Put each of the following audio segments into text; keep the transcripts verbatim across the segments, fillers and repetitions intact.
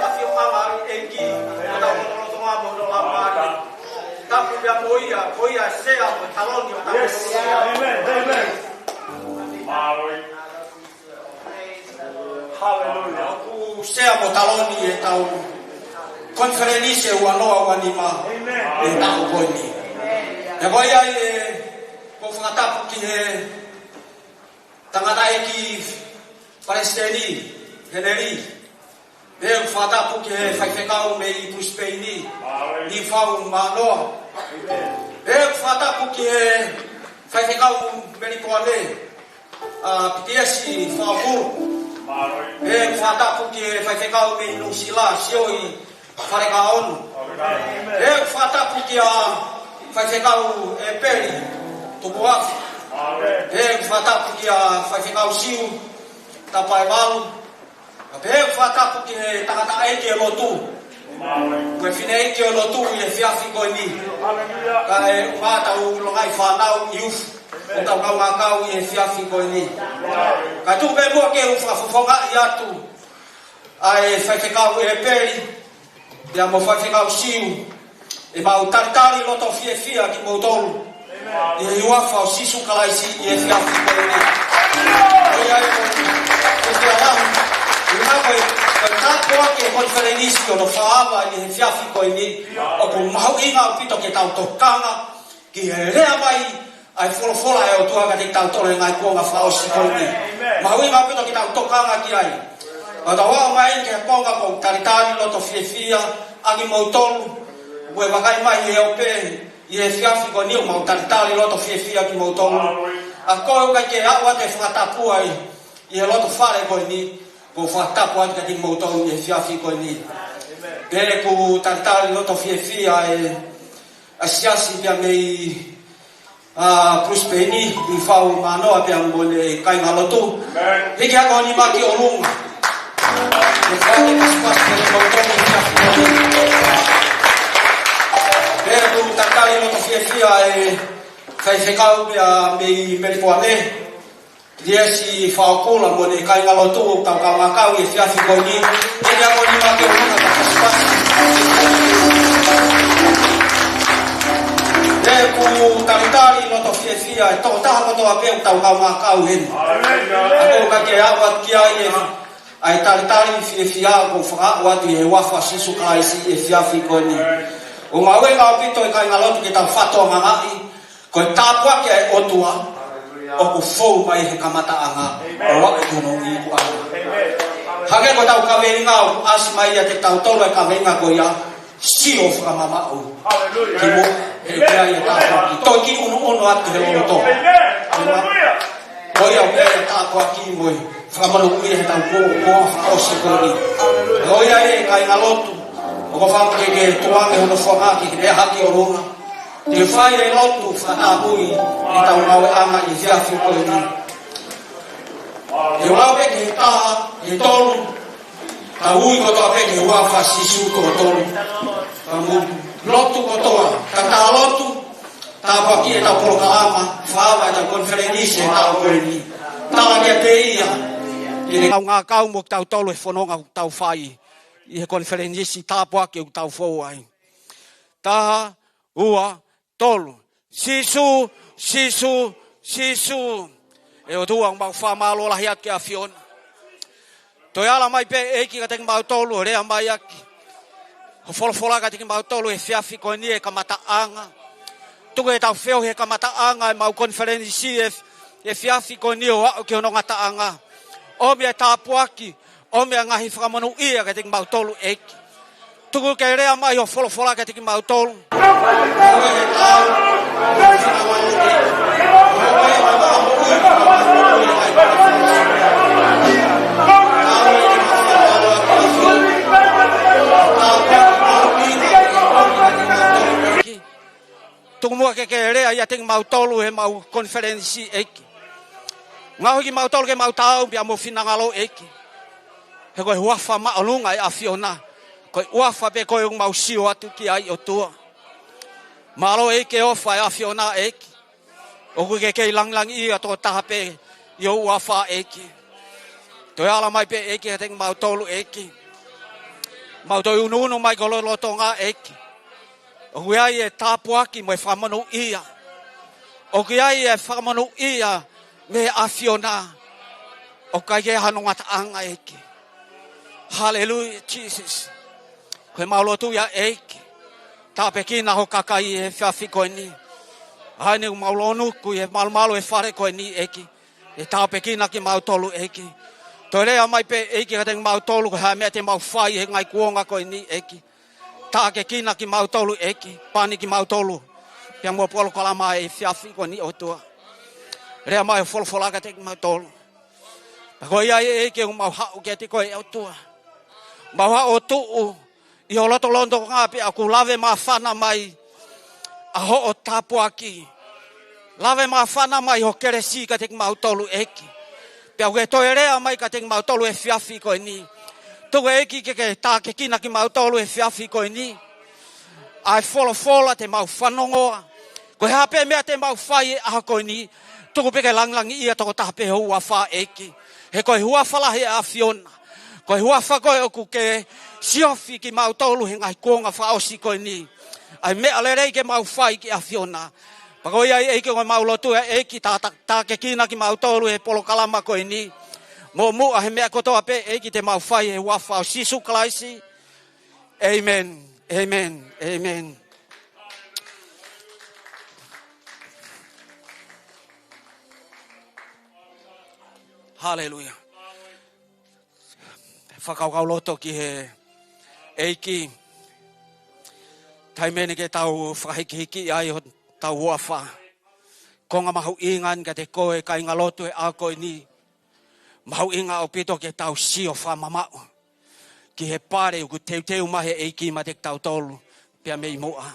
ʻAfio ʻa e ʻEiki, ʻo tau lotolotonga mo hono Laumālie. Tapu pea mo ia, ko ia ʻe sea mo e taloni ʻo tau. Yes. Amen. Amen. Mālō. Hallelujah. ʻOku sea mo taloni ʻetau konifelenisi ʻe ua noa ua nima. Amen. ʻI he taʻu ko eni. ʻE ko ia ʻe, ʻoku ou fakatapu ki he tangataʻeiki Palesiteni, Heneli. Pea ʻoku ou fakatapu ki he faifekau mei Brisbane, Nifau Mānoa. Pea ʻoku ou fakatapu ki he faifekau Melipoane, ʻa Pitiesi Faʻakulu. Pea ʻoku ou fakatapu ki he faifekau mei Nuʻusila, Sioi Falekaono. Pea ʻoku ou fakatapu kia faifekau ʻEpeli Tupuafi. Pea ʻoku ou fakatapu kia faifekau Siu Tapaevalu. Pea ʻoku ou fakatapu ki he tangataʻeiki ʻo e lotu, mo e fineʻeiki ʻo e lotu ʻi he efiafi ko eni. Kae ʻumaʻā ʻetau longaʻi fānau, youth, ʻoku tau kaungā kau ʻi he efiafi ko eni. Kae tuku pē muʻa ke u fakafofongaʻi atu ʻa e faifekau ʻEpeli, pea mo faifekau Siu, ʻemau talitali loto fiefia kimoutolu ʻi he huafa ʻo Sīsū Kalaisi ʻi he efiafi ko eni. ʻOku ou fiefia lahi, ʻuhinga ko e, ko e tāpuaki e konifelenisi ʻo e fānau ʻi he efiafi ko eni, ʻoku mahuʻinga ʻaupito ke tau tokanga ki he lea mai ʻa e folofola ʻa e ʻOtua kiate kitautolu he ngaahi kuonga fakaʻosi ko eni. Mahuʻinga ʻaupito ke tau tokanga ki ai. Pea tau aʻu mai ki he konga ʻoku ou talitali loto fiefia ʻakimoutolu. Mo e vakai mai he ope ʻi he efiafi ko eni, ʻoku mau talitali loto fiefia kimoutolu. ʻA koe ʻoku ʻikai ke aʻu atu e fakatapu ai ʻi he loto fale ko eni, ʻoku ou fakatapu atu kiate kimoutolu ʻi he efiafi ko eni. Pea ʻoku ou talitali loto fiefia e ʻa e siasi pea mei, ʻa, Brisbane, Nifau Mānoa pea mo ʻene kāingalotu. Hiki hake ho nima ki ʻolunga. Mo fai e pasipasi pea mo tonu ki a. Pea ʻoku ou talitali loto fiefia e faifekau pea mei Melipoane, Liesi Faʻakula mo ʻene kāingalotu ʻoku tau kaungā kau ʻi he efiafi ko eni. Hiki hake ho nima ki ʻolunga, ka pasipasi. Pea ʻoku ou talitali loto fiefia e tokotaha kotoa pē ʻoku tau kaungā kau heni. ʻA koe ʻoku ʻikai ke aʻu atu ki ai e, ʻa e talitali fiefia ʻoku ou fakaaʻu atu ʻi he huafa ʻo Sīsū Kalaisi ʻi he efiafi ko eni. ʻOku mahuʻinga ʻaupito e kāingalotu ke tau fakatokangaʻi ko e tāpuaki ʻa e ʻOtua ʻoku fou mai he kamataʻanga ʻo aʻu ki hono ikuʻanga. Hangē ko ʻetau kaveinga ʻoku ʻasi mai ʻiate kitautolu e kaveinga ko ia, sio fakamamaʻu ki muʻa, he ʻoku ʻi ai e tāpuaki. Toe kiʻi ʻunuʻunu atu he loloto. Ko ia ʻoku ʻi ai e tāpuaki mo e fakamonūʻia heʻetau kuonga fakaʻosi ko eni. Ko ia e kāingalotu, ʻoku ou fakaʻamu ke ke tukuange hono fofonga ke ke lea hake ki ʻolunga. Ke fai e lotu fakatapui ʻetau ngāueʻanga ʻi he efiafi ko eni. Ke lau pē ki he taha, ki he tolu, tau ui kotoa pē ki he huafa ʻo Sīsū, kimoutolu. Ka mou lotu kotoa, ka tau lotu, tāpuakiʻi ʻetau polokalama, fakaava ʻetau konifelenisi he taʻu ko eni. Tala kiate ia, ke ne kaungā kau mo kitautolu he fononga ʻoku tau fai ʻi he konifelenisi tāpuaki ʻoku tau fou ai. Taha, ua, tolu. Sīsū, Sīsū, Sīsū. ʻE ʻOtua, ʻoku mau fakamālō lahi atu ki he ʻAfiona. Toe ala mai pē ʻEiki kiate kimautolu, ʻo lea mai ʻaki ho folofola kiate kimautolu he efiafi ko eni he kamataʻanga. Tuku ke tau feohi he kamataʻanga ʻemau konifelenisi he efiafi ko eni ʻo aʻu ki hono ngataʻanga. ʻOmi e tāpuaki, ʻomi e ngaahi fakamonūʻia kiate kimautolu ʻEiki. Tuku ke lea mai ho folofola kiate kimautolu. Tuku muʻa ke ke lea ʻiate kimautolu heʻemau konifelenisi ʻEiki. Ngaohi kimautolu ke mau taau pea mo ho finangalo ʻEiki. He ko e huafa māʻolunga ʻa e ʻAfiona. Ko e huafa pē ko ē ʻoku mau sio atu ki ai ʻOtua. Mālō ʻEiki e ʻofa ʻa e ʻAfiona ʻEiki. ʻOku ke kei langilangiʻia tokotaha pē ʻi ho huafa ʻEiki. Toe ala mai pē ʻEiki kiate kimautolu ʻEiki. Mau toe unuunu mai ki ho lotolotonga ʻEiki. ʻOku ʻi ai e tāpuaki mo e fakamonūʻia. ʻOku ʻi ai e fakamonūʻia mei he ʻAfiona. ʻOku ʻikai ke ʻi ai hano ngataʻanga ʻEiki. Haleluia, Jesus. Ko ʻemau lotu ia ʻEiki. Tāpuekina ho kakai he efiafi ko eni. ʻA eni ʻoku mau lōnuku ʻi he malumalu e fale ko eni ʻEiki. ʻE tāpuekina kimautolu ʻEiki. Toe lea mai pē ʻEiki kiate kimautolu ko e hā e meʻa te mau fai he ngaahi kuonga ko eni ʻEiki. Tāpuekina kimautolu ʻEiki. Pani kimautolu. Pea mo e polokalama he efiafi ko eni ʻOtua. Lea mai ho folofola kiate kimautolu. Pea ko ia ʻEiki ʻoku mau haʻu kiate koe ʻOtua. Mau haʻu ʻo tuʻu ʻi ho lotolotonga pea ʻoku lave māfana mai ʻa hoʻo tāpuaki. Lave māfana mai ho kelesi kiate kimautolu ʻEiki. Pea ʻoku ke toe lea mai kiate kimautolu he efiafi ko eni. Tuku ʻEiki ke ke tāpuekina kimautolu he efiafi ko eni. ʻA e folofola te mau fanongoa. Ko e hā pē meʻa te mau fai he ʻaho ko eni. Tuku pē ke langilangiʻia tokotaha pē ho huafa ʻEiki. He ko e huafa lahi ʻa e ʻAfiona. Ko e huafa ko ē ʻoku ke siofi kimautolu he ngaahi kuonga fakaʻosi ko eni. ʻA e meʻa lelei ke mau fai ki he ʻAfiona. Pea ko ia ʻEiki ʻoku mau lotu ʻEiki tā, tā, tāpuekina kimautolu he polokalama ko eni. Mo muʻa he meʻa kotoa pē ʻEiki te mau fai he huafa ʻo Sīsū Kalaisi. ʻĒmeni. ʻĒmeni. ʻĒmeni. Haleluia. Fakakaukau loto ki he ʻEiki. Taimi eni ke tau fakahikihiki ai hotau huafa. Konga mahuʻinga eni kiate koe kāinga lotu he ʻaho ko eni. Mahuʻinga ʻaupito ke tau sio fakamamaʻu ki he pale ʻoku teuteu mai he ʻEiki maʻa kitautolu pea mei muʻa.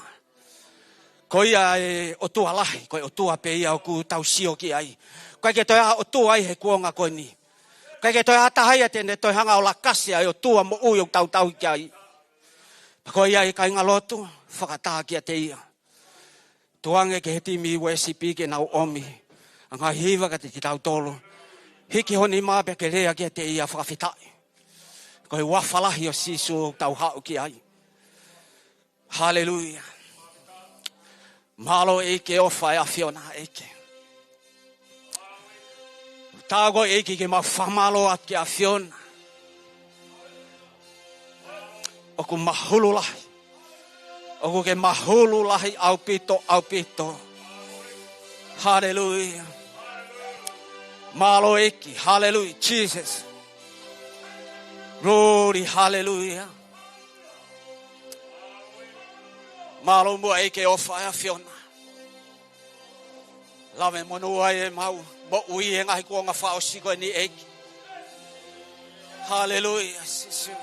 Ko ia e ʻOtua lahi, ko e ʻOtua pē ia ʻoku tau sio ki ai. ʻOku ʻikai ke toe ʻi ai ha ʻOtua ʻi he kuonga ko eni. ʻOku ʻikai ke toe ʻi ai ha taha ia te ne toe hanga ʻo lakasi ʻa e ʻOtua moʻui ʻoku tau tauhi ki ai. Ko ia e kāinga lotu, fakataha kiate ia. Tuku ange ki he timi worship ke nau ʻomi ʻa e ngaahi hiva kiate kitautolu. Hiki ho nima pea ke lea kiate ia, fakafetaʻi. Ko e huafa lahi ʻo Sīsū ʻoku tau haʻu ki ai. Haleluia. Mālō ʻEiki e ʻofa ʻa e ʻAfiona ʻEiki. Tau ko ē ʻEiki ke mau fakamālō atu ki he ʻAfiona. ʻOku mahulu lahi. ʻOku ke mahulu lahi ʻaupito, ʻaupito. Haleluia. Mālō ʻEiki. Haleluia. Jesus. Glory. Haleluia. Mālō muʻa ʻEiki e ʻofa ʻa e ʻAfiona. Lave monū ai ʻemau moʻui he ngaahi kuonga fakaʻosi ko eni ʻEiki. Haleluia, Sīsū.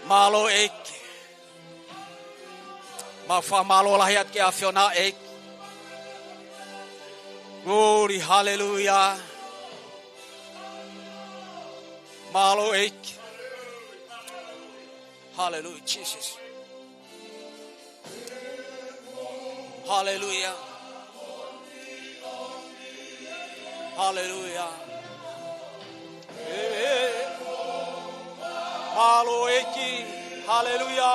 Mālō ʻEiki. Mau fakamālō lahi atu ki he ʻAfiona ʻEiki. Glory, haleluia. Mālō ʻEiki. Haleluia, Jesus. Haleluia. Haleluia. Ē, mālō ʻEiki. Haleluia.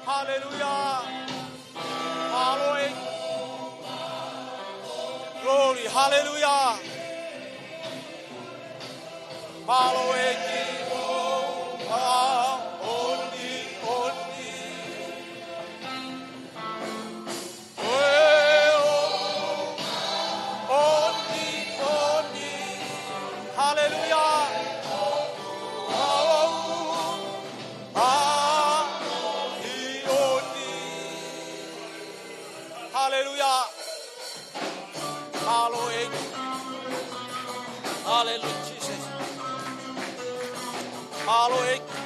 Haleluia. Mālō ʻEiki. Glory. Haleluia. Mālō ʻEiki. Haleluia. Haleluia. Hallelujah, Jesus. Hallelujah.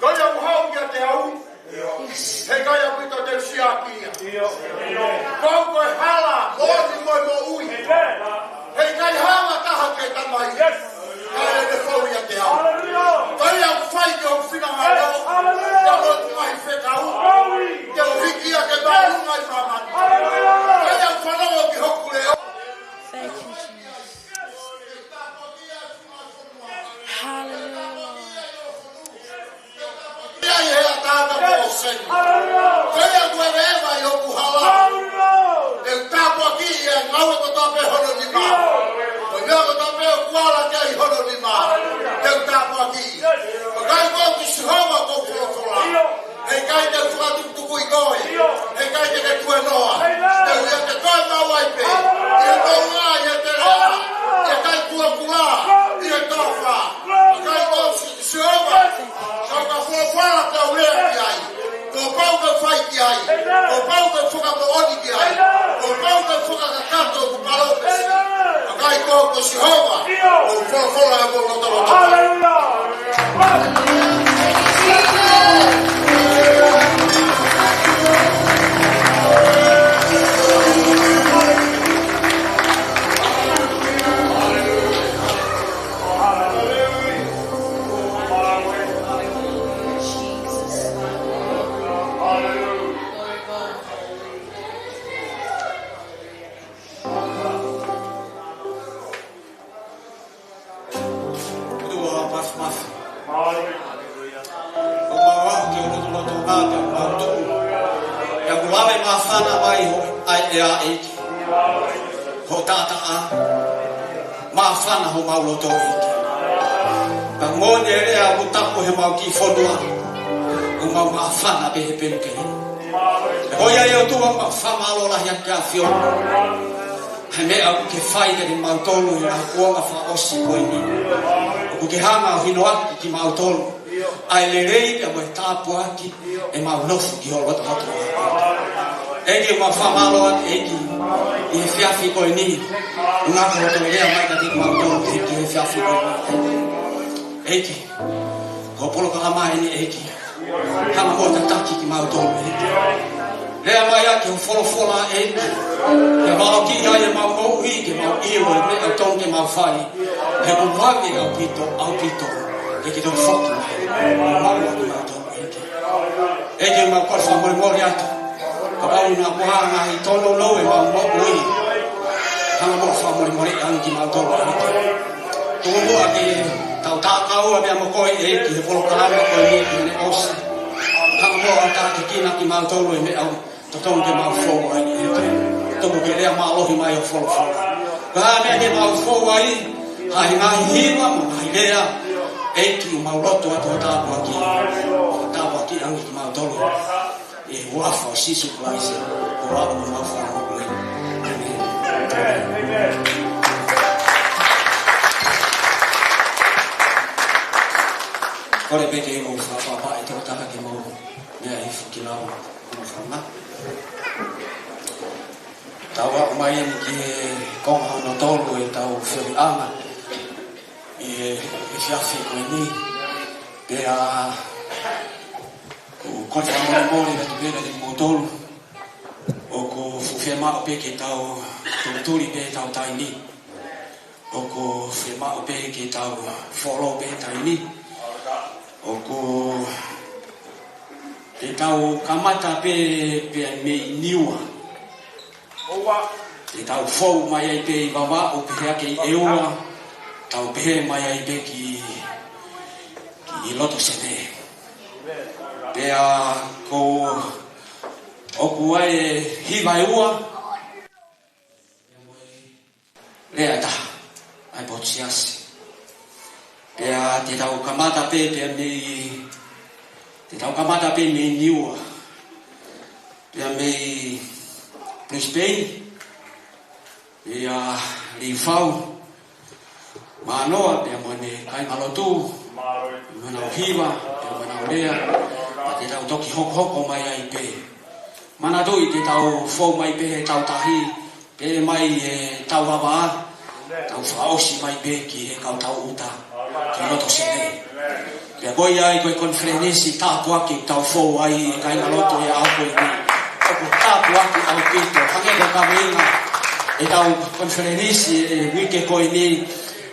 Ko ia ʻoku haʻu kiate au, he ʻikai ʻaupito te u siʻaki ia. Ko au ko e hala, moʻoni mo e moʻui. He ʻikai ha taha ke ʻalu mai, kae ʻikai ke fou ʻiate au. Ko ia ʻoku fai ki hoku finangalo, pea mo ʻeku ngaahi fekau, te u hiki ia ke māʻolunga ʻi māmani. Ko ia ʻoku fanongo ki hoku leʻo. Thank you, Jesus. Hallelujah, Lord. Ia ʻi he ʻatā mo e ʻōseni. Ko ia ʻoku ʻeveʻeva ʻi hoku hala. Te u tāpuakiʻi ʻa e ngāue kotoa pē hono nima. Ko e meʻa kotoa pē ʻoku ala ki ai hono nima, te u tāpuakiʻi. Vakai, ko au ko Sihova ʻoku ou folofola. He ʻikai te u fakatukutukuʻi koe. He ʻikai te ke tuēnoa. Te u ʻiate koe maʻu ai pē. ʻI he toʻuʻanga, ʻi he teleʻa, ʻi he kaikulakula, ʻi he toafa. Vakai, ko au ko Sihova, ka u ka folofola, ka u lea ki ai. Kuo pau ke u fai ki ai. Kuo pau ke u fakamoʻoni ki ai. Kuo pau ke u fakakakato ʻeku palōmesi. Vakai, ko au ko Sihova, ʻoku ou folofola ʻi hoku lotolotonga. Māfana mai ho ʻa e ʻEiki. Ho taʻataʻa. Māfana homau loto ʻEiki. Ka moʻoni e lea ʻoku tapu heʻemau kiʻi fonua. ʻOku mau māfana pē he penu kehe. Ko ia ʻe ʻOtua mau fakamālō lahi ʻa e ʻAfiona. He meʻa ʻoku ke fai kiate kimautolu he ngaahi kuonga fakaʻosi ko eni. ʻOku ke hanga ʻo hinoaki kimautolu. ʻA e lelei pea mo e tāpuaki ʻemau nofo ki ho loto ʻOtua. ʻEiki mau fakamālō atu ʻEiki. ʻI he efiafi ko eni. ʻUhinga ko hoʻo toe lea mai kiate kimautolu ʻEiki he efiafi ko eni. ʻEiki. Ko e polokalama eni ʻEiki. Hanga muʻa ʻo tataki kimautolu ʻEiki. Lea mai ʻa e folofola ʻEiki. Ke valokiʻi ai ʻemau moʻui, ke mau ʻilo e meʻa ʻoku totonu ke mau fai. He ʻoku vave ʻaupito, ʻaupito. Ke ke toe foki mai. Mau ʻa kimautolu ʻEiki. ʻEiki mau kole fakamolemole atu. Kapau naʻa kuo hanga ʻi tono no ʻemau moʻui. Hanga muʻa ʻo fakamolemoleʻi ange kimautolu ʻEiki. Tuku muʻa ke tau tākaua pea mo koe ʻEiki he polokalama ko eni ʻi he ʻosi. Hanga muʻa ʻo tākiekina kimautolu e meʻa ʻoku totonu ke mau fou ai ʻEiki. Tuku ke lea mālohi mai hoʻo folofola. Ko e hā e meʻa ke mau fou ai, ha ngaahi hiva mo e ngaahi lea, ʻEiki ʻoku mau lotu atu ʻo tāpuakiʻi. Tāpuakiʻi ange kimautolu. ʻI he huafa ʻo Sīsū Kalaisi, ko homau Fakamoʻui. ʻĒmeni. Kole pē ke mou fakapapauʻi e tokotaha ke mou meʻa hifo ki lalo. Tau aʻu mai eni ki he konga hono tolu ʻetau feohiʻanga ʻi he efiafi ko eni. Pea ʻoku ou kole fakamolemole atu pē kiate kimoutolu. ʻOku fuʻu fiemaʻu pē ke tau tulituli pē ʻetau taimi. ʻOku fiemaʻu pē ke tau follow pē taimi. ʻOku, ke tau kamata pē, pē mei Niua. Te tau fou mai ai pē ʻi Vavaʻu, pehē hake ʻi ʻEua, tau pehē mai ai pē ki, ki Lotosene. Pea ko, ʻoku ʻi ai e hiva ʻe ua. Lea ʻe taha, ʻa e potu siasi. Pea te tau kamata pē, pea mei, te tau kamata pē mei Niua. Pea mei Brisbane, pea Lifau, Mānoa, pea mo ʻene kāingalotu, mo ʻenau hiva, pea mo ʻenau lea, pea te tau toki hokohoko mai ai pē. Manatuʻi te tau fou mai pē he tautahi, pea mai he tauʻava, tau fakaʻosi mai pē ki he kau tau ʻuta, ki Lotosene. Pea ko ia ai ko e konifelenisi tāpuaki ʻoku tau fou ai e kāingalotu he ʻaho ko eni. ʻOku tāpuaki ʻaupito, hangē ko e kaveinga ʻetau konifelenisi e uike ko eni.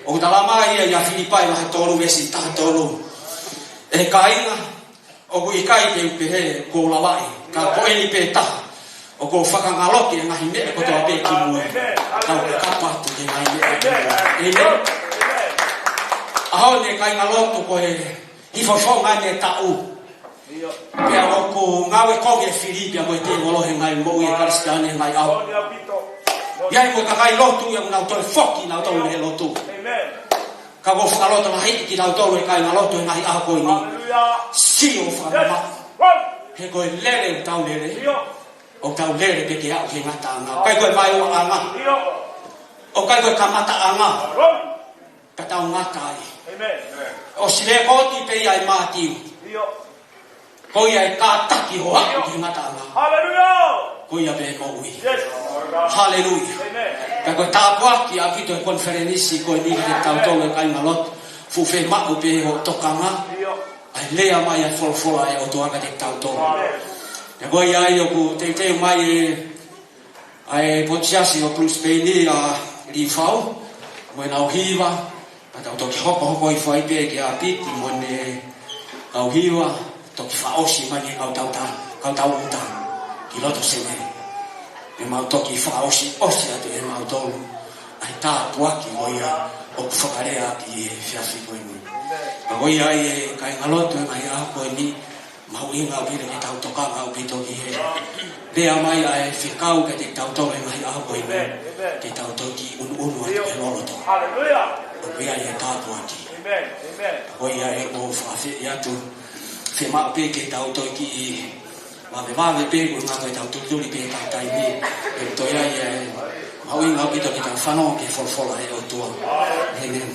ʻOku talamai ia ʻia Filipai vahe tolu veesi taha tolu. ʻE kāinga, ʻoku ʻikai te u pehē kuo u lavaʻi, ka ko eni pē taha, ʻoku ou fakangaloki e ngaahi meʻa kotoa pē ki mui, ka u kakapa atu ki he ngaahi meʻa ki mui. ʻĒmeni. ʻAho ni kāingalotu ko e hifofonga ʻene taʻu. Pea ʻoku ngāue kovi e fili pea mo e tēvolo he ngaahi moʻui e Kalisitiane he ngaahi ʻaho. ʻI ai mo e kakai lotu ia ʻoku nau toe foki nautolu he lotu. Ka ʻoku ou fakalotolahiʻi kinautolu e kāingalotu he ngaahi ʻaho ko eni. Sio fakamamaʻu. He ko e lele ʻoku tau lele, ʻoku tau lele pē ke aʻu ki he ngataʻanga. ʻIkai ko e vaeuaʻanga. ʻIkai ko e kamataʻanga. Ka tau ngata ai. ʻOsi lēkooti pē ia ʻe Mātiu. Ko ia ʻe kātaki ho aʻu ki he ngataʻanga. Ko ia pē moʻui. Haleluia. Pea ko e tāpuaki ʻaupito e konifelenisi ko eni kiate kitautolu e kāingalotu. Fuʻu fiemaʻu pē hoʻo tokanga. ʻA e lea mai ʻa e folofola ʻa e ʻOtua kiate kitautolu. Pea ko ia ai ʻoku teuteu mai e ʻa e potu siasi ʻo Brisbane ʻa Lifau, mo ʻenau hiva, pea tau toki hokohoko hifo ai pē ki ʻapi, mo ʻene kau hiva, toki fakaʻosi mai ki he kau tau ta-, kau tau ʻuta, ki Lotosene. Pea mau toki fakaʻosiʻosi atu ʻe mautolu, ʻa e tāpuaki ko ia ʻoku fakalea ki he efiafi ko eni. Pea ko ia ai e kāingalotu e ngaahi ʻaho ko eni, Mahuʻinga ʻaupito ke tau tokanga ʻaupito ki he lea mai ʻa e fekau kiate kitautolu he ngaahi ʻaho ko eni. Amen. Amen. Ke tau toki ʻunuʻunu atu he loloto. Hallelujah. ʻO pea ʻe tāpuaki. Amen. Amen. Ko ia ʻoku ou fakaafeʻi atu. Fiemaʻu pē ke tau toki vavevave pē, ko e ngaahi ko e tau tulituli pē ʻetau taimi. ʻE toe ʻi ai e mahuʻinga ʻaupito ke tau fanongo ki he folofola ʻa e ʻOtua. Amen.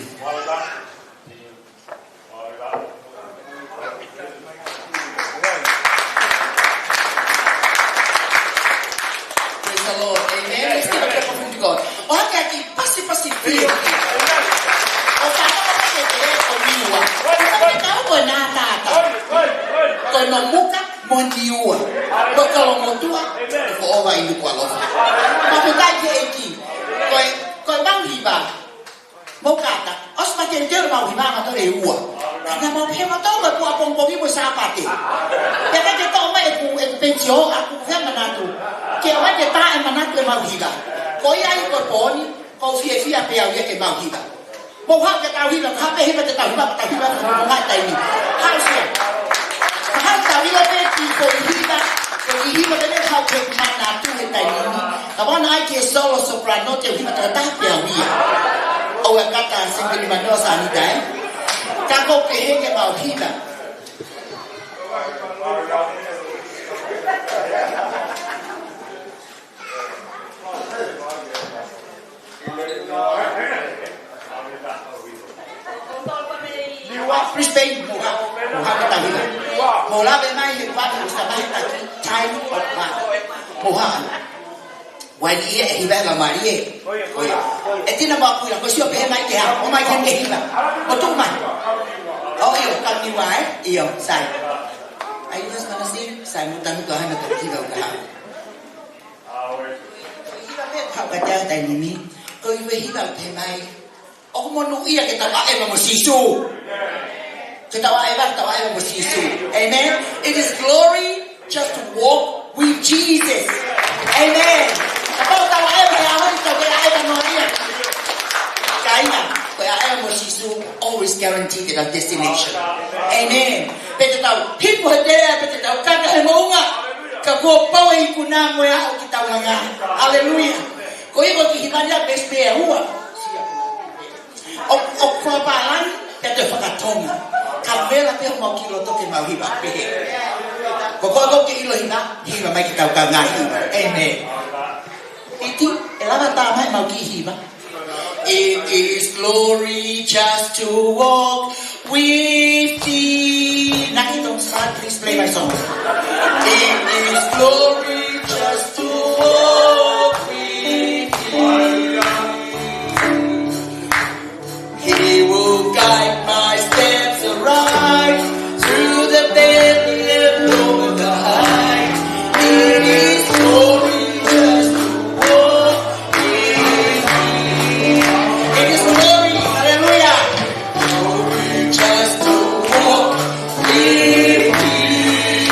Praise the Lord. Amen. Let's give a clap offering to God. ʻOhake ʻa e kiʻi pasipasi fili. ʻO ka hoko ke te ko Niua. Ko e kau ko e nā tata. Ko e Nomuka mo Niua. Ko Kolomotuʻa. Ko ʻOva ʻi Nukuʻalofa. Mou fakafetaʻi ki he ʻEiki. Ko e, ko e Mauhiva mo Kata, ʻosi mateuteu Mauhiva ʻa mautolu ʻe ua. Ka naʻa mau pehē mautolu ko e puapongipongi mo e Sāpate. Pea ka ke toʻo mai ʻeku, ʻeku penisiō, ʻoku ou fie manatu. Ke ʻomai ke taʻemanatu e Mauhiva. Ko ia ai ko e pō ni, ʻoku ou fiefia pē au ia ke Mauhiva. Mou haʻu ke tau hiva, ka pē hiva ke tau hiva, tau hiva, tau hiva, tau hiva, taimi. Haʻu sia. Haʻu tau hiva pē ki he foʻi hiva, foʻi hiva pē ne haʻu ke manatu he taimi ni. Ka ʻoua naʻa ʻai ke solo soprano te u hiva toko taha pē au ia. ʻOua Kata, sengeni manoa sānita, ē. Ka ko ke heke mau hiva. Brisbane, mou haʻu, mou haʻu ke tau hiva. Mou lave mai he kuata, mou sa mai taki, time of love. Mou haʻu. Wai ni ia, e hiva la mali e. ʻOi. ʻE Tina mo Akuila, ko e sio pē mai ke hā, ʻomai ke ne hiva. ʻO tuʻu mai. ʻO ʻio, ka Niua ē, ʻio, sai. ʻAi, mas mana si, sai, mo tanu ka hana ka hiva ka hā. Hiva pē, haʻu ka te au taimi ni. Ko e hiva ʻoku pehē mai. ʻOku monūʻia ke tau ʻaʻeva mo Sīsū. Ke tau ʻaʻeva, ke tau ʻaʻeva mo Sīsū. Amen. It is glory just to walk with Jesus. Amen. Kapau tau ʻaʻeva he ʻaho ni, tau kei ʻaʻeva noa ia. Kāinga, ko e ʻaʻeva mo Sīsū, always guaranteed at our destination. Amen. Pea te tau hipo he telea, pea te tau kaka he moʻunga. Ka kuo pau e ikuna mo e aʻu ki taulanga. Hallelujah. Ko ia ko e kiʻi hiva ia, best pē ua. ʻO, ʻo fakapālangi, pea te fakatonga. Ka vela pē homau kiʻi loto ke mau hiva pehē. Ko koe ʻoku ke ʻilo hiva, hiva mai ke tau kaungā hiva. Amen. Iti, ʻe lava tā mai mau kiʻi hiva. It is glory just to walk with thee. Naki, don't start, please play my song. It is glory just to walk with thee. He will guide my steps aright through the valley and over the height. It is glory just to walk with thee. It is glory, hallelujah. Glory just to walk with thee.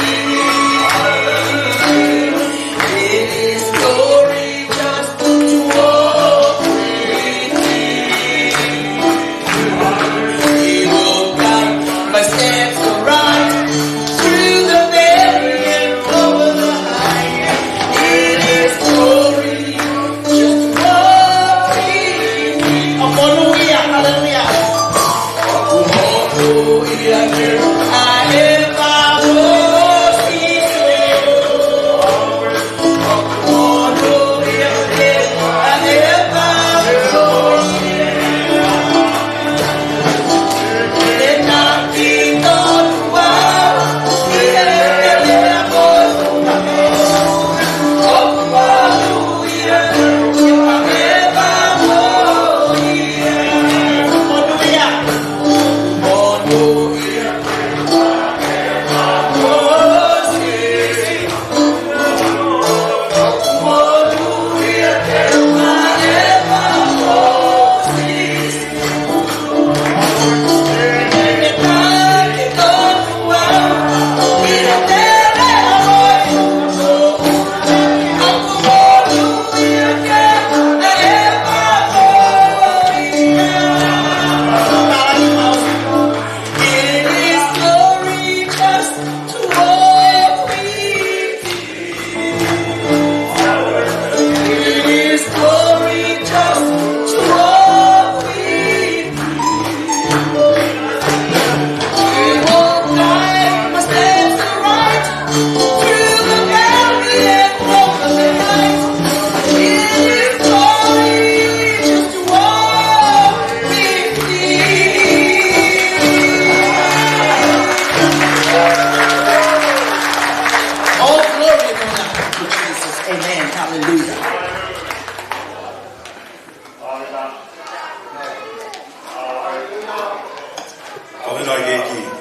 Amen.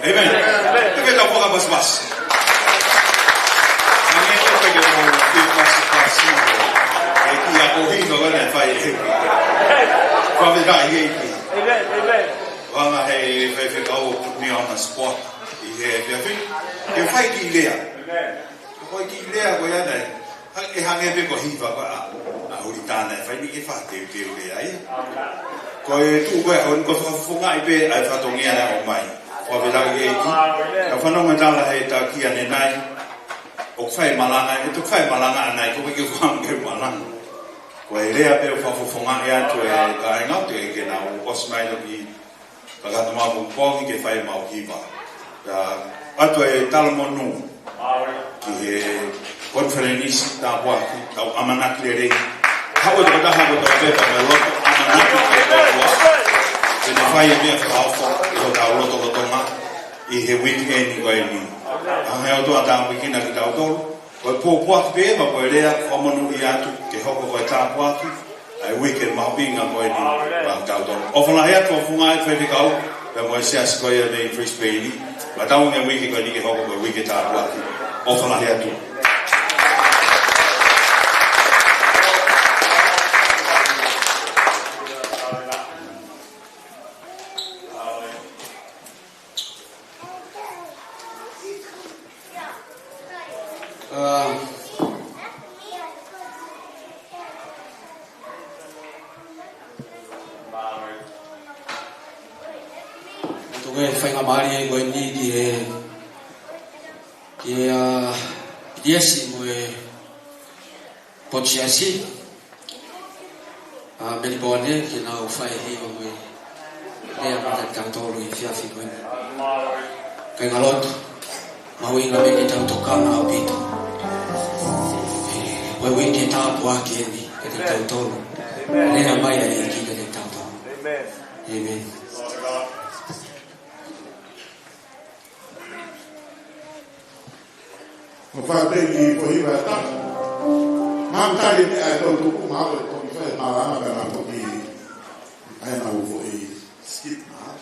Amen. Te ke tau fakapasipasi. Amen. Te ke tau fakapasipasi. ʻEiki, ʻa ko hino ʻana e fai ʻEiki. Fakafetaʻi ʻEiki. Amen. Amen. Vanga he faifekau ʻo put me on the spot. ʻI he efiafi ni. Ke fai kiʻi lea. Amen. Ko e kiʻi lea ko ia naʻe, ʻe hangē pē ko e hiva ko ē ʻa, ʻa Hulitana ʻe fai ni ke fakateuteu lea ia. Ko e tuʻu ko ē, ʻo ni ko e fakafofongaʻi pē ʻa e fatongia naʻe ʻomai. Ko e vela ke eki. Ka fanongo e tala he taki ʻanenai. ʻOku fai malanga, ʻe toki fai malanga ʻanai, ko e ke fanga ke malanga. Ko e lea pē ʻoku fakafofongaʻi atu e kāinga ʻoku teʻeki ke nau ʻosi mai loki Kakato mau pongipongi ke fai mau hiva. Pea ʻoatu e talamonū ki he konifelenisi tāpuaki, tau ʻamanaki lelei. Haʻu e tokotaha kotoa pē pea mo e loto ʻamanaki ki he ʻOtua. Te ne fai e meʻa fakaofo ʻi hotau lotolotonga ʻi he weekend ko eni. Hanga he ʻOtua ʻo tāpuekina kitautolu. Ko e pōpoaki pē ʻa e lea, fakamonūʻia atu ke hoko ko e tāpuaki ʻa e uike mahuʻinga ko eni maʻatautolu. ʻOfa lahi atu ʻa e funga e faifekau pea mo e siasi ko ia mei Brisbane. Maʻatautolu e uike ko eni ke hoko ko e uike tāpuaki. ʻOfa lahi atu. ʻA, ʻoatu e faingamālie ko eni ki he, ki he, ʻa, P T S mo e Potu Siasi ʻa Melipone ke nau fai e hiva mo e lea maʻatautolu ʻi he efiafi ko eni. Kāinga lotu, mahuʻinga pē ke tau tokanga ʻaupito. Ko e uike tāpuaki eni kiate kitautolu. Lea mai ʻa e ʻEiki kiate kitautolu. ʻĒmeni. ʻO fai pē ki he hiva ʻe taha. Mau tali ni ʻa e tau tuku mau e toki fai malanga pea mau toki ʻai mau foʻi skit mau.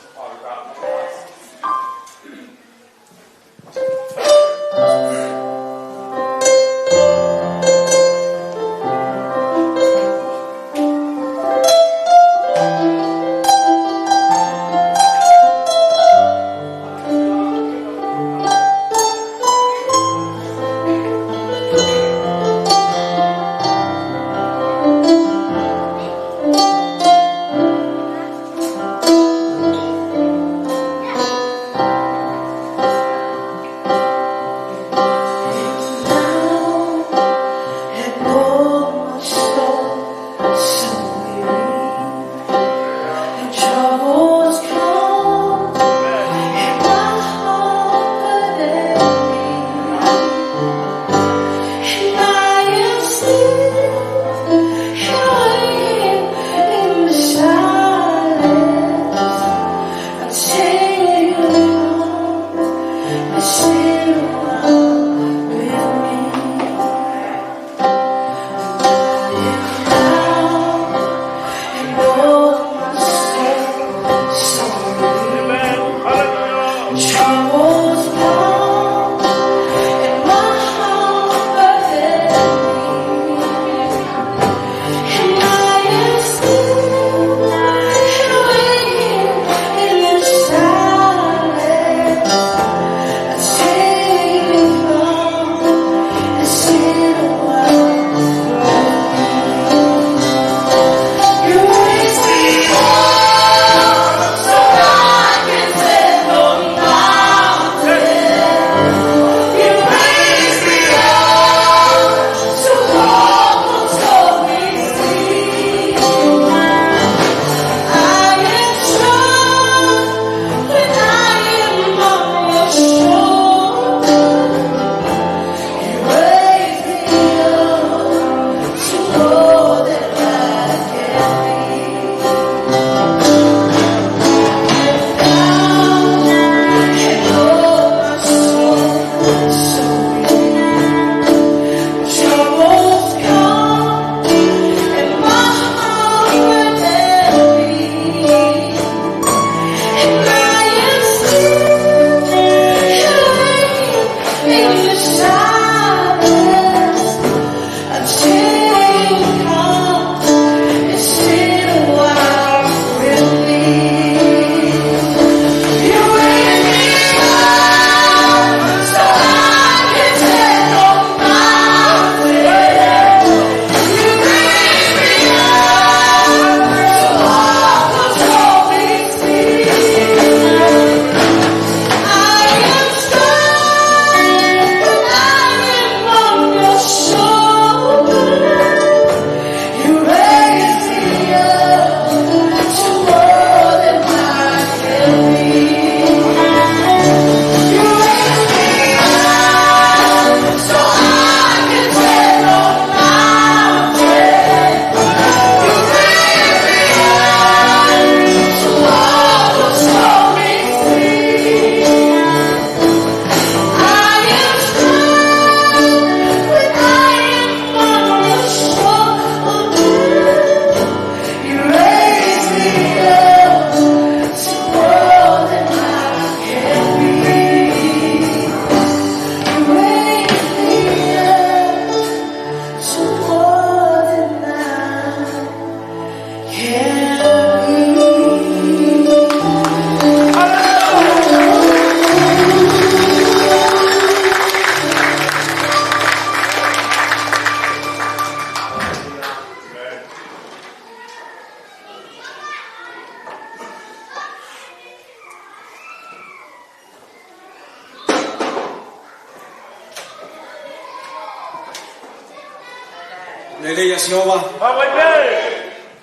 Lelei ʻa Sihova. Amen.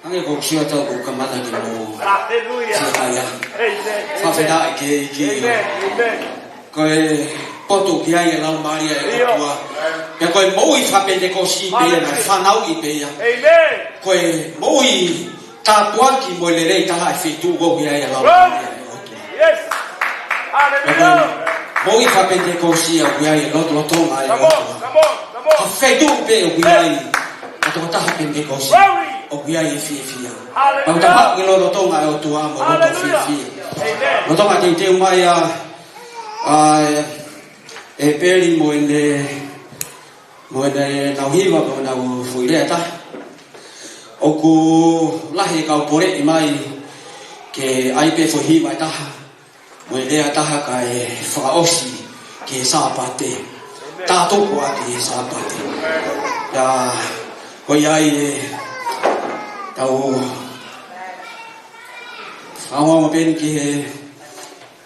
Hangē ko e sio atu ʻoku kamata ke mou Hallelujah. Sio mai ā. Amen. Fakafetaʻi ki he ʻEiki. Amen. Amen. Ko e poto ki ai e Laumālie ʻo e ʻIo. ʻOtua. Pea ko e moʻui fakapenitekosi pē ia, Hallelujah. Naʻe fanauʻi pē ia. Amen. Ko e moʻui tāpuaki mo e lelei taha e feituʻu ʻoku ʻi ai e Laumālie ʻo e ʻOtua. Yes. Hallelujah. Moʻui fakapenitekosi ʻoku ʻi ai e lotolotonga ʻo e ʻOtua. Come on, come on, come on. Ko e feituʻu pē ʻoku ʻi ai ʻa e tokotaha Penitekosi. Glory. ʻOku ʻi ai e fiefia. Hallelujah. Pea ʻoku tau haʻu ki he lotolotonga ʻo e ʻOtua mo e loto Hallelujah. Fiefia. Amen. Lolotonga teuteu mai ʻa, ʻa, ʻe Peli mo ʻene, mo ʻenau hiva, mo ʻenau foʻi lea ʻe taha. ʻOku lahi e kau poleʻi mai ke ʻai pē foʻi hiva ʻe taha, mo e lea ʻe taha kae fakaʻosi ki he Sāpate. Tātuku ʻaki e Sāpate. Pea ko ia ai ʻetau fakaongoongo pē eni ki he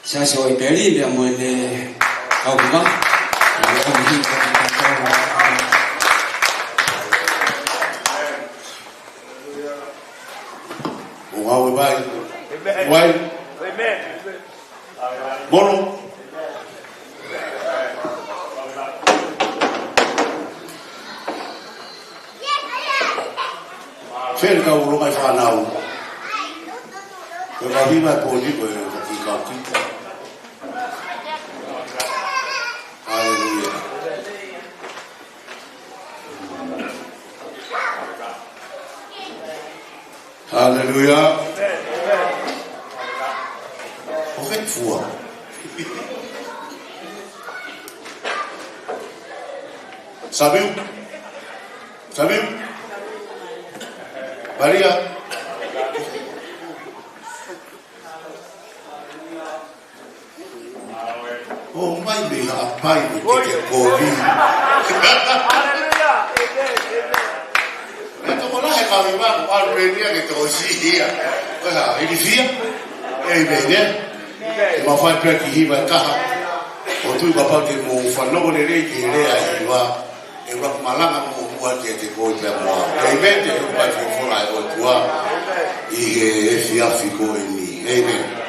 Siasi ʻo ʻEpeli pea mo ʻene kau hiva. ʻO ngāue mai. Amen. Vai. Amen. Molo. Fēfē kau ʻulungaʻi fānau? Ko e kau hiva ʻe pō ni ko e kau kita. Haleluia. Haleluia. ʻOku ke fua? Samuel? Samuel? Maria? ʻOmai mei Haʻapai mo e Oi. Teke kovi. Haleluia. Amen. Amen. Meʻa tokolahi e kau hiva ko ʻAlu Menia ke tokosiʻi ia. Ko e hā, ilifia? Amen, ē? Amen. ʻE mau fai pē ki he hiva ʻe taha. ʻOku ou tui kapau te mou fanongo lelei ki he lea ʻa e hiva. ʻE ua malanga mo ua ke te koi pea mo au. Amen. Te u mai folofola ʻa e ʻOtua ʻi he efiafi ko eni. Amen.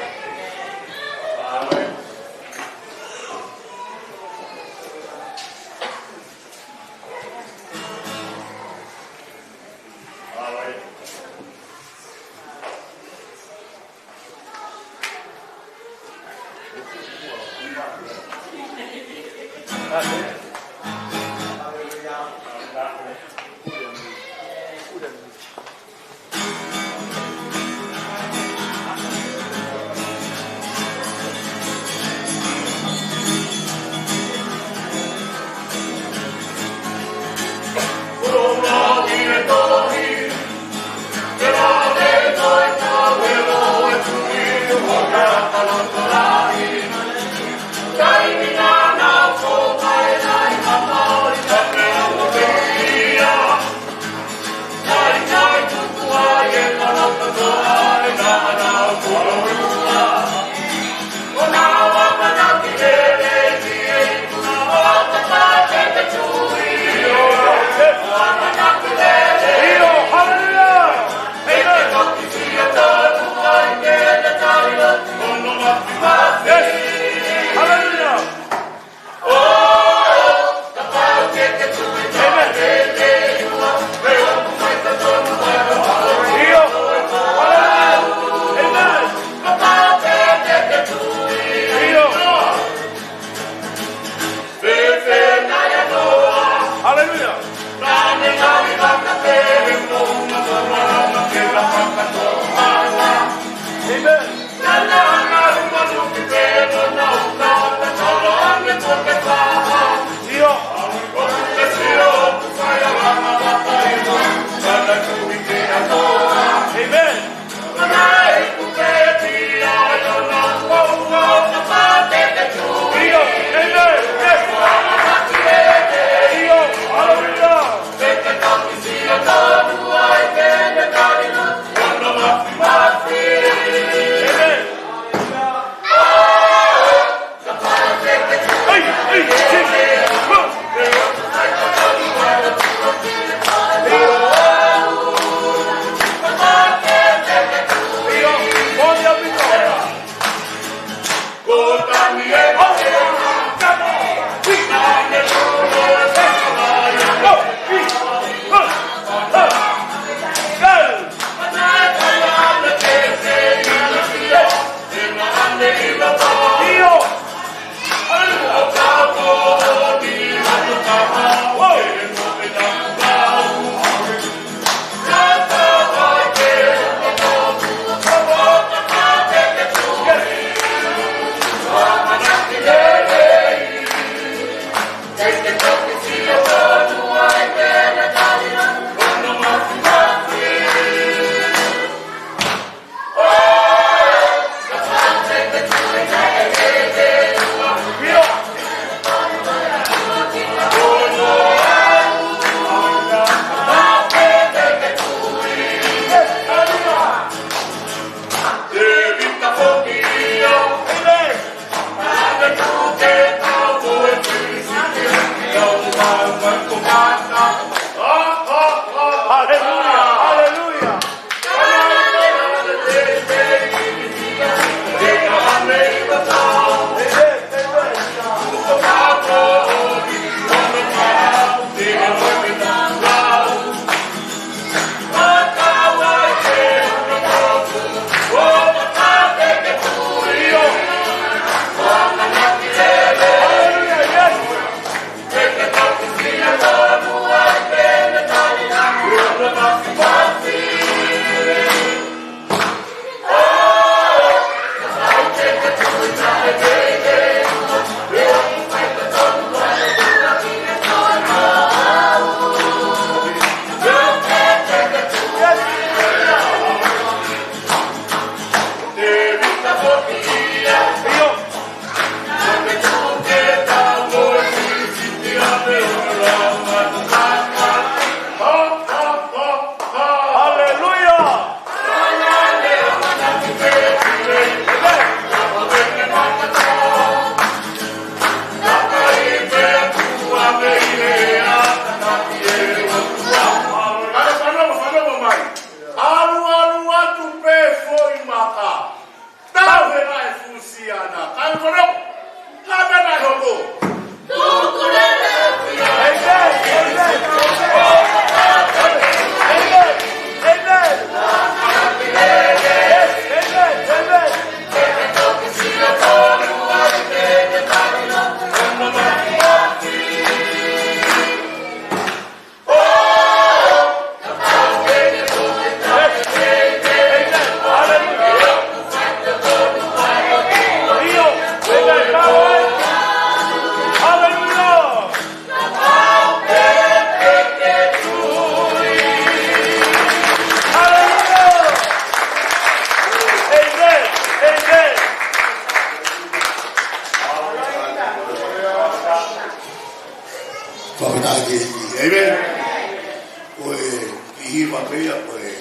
Hiva pē ia ko e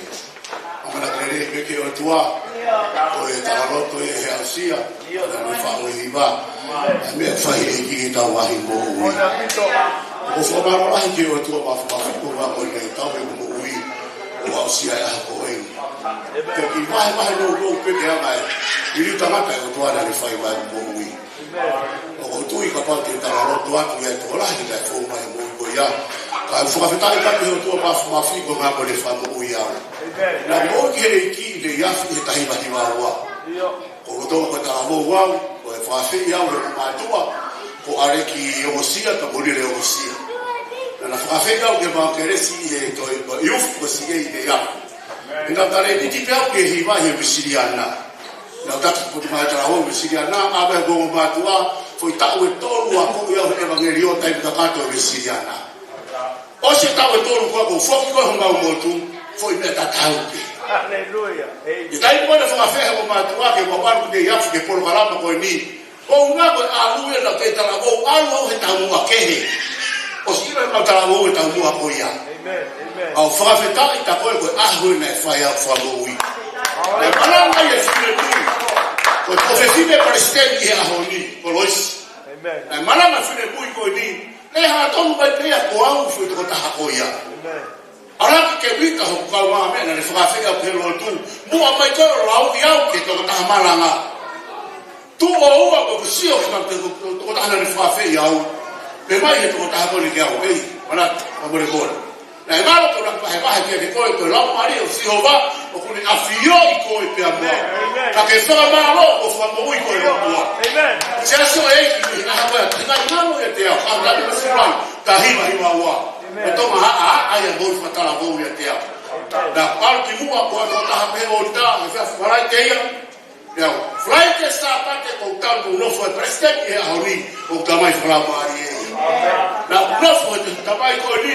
ʻamanaki lelei pē ki he ʻOtua. Ko e talaloto ia ʻe he aʻusia. Naʻa ne faʻu e hiva. Meʻa fai ʻe he ʻEiki ki heʻetau ngaahi moʻui. ʻOku ou fakamālō lahi ki he ʻOtua Māfimafi koeʻuhi ko ʻene tauhi ʻeku moʻui ʻo aʻusia e ʻaho ko eni. Ke u kiʻi vahevahe nounou pē ke anga e liliu tangata ʻa e ʻOtua naʻa ne fai maʻa ʻeku moʻui. ʻOku ou tui kapau te u talaloto atu ʻe tokolahi naʻe fou mai he moʻui ko ia. Ka u fakafetaʻi atu ki he ʻOtua Māfimafi koeʻuhi ko ʻene fakamoʻui au. Naʻa ku moʻui ki he ʻEiki ʻi he afi ʻi he taha hiva hiva ua. Ko u loto ko e talavou au, ko e fakaafeʻi au ʻe hoku mātuʻa, ko ʻAleki Ongosia, Tamonile Ongosia. Naʻa na fakaafeʻi au ke ma kelesi ʻi he toe, ko e youth ko e C A ʻi he afi. Naʻa na talēniti pē au ki he hiva ʻi he Uēsiliana. Naʻa ku taki potu mai talavou Uēsiliana, ʻave hoku ongo mātuʻa, foʻi taʻu ʻe tolu ʻo akoʻi au he ʻevangeliō taimi kakato Uēsiliana. ʻOsi e taʻu ʻe tolu ko ē kuo foki ko ē homau motu, foʻi meʻa tatau pē. Haleluia. ʻI he taimi ko ē naʻe fakaafeʻi hoku mātuʻa ke u ʻalu ki he afi ki he polokalama ko eni, ko e ʻuhinga ko e ʻalu ia naʻa ku talavou, ʻalu au he taumuʻa kehe. ʻOsi ʻilo ʻe heʻemau talavou e taumuʻa ko ia. Amen, amen. ʻOku ou fakafetaʻi atu ko e, ko e ʻaho naʻe fai ai ʻeku fakamoʻui. Naʻe malanga ai e finemui. Ko e tuofefine palesiteni he ʻaho ni, ko Loisi. Amen. Naʻe malanga e finemui ko eni. Naʻe hā tonu mai pē ia ko au foʻi tokotaha ko ia. Amen. ʻAleki Kevita hoku kaungāmeʻa naʻa ne fakaafeʻi au ki he lotu. Muʻa mai ko ē ʻo lauʻi au ke tokotaha malanga. Tuʻo ua ko ʻeku sio ki he tokotaha naʻa ne fakaafeʻi au. Pehē mai he tokotaha ko eni kiate au, ʻEiki, mana, ka mole kole. Naʻe ngalo ke u vahevahe kiate koe, ko e Laumālie ʻo Sihova ʻoku ne ʻafioʻi koe pea mo au. Amen. Ka ke fakamālō ʻoku fakamoʻui koe ʻe he ʻOtua. Amen. Siasi ʻo e ʻEiki, ʻi he ʻaho ko ē, te ngai ngalo ʻiate au, ka u tali masiva, taha hiva hiva ua. Amen. Ko e toenga ʻa, ʻa, ʻa ia mo e fakatalavou ʻiate au. Naʻa ku ʻalu ki muʻa ko e tokotaha pē ʻo ʻita, ʻi he efiafi Falaite ia. Pea u, Falaite Sāpate ko e taimi ʻoku ou nofo ai palesiteni he ʻaho ni, ʻoku ou tamai fakalaumālie. Naʻa ku nofo he tamai ko eni,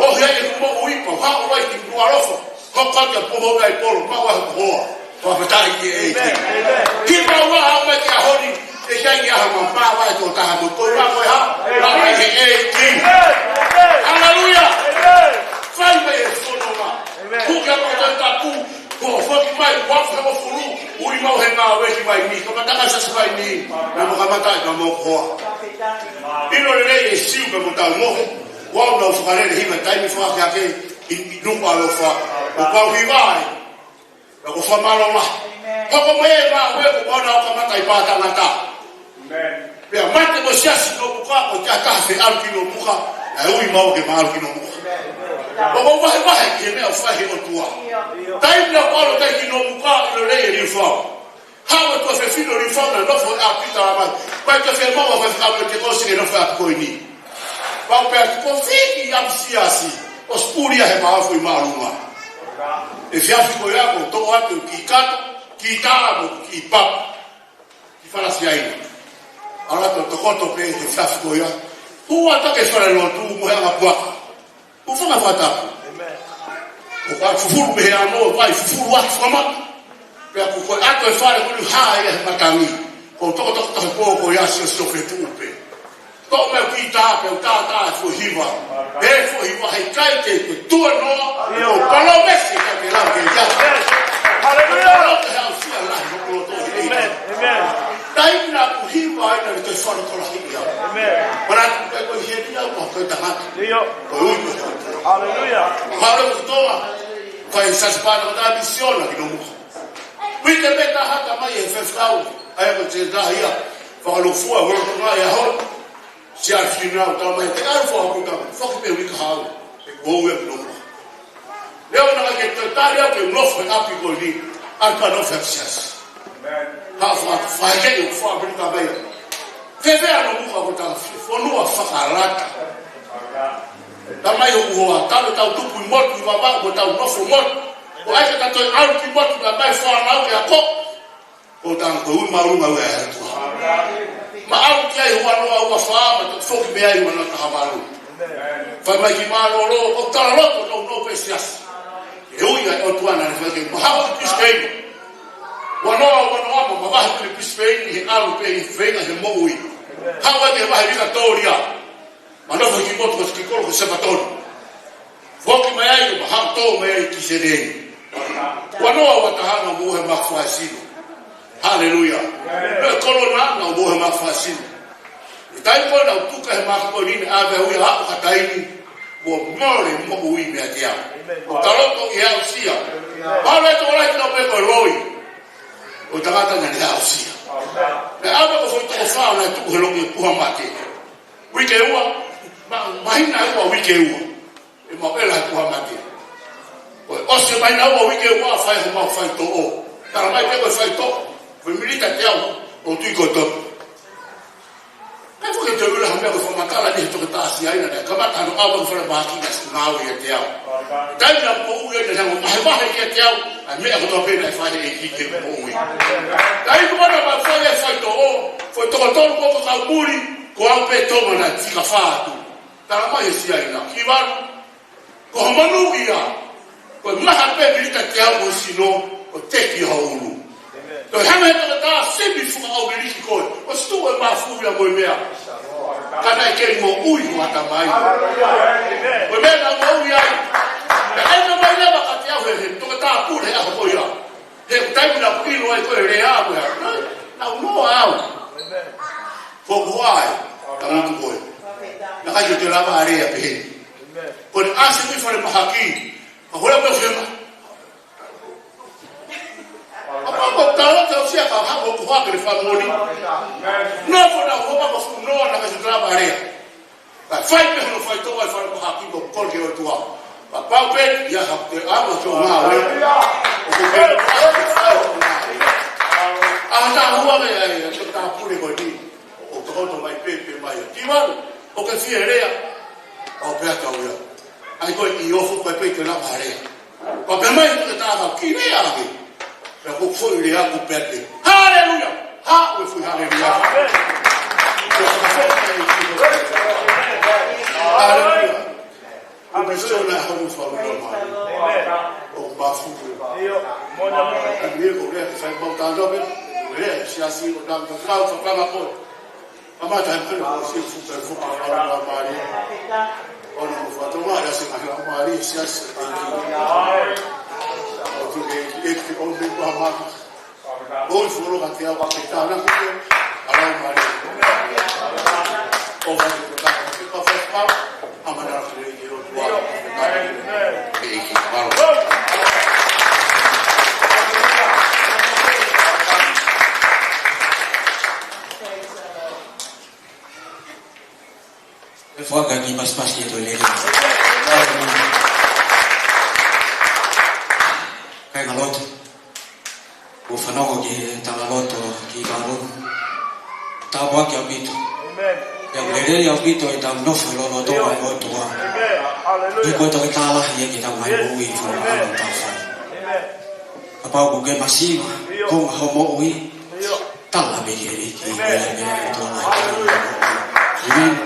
ʻohake ai ʻeku moʻui pea u haʻu ai ki Nuʻualofa. Ko e kati ʻa Pomo Ngai Polo, maʻu ai hoku hoa. Fakafetaʻi ki he ʻEiki. Amen. Kimuʻa haʻu mai ki he ʻaho ni, ʻe ʻikai ke ʻi ai ha mamafa ʻe tokotaha mo koe, ko e hā? Lava ʻe he ʻEiki. Amen. Haleluia. Amen. Fai mai e fononga. Amen. Kuki a ko e tapu, ko e foki mai, ua fehofulu, ui mau he ngāue ki Vaini, ko e matanga sa sa Vaini, naʻa mau kamata ai ka mau koa. ʻIlo lelei e Siu ka mo tau moho, ua nau fakalele hiva taimi fakake, ʻi, ʻi Nukuʻalofa, ʻo pau hiva ai. Ka ko e fakamālō lahi. Hoko mai e ngāue ko ʻena ʻo kamata ʻi Pātangata. Pea mate mo Siasi Nomuka, ko e taha feʻalu ki Nomuka, naʻe ui mau ke ma ʻalu ki Nomuka. Ko e vahevahe ki he meʻa ʻoku fai he ʻOtua. Taimi naʻa ku ʻalu ai ki Nomuka, ʻilo lelei e Liufau. Haʻu e tuofefine ʻo Liufau naʻe nofo he ʻapi, talamai, ʻikai ke fiemaʻu ʻa e faifekau Penitekosi ke nofo he ʻapi ko eni. Pau pea ki ko fiki ʻapi Siasi, ʻosi puli ia he maofu ʻi māʻolunga. Efiafi ko ia kuo u toʻo atu e kiʻi kato, kiʻi tā mo e kiʻi papa, ki Falafiaina. ʻAlu atu ʻo tokoto pē he efiafi ko ia. Hū atu ki he falelotu mo e anga puaka. Kuo fanga fakatapu. Amen. Ko e fufulu mei he ano, vai fufulu atu fakamata. Pea ko e ʻato e fale ko eni hā ia he matangi. Ko e tokotoko taha pō ko ia sio sio fetuʻu pē. Toʻo mai e kiʻi tā pē, u tātā e foʻi hiva. He foʻi hiva heʻikai ke ke tuʻu noa, ʻio, ʻo palōmesi ka ke lau ke ia. Amen. Haleluia. Ko e lau ke hau sia lahi no kuloto he ʻEiki. Amen. Amen. Taimi naʻa ku hiva ai naʻa ne toe fano kola hiʻi au. Amen. Mana ku kai ko heni au ma ko e tangata. ʻIo. Ko e ui ko e tangata. Haleluia. Hale ku toa. Kai sasi pana ko tā misiona ki Nomuka. Uike pē taha ka mai e fefau. ʻA ia ko e te taha ia. Fakalofua, holo ko ngai a holo. Siasi Nomuka, talamai te ʻalu fua ʻaku tama, foki pē uike hau, ʻe kuo u ʻi Nomuka. Leo naʻe ʻikai ke toe tali au ke nofo he ʻapi ko eni, ʻalu pē ʻo nofo he Siasi. Amen. Ka fa, fa ke u fa pē ka mai. Fēfē ʻa Nomuka ko e tama fonua fakalata. Talamai ʻoku ou tala tau tupu ʻi motu ʻi vavā, mo tau nofo motu. ʻOku ʻikai ke ta toe ʻalu ki motu, talamai fānau ke ako. Ko e tangata ko e ui māʻolunga ʻa e ʻOtua. Ma ʻalu ki ai ua noa ua fā, ma toki foki mei ai ua noa taha valu. Fai mai ki mālōlō, ʻo talaloto nounou pē Siasi. ʻE ui ʻa e ʻOtua naʻa ne fai ke ma haʻu ki Pisipeini. Ua noa ua noa ma, ma vahe ki Pisipeini he ʻalu pē ʻi he feinga he moʻui. Haʻu ai ki he vahe Vikatōlia. Ma nofo ki motu ko e kiʻi kolo ko Sepatoni. Foki mai ai, ma haʻu tō mai ai ki Seleni. Ua noa ua taha naʻa mou he mafaisino. Haleluia. Pea kolona naʻa mou he mafaisino. ʻI he taimi ko ē naʻa ku tuka he mafaisino ni, ʻave au ia ʻo ka taimi, mo mole moʻui meiate au. ʻO ka loto ʻi he aʻusia. Pau le tō lai ki na me ko loi. ʻO tangata na ni aʻusia. Pea ʻave ko foʻi toko fā naʻe tuʻu he loki puha mate. Uike ua, ma-, māhina ua, uike ua. ʻE mau ʻela he puha mate. Ko e ʻosi māhina ua, uike ua, fai homau faitoʻo. Tala mai pē ko e faitoʻo. Ko e milita teau, ʻo tui ko e toki. Kae foki te ula ha meʻa ko e fakamatala ni he toketā Siaina, naʻe kamata hono ʻave ki falemahaki naʻe ʻosi ngāue ʻiate au. Taimi naʻa ku ʻi ai naʻe hanga ʻo vahevahe kiate au ʻa e meʻa kotoa pē naʻe fai ʻe he ʻEiki ki heʻeku moʻui. Taimi ko ē naʻa mau fai ai e faitoʻo, foʻi toko tolu ko ē ko kau muli, ko au pē Tonga naʻe fika fā atu. Tala mai ʻe Siaina, Kivalu, ko ho manu ia, ko e maha pē milita teau ho sino, ʻo teki ho ulu. Ko e hanga ʻe he toketā sivi fuka ʻo miliki koe, ʻosi tuʻu e mafu ia mo e meʻa. Ka naʻe kei moʻui ho ʻatamai. Ko e meʻa naʻa ku moʻui ai. Pea ʻai mai leva kiate au ʻe he, he toketā pule ʻa ho ko ia. He taimi naʻa ku ʻilo ai ko e lea ko ē. Naʻa ku noa au. Ko ko ai, ka mutu ko ē. Naʻe ʻikai ke te lava ʻo lea pehē. Ko e ʻasi ki falemahaki. Ka ko e lea pē fema. Apa ko talo te o sia ka ha ko ko ha ke le famoni. Nofo naʻa ku homa ko fuʻu noa naʻe ʻikai ke te lava ʻo lea. Ka fai pē hono faitoʻo ʻi falemahaki ko e kole ki he ʻOtua. Ka pau pē, ia ha te ava so ngāue. ʻO ko pē, ʻa na hua me ai, ʻa toketā pule ko eni. ʻO tokoto mai pē, pē mai. Kivalu, ʻoku ke fie lea. ʻO pehē atu au ia. ʻAi ko e ʻi ofo ko e pē ke lava ʻo lea. Ka pehē mai toketā ka ki lea ake. Pea ko e foʻi lea ko e pehē. Haleluia! Ha, ko e foʻi haleluia. Haleluia. Ko e sona ho mo fau lo ma. ʻO mafu. Ka mie ko lea ke fai mau tānaki. Lea, siasi ʻo tānaki, ka fai mau ko. Kamata e pele mo si fuka e fuka ʻa Laumālie. ʻOna mo fatonga ia si Laumālie, siasi ʻEiki. ʻO tu ke ʻEiki ʻo me kua maka. ʻOi fulo ka te au ka te tāna kuke ʻa Laumālie. ʻO fai ko ka ke pa fai pa. ʻAmana atu ʻEiki ʻo tua. ʻEiki, mālō. E faka ki paspas ki to lele. Kāinga lotu. Ko fanongo ki he tala lotu ki Valu. Tāpuaki ʻaupito. Pea lelei ʻaupito ʻetau nofo lolotonga ʻo e ʻOtua. Pea ko e toketā lahi ʻi heʻetau ngaahi moʻui fakaʻamu tau fai. Kapau ʻoku ke masiva, konga hoʻo moʻui, tala pē ki he ʻEiki, pea pē ʻe tuʻa mai. ʻĒmeni.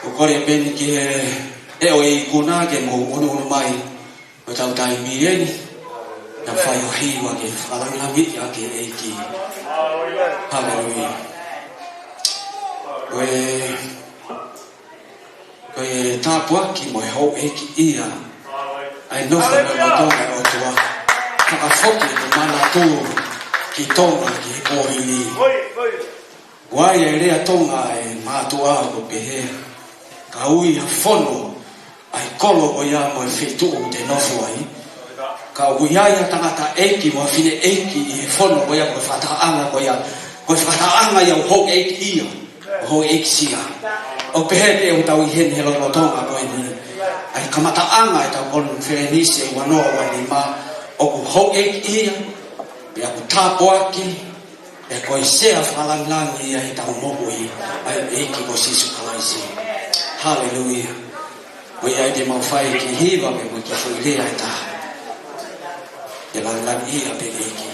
ʻOku ou kole pē ni ki he ʻEiki ʻo e ikuna ke mou ʻunuʻunu mai, ʻo tau taimi eni, na fai ʻo hiva ke fakalāngilangiʻi ʻa e ʻEiki. Haleluia. Ko e Ko e tāpuaki mo e houʻeiki ia. ʻA e nofo lolotonga ʻo e ʻOtua. Fakafoki ʻa e manatu ki Tonga ki he kuohili. ʻOku ʻi ai e lea Tonga ʻa e mātuʻa ʻoku pehē. Ka ui ha fono ʻa e kolo ko ia mo e feituʻu te nofo ai. Ka ui ai ha tangataʻeiki mo ha fineʻeiki ʻi he fono ko ia ko e fakatahaʻanga ko ia. Ko e fakatahaʻanga ia ʻo e houʻeiki ia. ʻO houʻeiki ia. ʻOku pehē pē ʻoku tau ʻi heni he lolotonga ko eni. ʻA e kamataʻanga ʻetau konifelenisi ʻe ua noa ua nima. ʻOku houʻeiki ia. Pea ʻoku tāpuaki. Pea ko e sea fakalāngilangi ia ʻi heʻetau moʻui. ʻA e ʻEiki ko Sīsū Kalaisi. Haleluia. Ko ia ʻoku mau fai ki he hiva pea mo e kiʻi foʻi lea ʻe taha. ʻE lāngilangiʻia pē ʻEiki.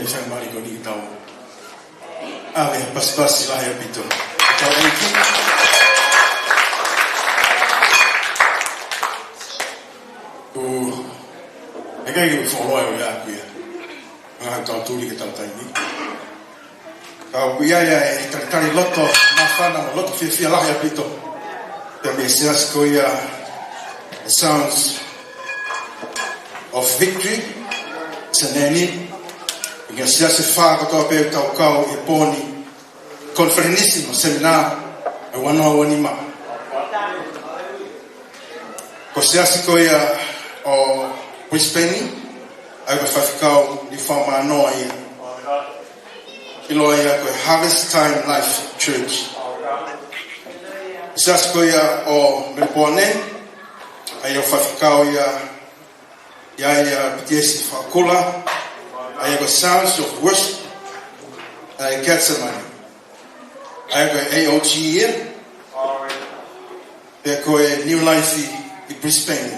Fai mali ko ni tau ʻave pasipasi lahi ʻaupito. Tau ʻEiki. Ko e ʻEiki ʻoku fuoloa ʻo ia aku ia. Ngā tau tuli ke tau taimi. Ka ʻoku ʻi ai ʻa e talitali loto māfana mo loto fiefia lahi ʻaupito. Pea mei he siasi ko ia Sounds of Victory, Seneni, ʻi he siasi fā kotoa pē ʻoku tau kau ʻi he pō ni, konifelenisi mo semina, ʻi he ua noa ua nima. Ko e siasi ko ia ʻo Brisbane, ʻa ia ko e faifekau ni fā mano ia. ʻIloa ia ko e Harvest Time Life Church. Siasi ko ia ʻo Melbourne, ʻa ia ʻoku faifekau ia, ia ia Pitiesi Fakula, ʻa ia ko e Sounds of Worship, ʻa ia Gethsemane. ʻA ia ko e A O G ia, pea ko e New Life ʻi, ʻi Brisbane.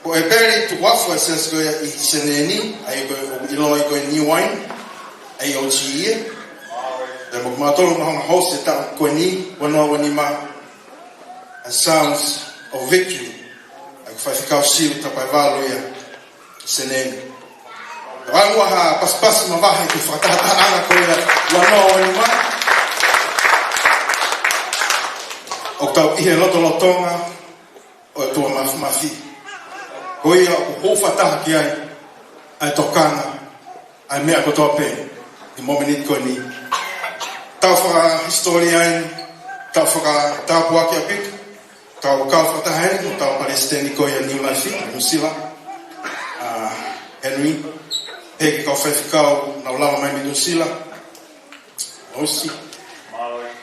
Ko e peli tukuafu ʻa e siasi ko ia ʻi Seneni, ʻa ia ko e ʻiloa ko e New Wine, A O G ia. Pea mo kimautolu ʻoku mau host he taʻu ko eni, ua noa ua nima, ʻa e Sounds of Victory. ʻA ia ko e faifekau Siu Tapaevalu ia, Seneni. Ka ʻoku ʻi ai ha pasipasi mavahe ki he fakatahatahaʻanga ko ia ua noa ua nima. ʻOku tau ʻi he lotolotonga ʻo e ʻOtua Māfimafi. Ko ia ʻoku hūfataha ki ai ʻa e tokanga ʻa e meʻa kotoa pē ʻi he momeniti ko eni. Tau fakahisitōlia eni, tau fakatāpuaki ʻaupito, tau kau fakataha eni mo hotau palesiteni ko ia New Life ʻi Nuʻusila, ʻa Henry, pehē ki he kau faifekau naʻa nau lava mai mei Nuʻusila, ʻosi.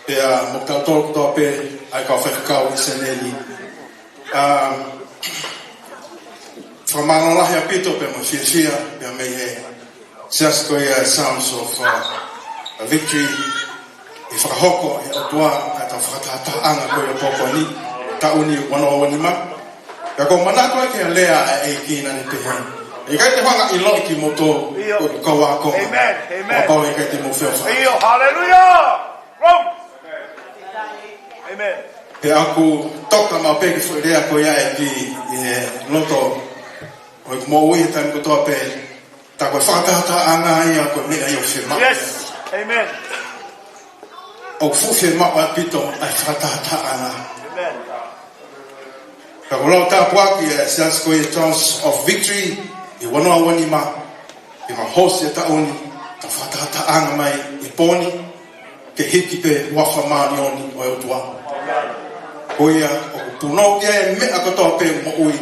Pea mo kitautolu kotoa pē ʻa e kau faifekau ʻi Seneni. ʻA, fakamālō lahi ʻaupito pea mo e fiefia, pea mei he siasi ko ia Sounds of, uh, Victory, ʻi he fakahoko ʻe he ʻOtua ʻa e tau fakatahatahaʻanga ko ia ʻo e pō ko eni, taʻu ni ua noa ua nima. Pea ʻoku ou manatu ai ki he lea ʻa e ʻEiki naʻa ne pehē, ʻikai te u hanga ʻo ʻiloʻi kimoutolu ʻo e kau ako. Amen. Amen. Kapau ʻe ʻikai te mou feʻofaʻaki. ʻIo, haleluia. Glory. Amen. Pea ʻoku toka maʻu pē ki he foʻi lea ko ia ʻa e ʻEiki ʻi he loto ʻo ʻeku moʻui he taimi kotoa pē. Tā ko e fakatahatahaʻanga ia ko e meʻa ia ʻoku fiemaʻu. Yes. Amen. ʻOku fuʻu fiemaʻu ʻaupito ʻa e fakatahatahaʻanga. Amen. Ka ʻoku ou lau tāpuaki ʻa e siasi ko ia Sounds of Victory ʻi he ua noa ua nima, ke mau host e taʻu ni, tau fakatahatahaʻanga mai ʻi he pō ni, ke hiki pē huafa māʻoniʻoni ʻo e ʻOtua. Ko ia ʻoku punou ki ai e meʻa kotoa pē ʻo e moʻui.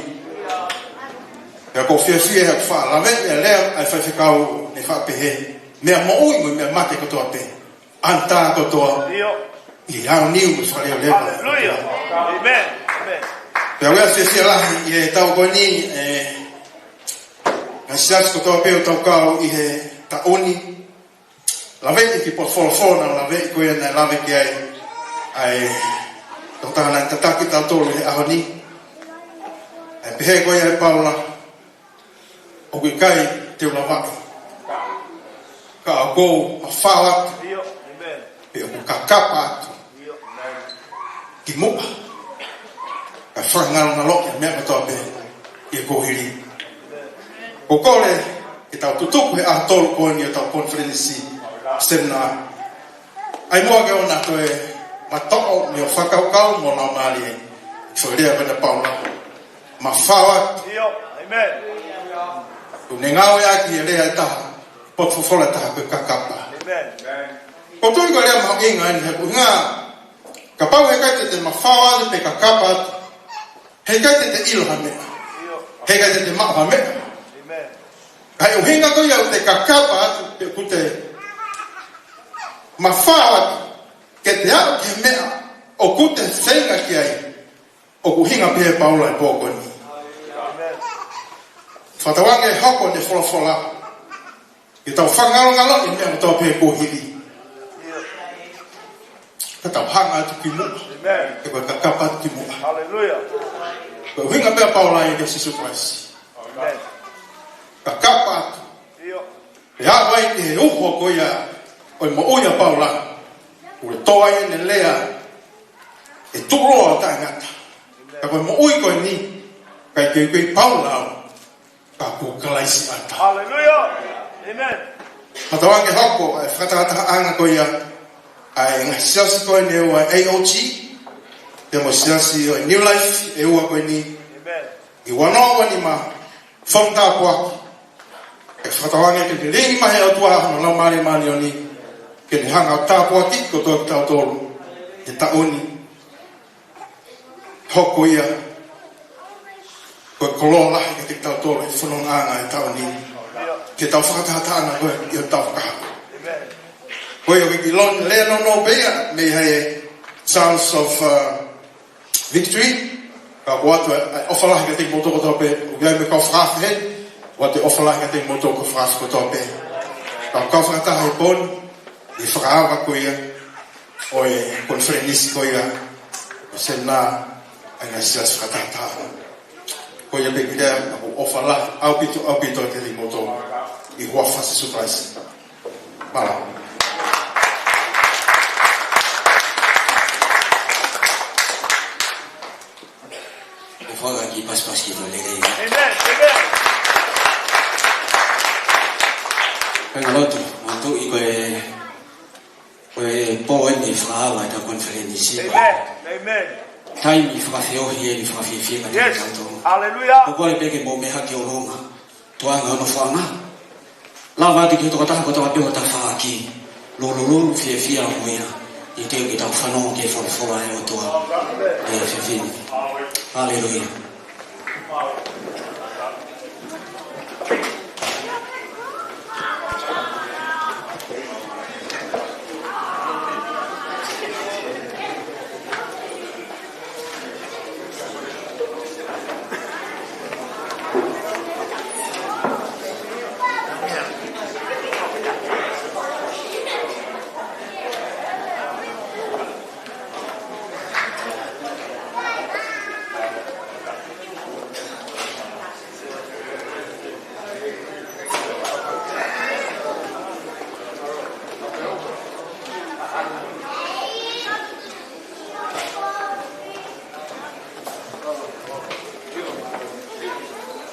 Pea ʻoku ou fiefia he ʻoku faʻa lave ʻa e lea ʻa e faifekau ne faʻa pehē, meʻa moʻui mo e meʻa mate kotoa pē, ʻa e tā kotoa, ʻio, ʻi he aoniu mo e fakaleveleva. Haleluia. Amen. Amen. Pea ʻoku ou fiefia lahi ʻi he taʻu ko eni, ʻe, ngaahi siasi kotoa pē ʻoku tau kau ʻi he taʻu ni, laveʻi ki he potu folofola naʻe laveʻi ko ia naʻe lave ki ai ʻa e tokotaha naʻe tataki kitautolu he ʻaho ni. ʻE pehē ko ia ʻe Paula, ʻoku ʻikai te u lavaʻi, ka ʻoku ou mafao atu, ʻio, amen, pea ʻoku ou kakapa atu, ʻio, amen, ki muʻa, kae fakangalongaloʻi ʻa e meʻa kotoa pē ʻi he kuohili. Amen. ʻOku ou kole ke tau tutuku he ʻaho tolu ko eni ʻo e tau konifelenisi, semina. ʻAi muʻa ke ʻoua naʻa toe matoʻo mei hoʻo fakakaukau mo e laumālie, ʻa e foʻi lea ko ena ʻa Paula, mafao atu. ʻIo, amen. ʻOku ne ngāueʻaki e lea ʻe taha, potu folofola ʻe taha ko e kakapa. Amen. ʻOku ou tui ko e lea mahuʻinga eni he ʻuhinga, kapau he ʻikai te te mafao atu pe kakapa atu, he ʻikai te te ʻilo ha meʻa. ʻIo. He ʻikai te te maʻu ha meʻa. Amen. Ka ʻi he ʻuhinga ko ia ʻoku te kakapa atu, pe ʻoku te mafao atu, ke te aʻu ki he meʻa ʻoku te feinga ki ai, ʻoku ʻuhinga pē ʻe Paula ʻi he pō ko eni. Amen. Fakatauange ʻe hoko ʻene folofola ke tau fakangalongaloʻi e meʻa kotoa pē ʻi he kuohili, ka tau hanga atu ki muʻa. Amen. He ko e kakapa atu ki muʻa. Hallelujah. Ko e ʻuhinga pē ʻa Paula ia kia Sīsū Kalaisi. Amen. Kakapa atu. ʻIo. Pea ʻoku ʻi he uho ko ia ʻo e moʻui ʻa Paula, ʻoku tō ai ʻene lea ʻe tuʻuloa ʻo taʻengata. Ka ko e moʻui ko eni, ʻikai ke u kei Paula au, ka ko Kalaisi ʻataʻatā. Haleluia. Amen. Ka tau ange hoko e fakatahatahaʻanga ko ia ʻa e ngaahi siasi ko eni ʻa e A O G, pea mo e siasi ʻo e New Life ʻe ua ko eni. Amen. ʻI he ua noa ua nima, fonu tāpuaki. ʻE fakatauange ke lilingi mai ʻe he ʻOtua hono Laumālie Māʻoniʻoni, ke ne hanga ʻo tāpuakiʻi kotoa kitautolu he taʻu ni. Hoko ia ko e koloa lahi kiate kitautolu he fonongaʻanga he taʻu ni, ke tau fakatahatahaʻanga ko ē ʻi hotau fakahā. Ko ia ʻoku ke ʻilo, lea nounou pē ia mei he Sounds of, uh, Victory. Ka ʻoku ʻoatu e ʻofa lahi kiate kimoutolu kotoa pē, ʻoku ʻi ai mo e kau fakaafe heni, ʻoku ʻoatu e ʻofa lahi kiate kimoutolu kau fakaafe kotoa pē. Ka ʻoku kau fakataha he pō ni, ʻi he fakaava ko ia ʻo e konifelenisi ko ia ʻo e semina ʻa e ngaahi siasi fakatahataha. Ko ia pē ki lea, ʻoku ou ʻofa lahi ʻaupito, ʻaupito kiate kimoutolu, ʻi he huafa ʻo Sīsū Kalaisi. Mālō. ʻOfa lahi, pasipasi ki he lelei. Amen. Amen. Kāingalotu, mātuʻa, ko e, ko e pō eni ʻe fakaava ʻetau konifelenisi. Amen. Amen. Taimi fakafeohi eni fakafiefia kiate kitautolu. Yes. Hallelujah. ʻOku ou kole pē ke mou meʻa hake ʻo longa. Tuʻunga hono fanga. Lava atu ki he tokotaha kotoa pē ʻo tafaʻaki. Lulululu fiefia mo ia. ʻI he teu ke tau fanongo ki he folofola ʻa e ʻOtua. ʻI he efiafi ni. Haleluia.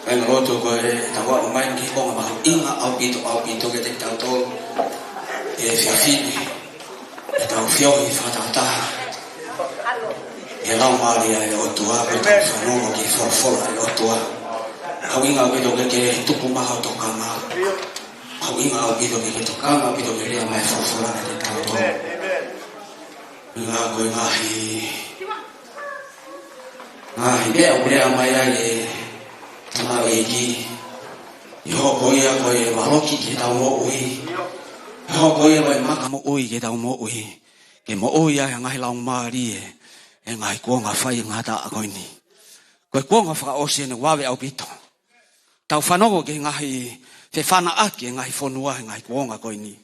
Kāingalotu, ko e tau aʻu mai ki he konga mahuʻinga ʻaupito, ʻaupito kiate kitautolu he efiafi ni, ʻetau feohi fakatahataha ʻi he Laumālie ʻo e ʻOtua, ko ʻetau fanongo ki he folofola ʻa e ʻOtua. Mahuʻinga ʻaupito ke ke tupu maʻu ʻo tokanga. Mahuʻinga ʻaupito ke ke tokanga ʻaupito ki he lea mai ʻa e folofola kiate kitautolu. Meʻa ko e ngaahi, ngaahi meʻa ʻoku lea mai ai ʻe he tamaioʻeiki, ʻe hoko ia ko e valoki ki heʻetau moʻui. ʻE hoko ia ko e maka moʻui ki heʻetau moʻui. Ke moʻui ai ʻa e ngaahi laumālie ʻi he ngaahi kuonga faingataʻa ko eni. Ko e kuonga fakaʻosi eni, vave ʻaupito. Tau fanongo ki he ngaahi fefanaʻaki ʻa e ngaahi fonua he ngaahi kuonga ko eni.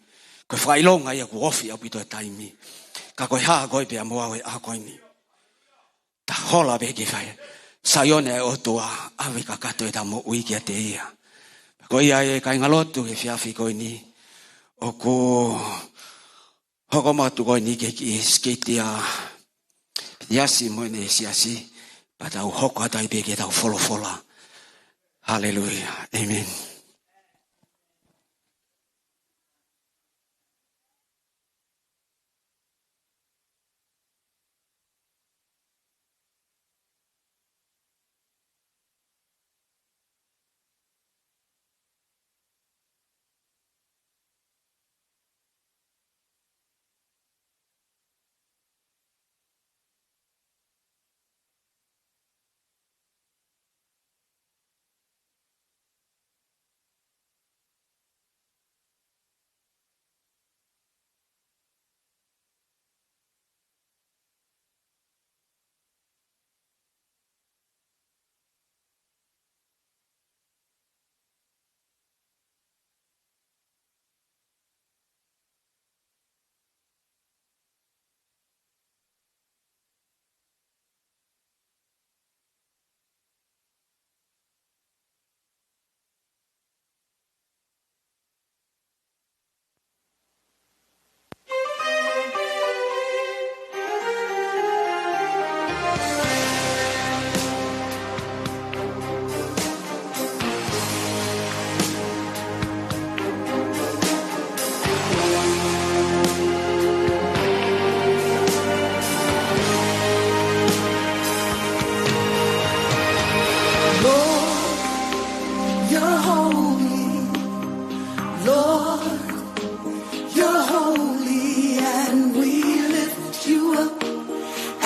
Ko e fakaʻilonga ia kuo ofi ʻaupito e taimi. Ka ko e hā koe pea mo au he ʻaho ko eni? Tau hola pē ki he fale Saione ʻa e ʻOtua, ʻave kakato ʻetau moʻui kiate ia. Ko ia ē kāingalotu he efiafi ko eni, ʻoku hoko mai atu ko eni ki he kiʻi siketi ʻa Pitiasi mo ʻene siasi, pea tau hoko atu ai pē ki heʻetau folofola. Haleluia. ʻĒmeni.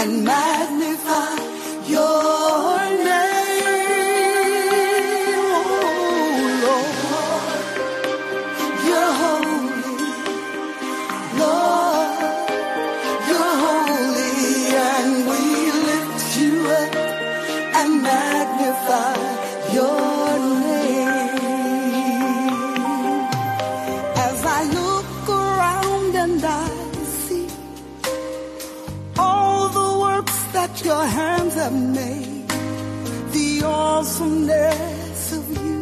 Magnify your name, oh Lord. You're holy, Lord. You're holy, and we lift you up and magnify your name. As I look around and I see all the works that your hands have made, the awesomeness of you,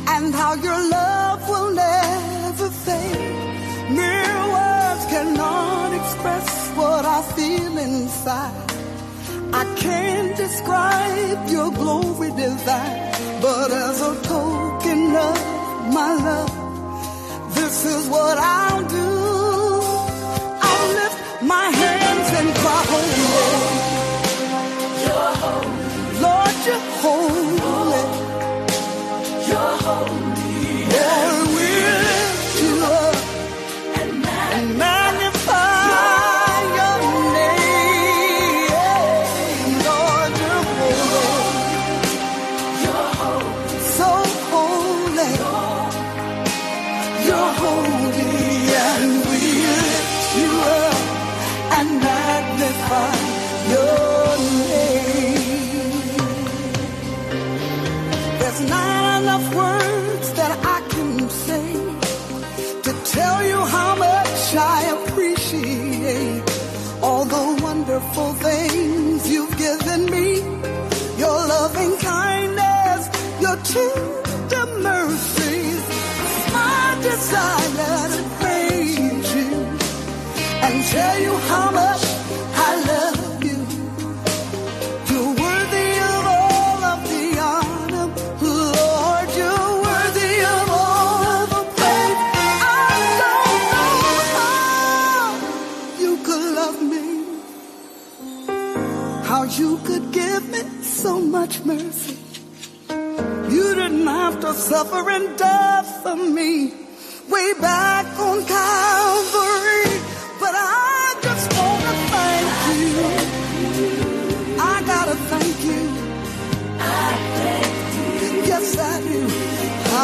and how your love will never fade. Mere words cannot express what I feel inside. I can't describe your glory divine, but as a token of my love, this is what I'll do. I'll lift my hands and cry, "Holy, Lord, you're holy." You're holy. Lord, we lift you up and magnify your name. Lord, you're holy. You're holy. So holy. You're holy, and we lift you up and magnify your name. There's not enough words that I can say to tell you how much I appreciate all the wonderful things you've given me. Your loving kindness, your tender mercies. It's my desire to praise you and tell you how much I love you. You're worthy of all of the honor. Lord, you're worthy of all of the praise. I don't know how you could love me, how you could give me so much mercy. You didn't have to suffer and die for me way back on Calvary, but I just wanna thank you. I gotta thank you. Yes, I do.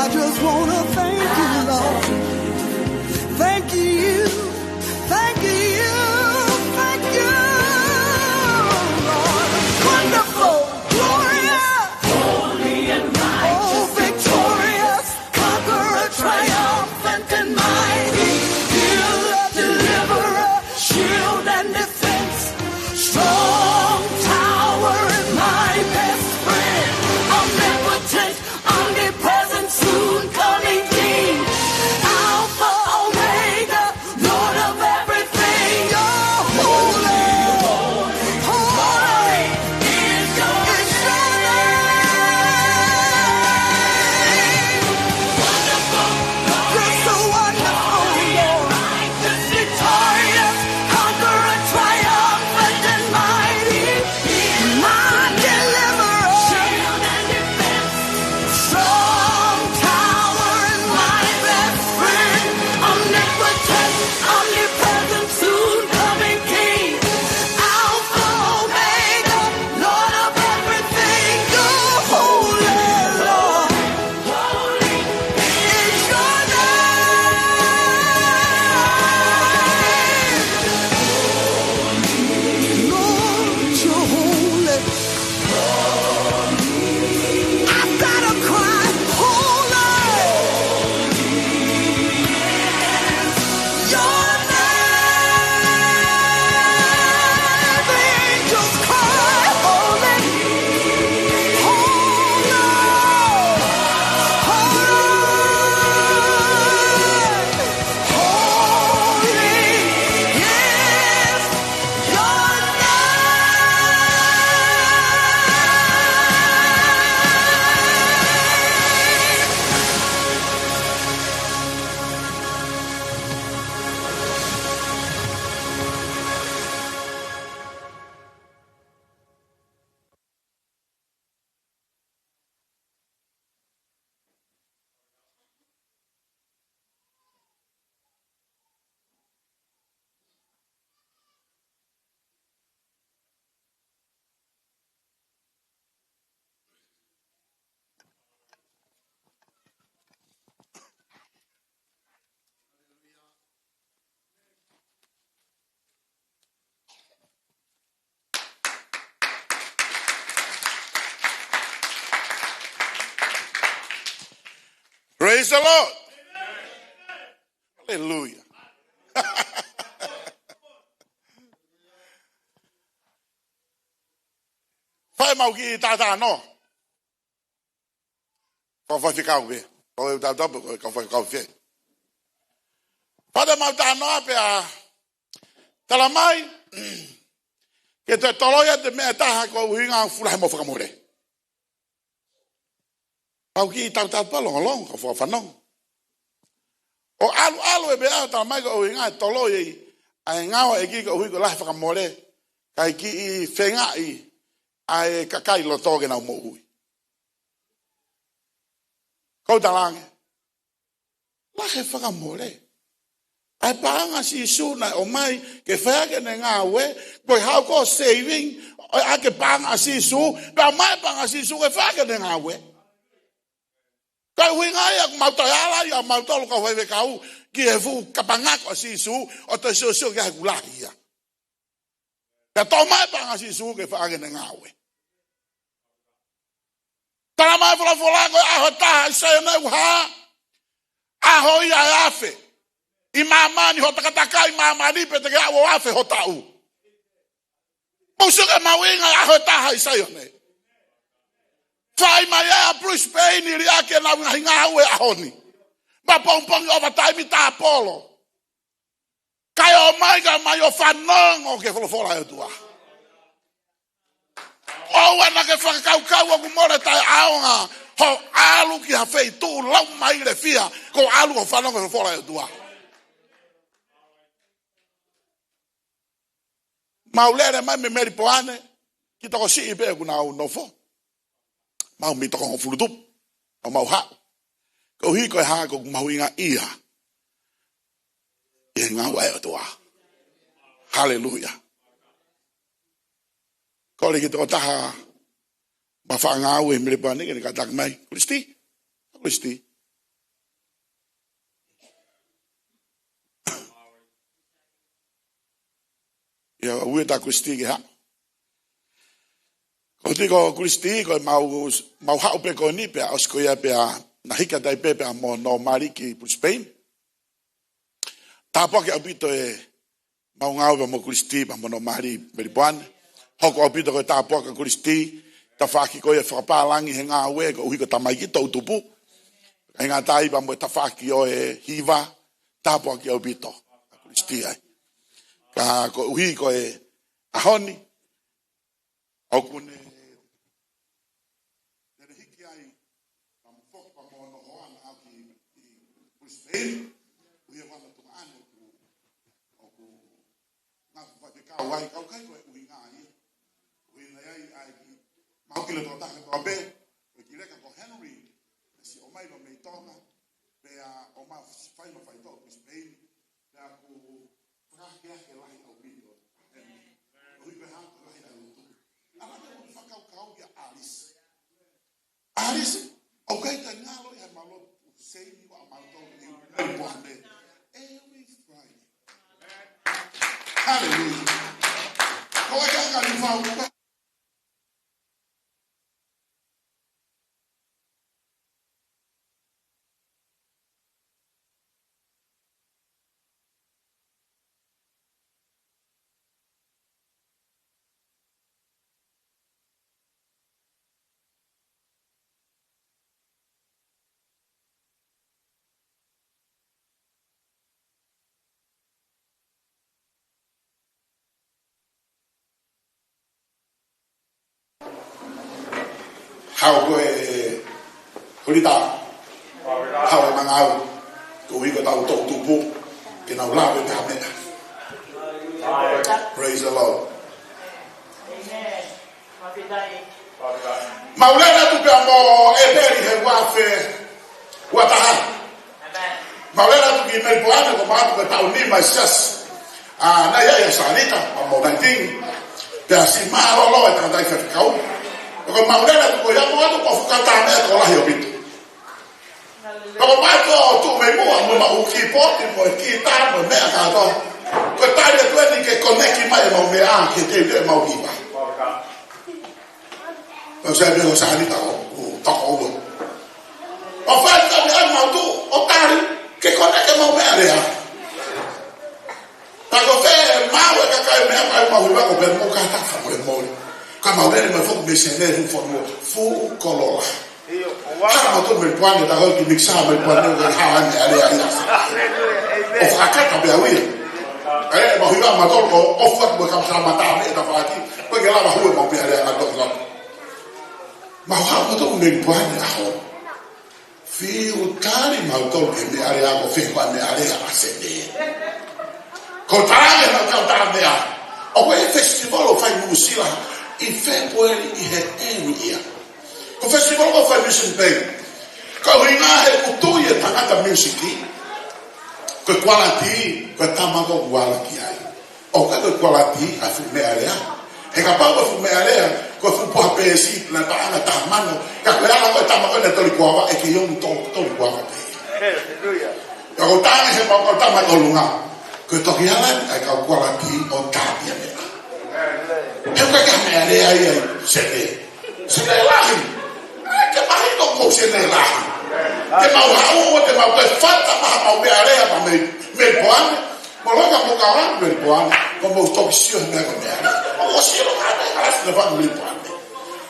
I just wanna thank you, Lord. Thank you. Thank you. Thank you, Lord. Wonderful, glorious, holy and righteous, oh, victorious, conqueror, triumphant and mighty, healer, deliverer, shield and defense, strong tower and my best friend, omnipotent, omnipresent, soon coming King, Alpha, Omega, Lord of everything. You're holy, holy is your name. Wonderful, you're so wonderful, Lord. Victorious, conqueror, triumphant, and mighty. Praise the Lord. Hallelujah. Fai ʻemau kiʻi talanoa. Kau faifekau pē. Kau e tau tau pē, kau faifekau pē. Fai ʻemau talanoa pea talamai ke toe toloi ʻa e meʻa ʻe taha ko e ʻuhinga fula he mo fakamole. Pau kiʻi tau tau pē longolongo, kau fakafanongo. ʻO ʻalu ʻalu e meʻa ʻo talamai ko e ʻuhinga e toloi ʻa e ngāue ʻa e ʻEiki ko e ʻuhi ko e lahi fakamole. Kae kiʻi fengaʻi ʻa e kakai loto ke nau moʻui. Kau talange. Lahi fakamole. ʻA e paʻanga ʻa Sīsū naʻe ʻomai ke fai ʻaki ʻene ngāue, ko e hau ko e saving, ʻo ʻai ke paʻanga ʻa Sīsū, pea ʻomai paʻanga ʻa Sīsū ke fai ʻaki ʻene ngāue. Ko e ʻuhinga ia ʻoku mau toe ala ia ʻa mautolu kau faifekau, ki he fuʻu kapanga ko ē ʻa Sīsū, ʻo toe siosio ki ai he ʻoku lahi ia. Pea toʻo mai paʻanga ʻa Sīsū ke fai ʻaki ʻene ngāue. Talamai folofola ko e ʻaho ʻe taha ʻi Saione ʻoku hā, ʻaho ia ʻe afe ʻi māmani, hoʻo takatakai ʻi māmani pea te ke aʻu ʻo afe ho taʻu. Mou sio ki he mahuʻinga ʻo e ʻaho ʻe taha ʻi Saione. Fai mai ʻa Brisbane ʻi liʻaki ʻenau ngaahi ngāue ʻaho ni. Pea pongipongi ʻofa taimi tāpolo. Kae ō mai, kae ō mai ʻo fanongo ki he folofola ʻa e ʻOtua. ʻOua naʻa ke fakakaukau ʻoku mole taʻeʻaonga hoʻo ʻalu ki ha feituʻu laumailefia, ko e ʻalu ʻo fanongo ki he folofola ʻa e ʻOtua. Mau lele mai mei Melipoane ki Tokosiʻi pē ʻoku nau nofo. Mau mei toko hongofulu tupu ʻo mau haʻu. Koeʻuhi ko e hā? Ko ʻeku mahuʻingaʻia ʻi he ngāue ʻa e ʻOtua. Haleluia. Kole ki he tokotaha ʻoku ma faʻa ngāue ʻi Melipoane ke ne kātaki mai. Kulisiti. Kulisiti. ʻIo, ʻoua ʻe tā Kulisiti ke haʻu. Ko e tiko Kulisiti, ko e mau, mau haʻu pē ko eni pea ʻosi ko ia pea na hika tai pē pea mo Nōmali ki Brisbane. Tāpuaki ʻaupito ʻemau ngāue pea mo Kulisiti pea mo Nōmali ʻi Melipoane. Hoko ʻaupito ko e tāpuaki ʻa Kulisiti, tafaʻaki ko ia fakapālangi he ngāue koeʻuhi ko e tamaiki toʻutupu. Kae ngata ai pea mo e tafaʻaki ʻo e hiva, tāpuaki ʻaupito ʻa Kulisiti ai. Ka koeʻuhi ko e ʻaho ni, ʻoku ne, ne hiki ai, pea mo foki pea mo hono hoa naʻa ki, ki Brisbane, ʻuhi ʻa e vana tumaʻane ʻoku, ʻoku ngafu faifekau ai, ka ʻoku ʻikai ko e ʻuhinga ia. ʻUhinga ia ʻa e kiʻi, mau kile tokotaha kotoa pē, ko e kiʻi leka ko Henry, ne siʻi ō mai pē mei Tonga, pea ʻomai fai mo faitoʻo Brisbane, pea ʻoku fakaakeake lahi ʻaupito. Koeʻuhi ko e hā? Ko e lahi ʻa e lotu. ʻAlu atu ʻo fakakaukau kia ʻAlisi. ʻAlisi, ʻoku ʻikai ke ngalo ia he mau lotu seini ko ʻa mautolu ʻi Melipoane every Friday. Haleluia. Ko e kaka ni fau. Haʻu ko e Hulita. Haʻu e mangau. Koeʻuhi ko ʻetau toʻutupu ke nau lave pē ha meʻa. Praise the Lord. Mau lele atu pea mo ʻEpeli he ua afe ua taha. Mau lele atu ki Melipoane, ko mau atu ko e taʻu nima ʻi he siasi. ʻA, naʻe ʻi ai ʻa Sanita, ʻa mo Naitini. Pea siʻi mālōlō e tangataʻeiki faifekau. Ko mau lele atu ko ia mo atu ko e fuʻu kata meʻa tokolahi ʻaupito. Ko mau atu ʻo tuʻu mei muʻa mo maʻu kīpooti mo e kītā mo e meʻa kātoa. Ko e tali atu eni ke koneki mai ʻemau meʻa ke teuteu ʻemau hiva. Pea sai pē ko Sanita ʻoku toko ua. ʻO fai ka me ai mau tu, ʻo tali, ke koneke mau meʻalea. Ka ko e fē mau e kakai meʻa mai mau hiva ko pē mo ka ta ka mole mole. Ka mau lele mai foki mei Senē hu fonu fuʻu koloa. Ka mau tonu Melipoane ta ko ki mixa Melipoane ko ha meʻalea ia. ʻO fakakata pē au ia. ʻE, mau hiva mau tonu ko ʻofa mo ka mata mata me ta faki. Ko ke lava hue mau meʻalea ka tonu. Mau ha mau tonu Melipoane a ho. Fiu tali mau tolu ke meʻalea ko fē ko e meʻalea ʻa Senē. Ko tali mau tau tā meʻa. ʻOku ʻi ai e festival ʻoku fai Nuʻusila ʻi Fēpueli ʻi he ʻEuia. Ko e festival ʻoku fai Mission Bay. Ko e ʻuhinga he ʻoku tui e tangata music. Ko e quality, ko e tama ko ʻoku ala ki ai. ʻOku ʻikai ko e quality ʻa e fuʻu meʻalea. He kapau ko e fuʻu meʻalea, ko e fuʻu poha peesi, naʻe paʻanga taha mano, ka ko e ala ko e tama ko ē naʻe toli kuava, ʻe kei ʻomi toli, toli kuava pē. Haleluia. Ka ko e tangi he pau ko e tama ʻi ʻolunga. Ko e toki ala ʻa e kau quality ʻo tā ia meʻa. He ʻoku ʻikai ke meʻalea ia ʻi Senē. Senē lahi. ʻAi ke mahino ko Senē lahi. Ke mau haʻu ʻo te mau ke fata maha mau meʻalea ma mei, Melipoane. Mo loka mo ka wan Melipoane, ko mou toki sio he meʻa ko e meʻa. ʻO sio ka meʻa ka lasi na fanga Melipoane.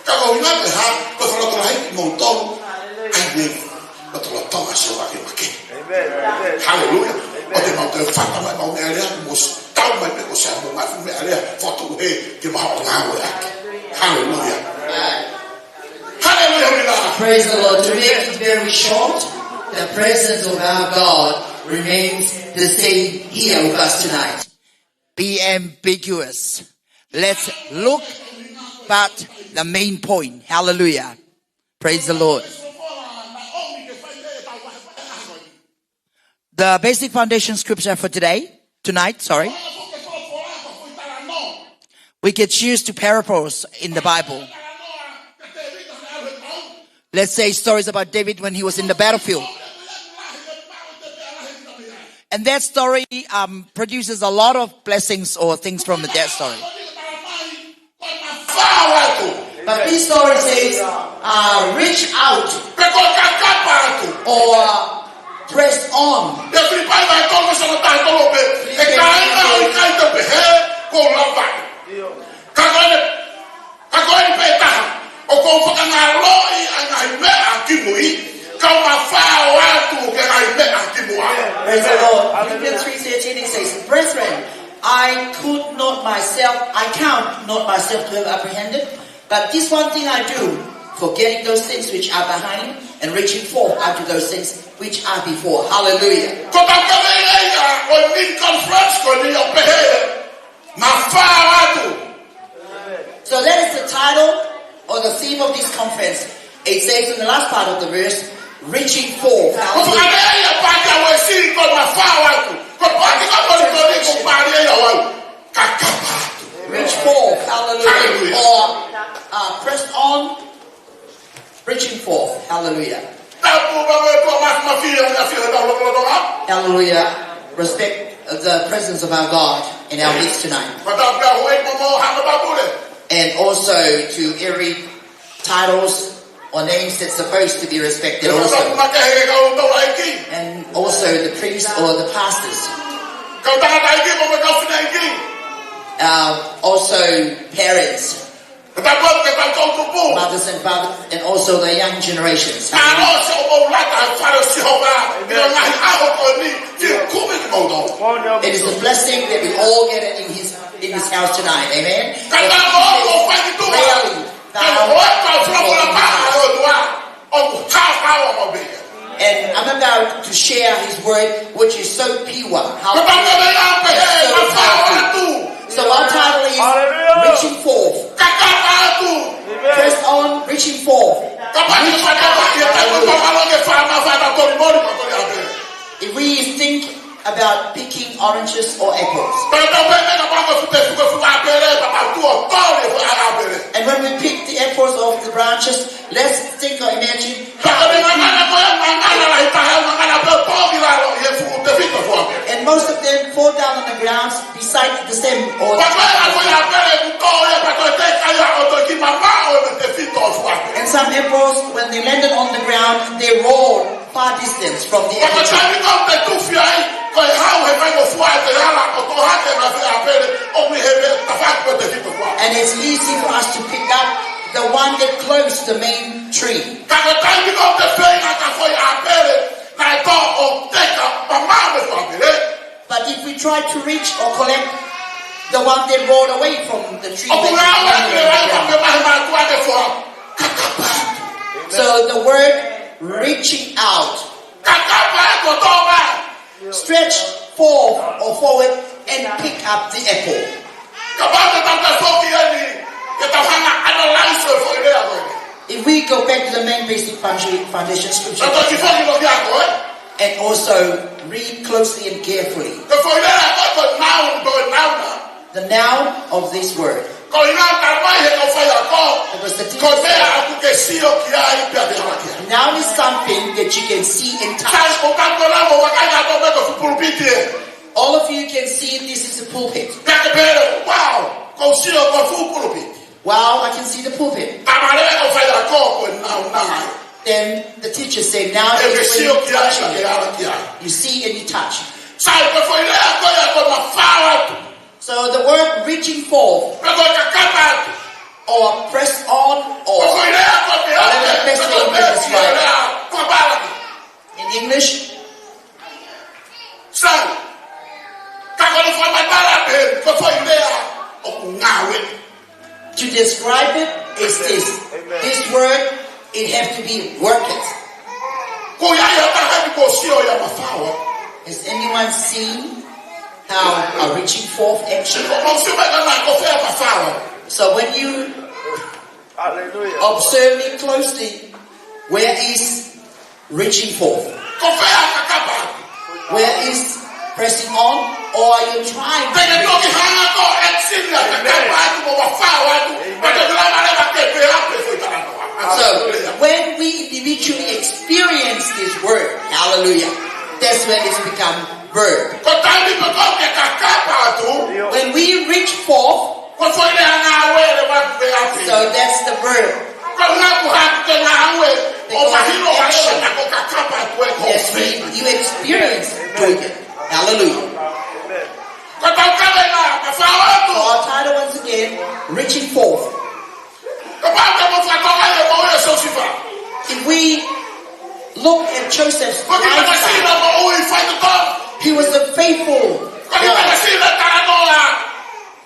Ka ko ina ke ha, ko e fanga tola hiki mou tolu. ʻAi ne, ko tolo tonga sio ake make. Amen. Amen. Haleluia. Amen. ʻO te mau te fata mai mau meʻalea, mo s-, tau mai pe ko se mo mai meʻalea, fotu he, ke maha o ngā mo e ake. Haleluia. Haleluia. Praise the Lord. To make it very short, the presence of our God remains the same here with us tonight. Be ambiguous. Let's look, but the main point. Hallelujah. Praise the Lord. The basic foundation scripture for today, tonight, sorry. We could choose to parables in the Bible. Let's say stories about David when he was in the battlefield. And that story, um, produces a lot of blessings or things from that story. But this story says, uh, reach out. Pe ko e kakapa atu. Or, uh, press on. ʻI he Filipai vahe tolu veesi taha tolu pē. ʻE kāinga ʻoku ʻikai te u pehē, kuo u lava. Ka ko e, ka ko e pē taha. ʻOku ou fakangaloʻi ʻa e ngaahi meʻa kimui. Kau mafao atu ki he ngaahi meʻa kimuʻa. Praise the Lord. Philippians three thirteen, it says, Brethren, I could not myself, I count not myself to have apprehended, but this one thing I do, forgetting those things which are behind and reaching forth unto those things which are before. Hallelujah. Ko e taha e meʻa ʻo e mini conference ko eni ʻoku pehē, mafao atu. So that is the title or the theme of this conference. It says in the last part of the verse, reaching forth. Ko e fakalea ia pātia ʻo e sī ko e mafao atu. Ko e pātia ka ko e ko e ko e pātia ia ʻo e kakapa atu. Reach forth. Hallelujah. Hallelujah. Or, uh, press on. Reaching forth. Hallelujah. Tapu mo e Tuʻa Māfimafi ʻoku ne ʻafio ʻi hotau lotolotonga. Hallelujah. Respect the presence of our God in our midst tonight. Pea tapu pē ʻa e houʻeiki mo e haʻa matāpule. And also to every titles or names that's supposed to be respected also. Pea tapu makehe ki he kau tangataʻeiki. And also the priests or the pastors. Kau tangataʻeiki mo e kau fineʻeiki. Uh, also parents. Pea tapu ki he kau toʻutupu. Mothers and fathers, and also the young generations. Mālō siʻo mou lata he fale ʻo Sihova ʻi he ngaahi ʻaho ko eni, ke kumi kimoutolu. It is a blessing that we all get it in his, in his house tonight. Amen. Ka tau mo o fai ki tuʻa. Really, ka mo o ka folofola pā ʻo e ʻOtua. ʻOku haohaoa maʻu pē ia. And I'm about to share his word, which is so pure. How pea tapu pē ʻa e pehē, so mafao atu. So our title is Hallelujah. Reaching Forth. Kakapa atu. Amen. Press on, reaching forth. Kapau ʻe fai kapau ʻe tapu pea mālō ke fai mafai ʻa e toli moli, mafai ʻa e pehē. If we think about picking oranges or apples. Pea tapu pē kapau ko e fuʻu, fuʻu, fuʻu ʻāpele, pea mau tuʻu ʻo toli e fuʻu ʻāpele. And when we pick the apples off the branches, let's think or imagine how we peel. Pea ko e ngangana ko ē, ngangana lahi taha, ngangana pē ʻo tō ki lalo ʻi he fuʻu tefito fuʻu ʻāpele. And most of them fall down on the ground beside the stem or the Pea ko e ʻalu ʻi ʻāpele ʻoku tō ia, pea ko e teʻeki ai ʻo toe kiʻi mamaʻo e tefito fuʻu ʻāpele. And some apples, when they landed on the ground, they rolled. from the Ko e apple tree. Taimi ko ē te tufi ai, ko e hau he faingofua ʻete ala ʻo toʻo hake e ngaahi fē ʻāpele ʻoku ʻi he tafaʻaki ko ē ʻete fito kuā. And it's easy for us to pick up the one that close to the main tree. Ka ko e taimi ko ē te feinga ka foʻi ʻāpele naʻe toʻo ʻo teka mamaʻo e fē ʻāpele. But if we try to reach or collect the one that rolled away from the tree, ʻOku that ngāueʻaki e lea ko ē ʻa e mātuʻa ke foha, kakapa atu. So the word reaching out. Kakapa atu ʻo toʻo mai. Stretch forth or forward and pick up the apple. Kapau te tau foki eni, ke tau hanga ʻo analyze e foʻi lea ko eni. If we go back to the main basic foundation, foundation scripture, Tau toki foki loki ako, ē? And also read closely and carefully. Ko e foʻi lea ko ē ko e noun, ko e noun, ā? The noun of this word. Ko e noun ka mai he kau faiako. Because the Ko e meʻa ʻoku ke sio ki ai pea ke ala ki ai. Noun is something that you can see and touch. Sai, ʻoku ou kau ko e lau ʻo vakai atu pē ko e fuʻu pulupiti ē. All of you can see this is a pulpit. Pea ke pehē, wow, ʻoku ou sio ko e fuʻu pulupiti. Wow, I can see the pulpit. Ka male ʻo faiako ko e noun ē. Then the teacher said, now Ē, ke is when sio you ki ai, touch ka ke it. Ala ki ai. You see and you touch. Sai, ko e foʻi lea ko ia ko e mafao atu. So the word reaching forth Pe ko e kakapa atu. or press on or Ko e foʻi lea ko e whatever the best English is like. Ko e palani. In English, Sai, ka ko e fakamatala pē, ko e foʻi lea ʻoku ngāue. To describe it is this. Amen. This word, it have to be worked. Ko ia ia taha ni ko sio ia mafao. Has anyone seen how a reaching forth action? Ko mau sio mai ka na ko fē mafao. So when you Hallelujah. Observe it closely. Where is reaching forth? Ko fē ʻa e kakapa atu? Where is pressing on? Or are you trying to Te ke toki hanga ko e action ʻa e kakapa atu mo mafao atu. Amen. Pea te lava leva ke pehē pē foʻi talanoa. So, Hallelujah. When we individually experience this word, hallelujah, that's when it's become verb. Ko e taimi pē ko ē ke kakapa atu. When we reach forth, Ko e foʻi lea ngāue leva ʻoku ke ʻapi. So that's the verb. Ko e ngāue ʻoku ke ngāue. ʻO mahino ʻa e lea ko e kakapa atu ē ko Yes, we, you experience doing it. Hallelujah. Ko e tau kale na, mafao atu. So our title once again, reaching forth. Kapau te mou fakatokangaʻi e moʻui ʻa Siosifa. If we look at Joseph's lifestyle, Ko e kiʻi takasino moʻui faitotonu. He was a faithful guy. Ko e kiʻi takasino talanoa.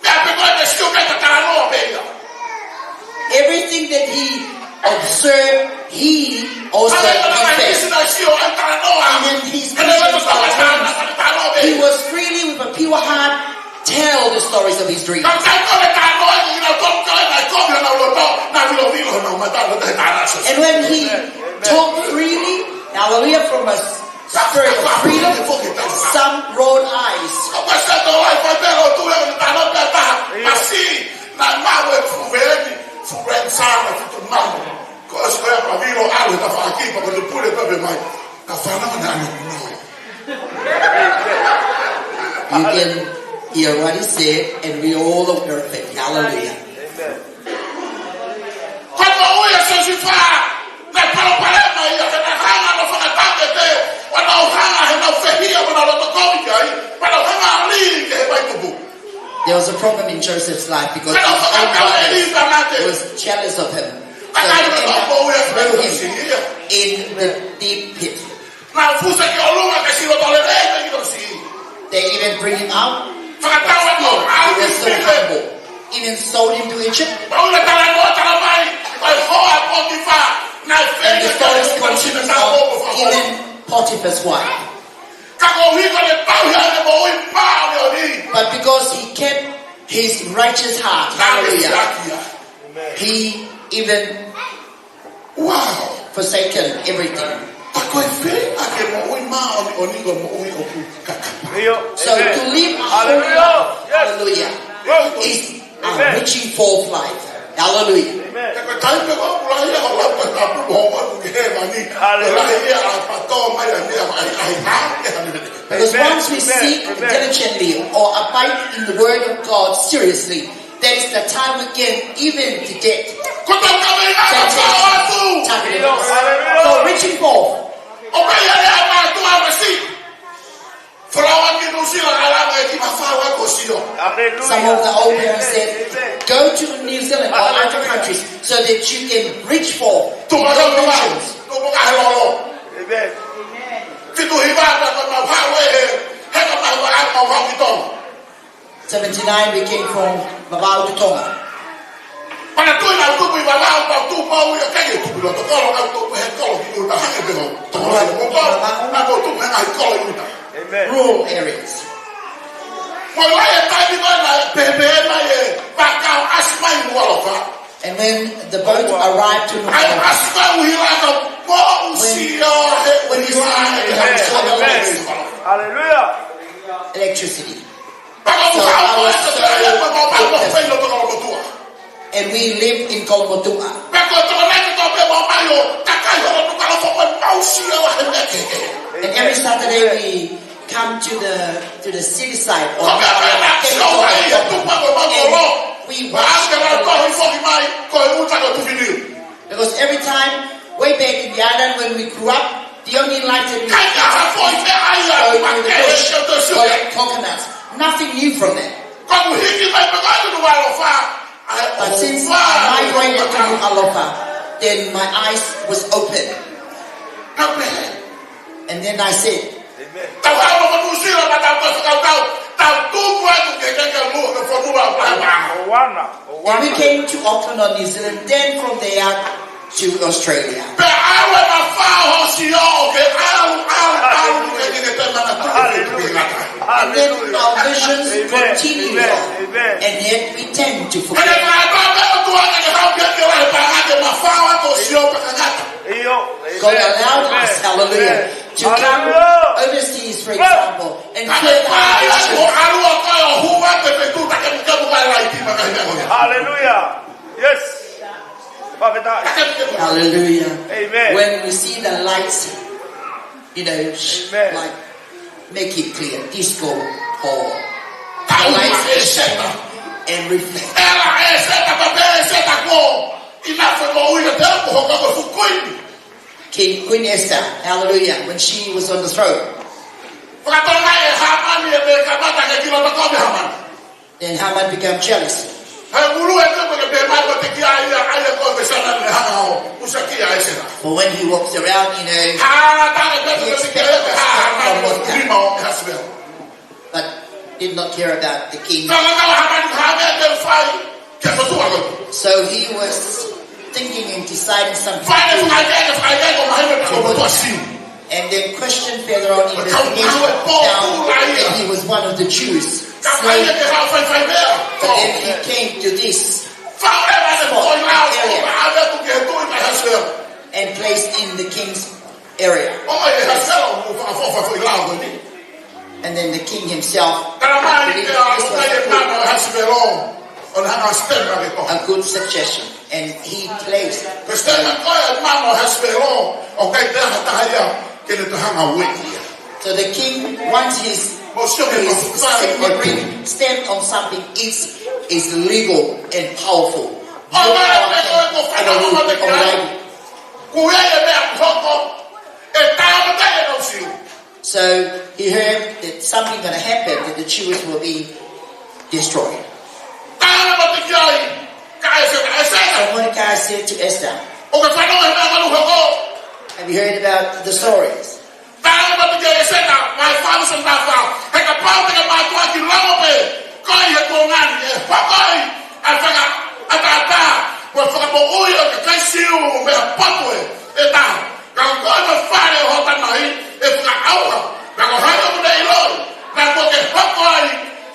Pea pe ko e te sio ki he talanoa pē ia. Everything that he observed, he also confessed. Talanoa, sio ki he talanoa. And in his visions or dreams, he was freely, with a pure heart, tell the stories of his dreams. Ka ʻikai ko e talanoa ia ʻoku tau kau ai, ʻoku ʻi honau loto, na vilo vilo na mata lo te tana so. And when he talked freely, hallelujah, from a spirit of freedom, some rolled eyes. You can hear what he said, and we all aware of it. Hallelujah. Ko e moʻui ʻa Siosifa, naʻe palopalema ia, he naʻe hanga ʻo fakatakete, ʻo nau hanga he nau fehia, ʻo nau loto kovi ki ai, ʻo nau hanga ʻo lī ki he vaitupu. There was a problem in Joseph's life because his own brothers was jealous of him. So they ended up throwing him in the deep pit. Naʻe fusa ki ʻolunga ke sio tole lei pe ki tau si. They even bring him out. Fakatau atu, he was so humble. Even sold him to Egypt. Paula talanoa talamai, ʻa e hoa ʻo Potifa, naʻe feinga ke ʻalu ki he sino ʻo Fako. And the stories continues on, even Potiphar's wife. Ka koeʻuhi ko ʻene tauhi ʻa ʻene moʻui māʻoniʻoni. But because he kept his righteous heart, hallelujah, he even Wow. Forsaken everything. ʻA ko e fē ʻa e moʻui māʻoniʻoni ko e moʻui ʻoku kakapa. So to live a holy life, hallelujah, is a reaching forth life. Hallelujah. Amen. He ko e taimi ko ē ʻoku lahi ʻa e lau Tohi Tapu mo ʻoku ke hēvani. Hallelujah. Lahi ia ʻa e pato mai ʻa e meʻa ʻa e, ʻa e, ʻa e, ʻa e. Because once we seek diligently or abide in the word of God seriously, there is the time again, even to death. Ko e tau kaveinga, that takes us to happiness. So reaching forth, ʻOku ʻi ai e mātuʻa masiʻi. Folofola ki Nuʻu Sila, ʻalu ange ki Mafao ʻo sio. Hallelujah. Some of the old parents said, "Go to New Zealand or other countries so that you can reach for your visions." Tuʻu mai he lolo. Amen. Fitu hiva, pea ko Mafao ē, he ka Mafao, Mafao ki Tonga. Seventy-nine, we came from Vavaʻu to Tonga. Pea naʻe tuʻu ʻi Vavaʻu, pea tuʻu pau ia ke tuʻu ʻi loto kolo, ka tuʻu he kolo ki ʻuta hake pē ʻo Tonga. Tuʻu he kolo ʻi ʻuta. Amen. Rural areas. Ko e taimi ko ē naʻe pehē mai e vaka ʻo ʻasi mai Nukuʻalofa. And when the boat arrived to Nukuʻalofa, ʻasi mai ʻuhila ka ko ʻusia he when we ʻuhila he saw the lights, Hallelujah. Electricity. So I was so focused. And we lived in Kolomotuʻa. And every Saturday we come to the, to the city side or and we watch the because every time, way back in the island when we grew up, the only light that we had was going to the bush, collect coconuts. Nothing new from that. But since I migrated to Nukuʻalofa, then my eyes was open. And then I said, Amen. Tau haʻu ʻo Nuʻu Sila, pea tau fakaʻuta, tau tuku atu ke ke ke lua ke fonua. Moana, Moana. And we came to Auckland or New Zealand, then from there to Australia. Pea ʻalu e Mafao ʻo sio ke ʻalu, ʻalu, ʻalu, ke ke ke te mana tuku ke tuku ngata. And then our visions continue on. Amen. And yet we tend to forget. Hallelujah. God allowed us, hallelujah, to come overseas, for example, and further our mission. Hallelujah. Yes. Hallelujah. Amen. When we see the lights, you know, like, make it clear, disco or the lights and reflect. King, Queen Esther, hallelujah, when she was on the throne. Then Haman became jealous. For when he walks around, you know, he expects something from Mordecai, but did not care about the king. So he was thinking and deciding something. And then question further on in the next down that he was one of the Jews. But then he came to this area and placed in the king's area. And then the king himself believed this was a good, a good suggestion, and he placed. So the king, once his, his signet ring stamp on something, it's, is legal and powerful. So he heard that something gonna happen, that the Jews will be destroyed. So Mordecai said to Esther, "Have you heard about the stories?" Ka ko e fale ʻo ho tamai, ʻe fakaʻauha, ka ko hai ʻoku ne ʻiloʻi, naʻa kuo ke hoko ai,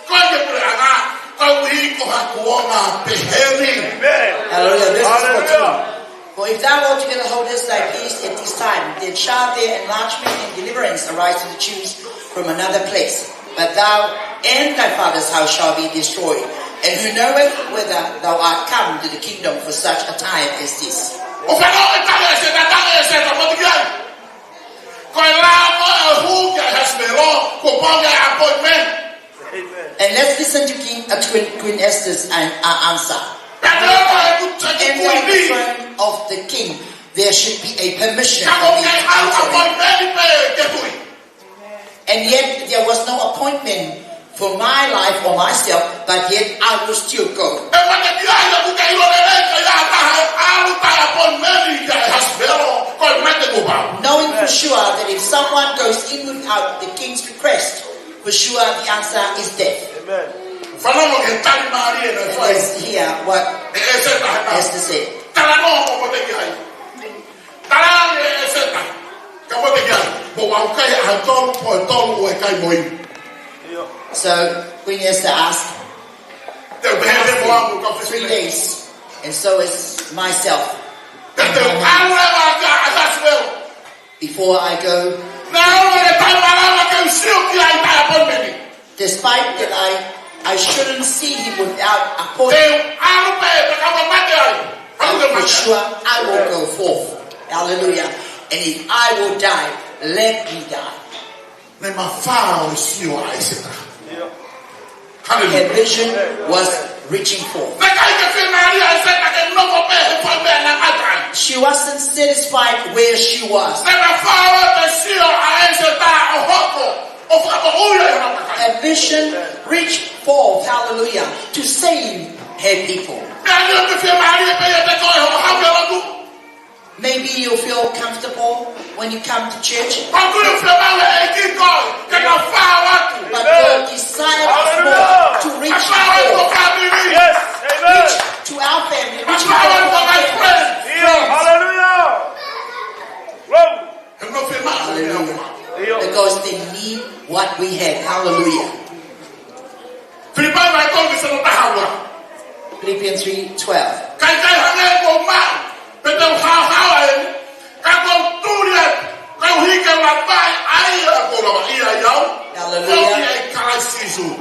ko e ke puleʻanga, koeʻuhi ko ha kuonga pehē ni. Amen. Hallelujah. This is for two. Hallelujah. For if thou altogether holdest thy peace at this time, then shall there enlargement and deliverance arise to the Jews from another place. But thou and thy father's house shall be destroyed. And who knoweth whether thou art come to the kingdom for such a time as this? ʻO fano e tale ʻa Sētane, tale ʻa Sētane, Mordecai. Ko e lao ko ē ʻoku hū kia Ahasuero, kuo pau ke appointment. Amen. And let's listen to King, uh, Queen, Queen Esther's an-, uh, answer. Pea te o ko e kuta ki Every kuini. Friend of the king. There should be a permission for me to enter in. And yet there was no appointment for my life or myself, but yet I will still go. Knowing for sure that if someone goes in without the king's request, for sure the answer is death. Let's hear what Esther said. So Queen Esther asked, three days, and so is myself. Before I go, despite that I, I shouldn't see him without appointment, for sure I will go forth. Hallelujah. And if I will die, let me die. Her vision was reaching forth. She wasn't satisfied where she was. Her vision reached forth, hallelujah, to save her people. Maybe you feel comfortable when you come to church, but God desires us more to reach people, reach to our family, reach people to our friends. Hallelujah. Because they need what we have. Hallelujah. Philippians three twelve.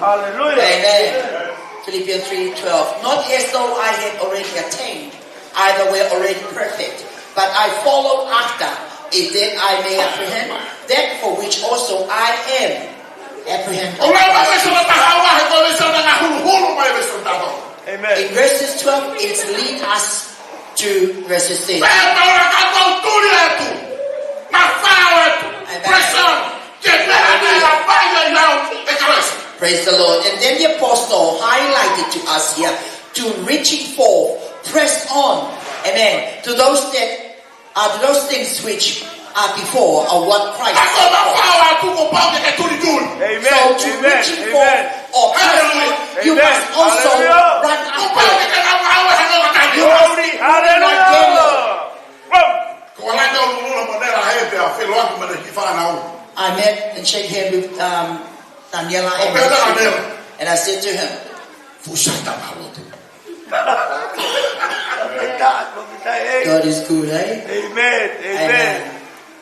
Hallelujah. Amen. Philippians three twelve. Not as though I had already attained, either were already perfect, but I follow after, if that I may apprehend that for which also I am apprehended. Amen. In verses twelve, it's lead us to verses thirteen. Amen. Praise the Lord. And then the apostle highlighted to us here to reaching forth, press on. Amen. To those that are those things which are before, or what Christ. Amen. So to reaching forth or press on, you must also run after. You must be running like Daniel. I met and shake hand with, um, Daniela and, and I said to him, God is good, eh? Amen. Amen.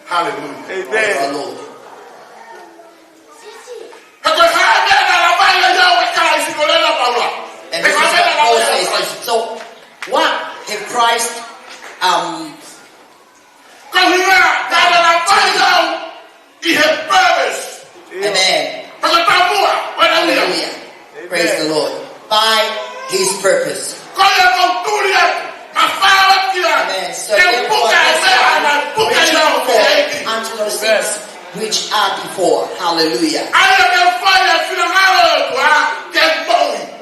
Hallelujah. Amen. Praise the Lord. And this is what Paul says. So, what have Christ, um, Amen. Hallelujah. Praise the Lord. By his purpose. Amen. So therefore, that's why reaching forth unto those things which are before. Hallelujah.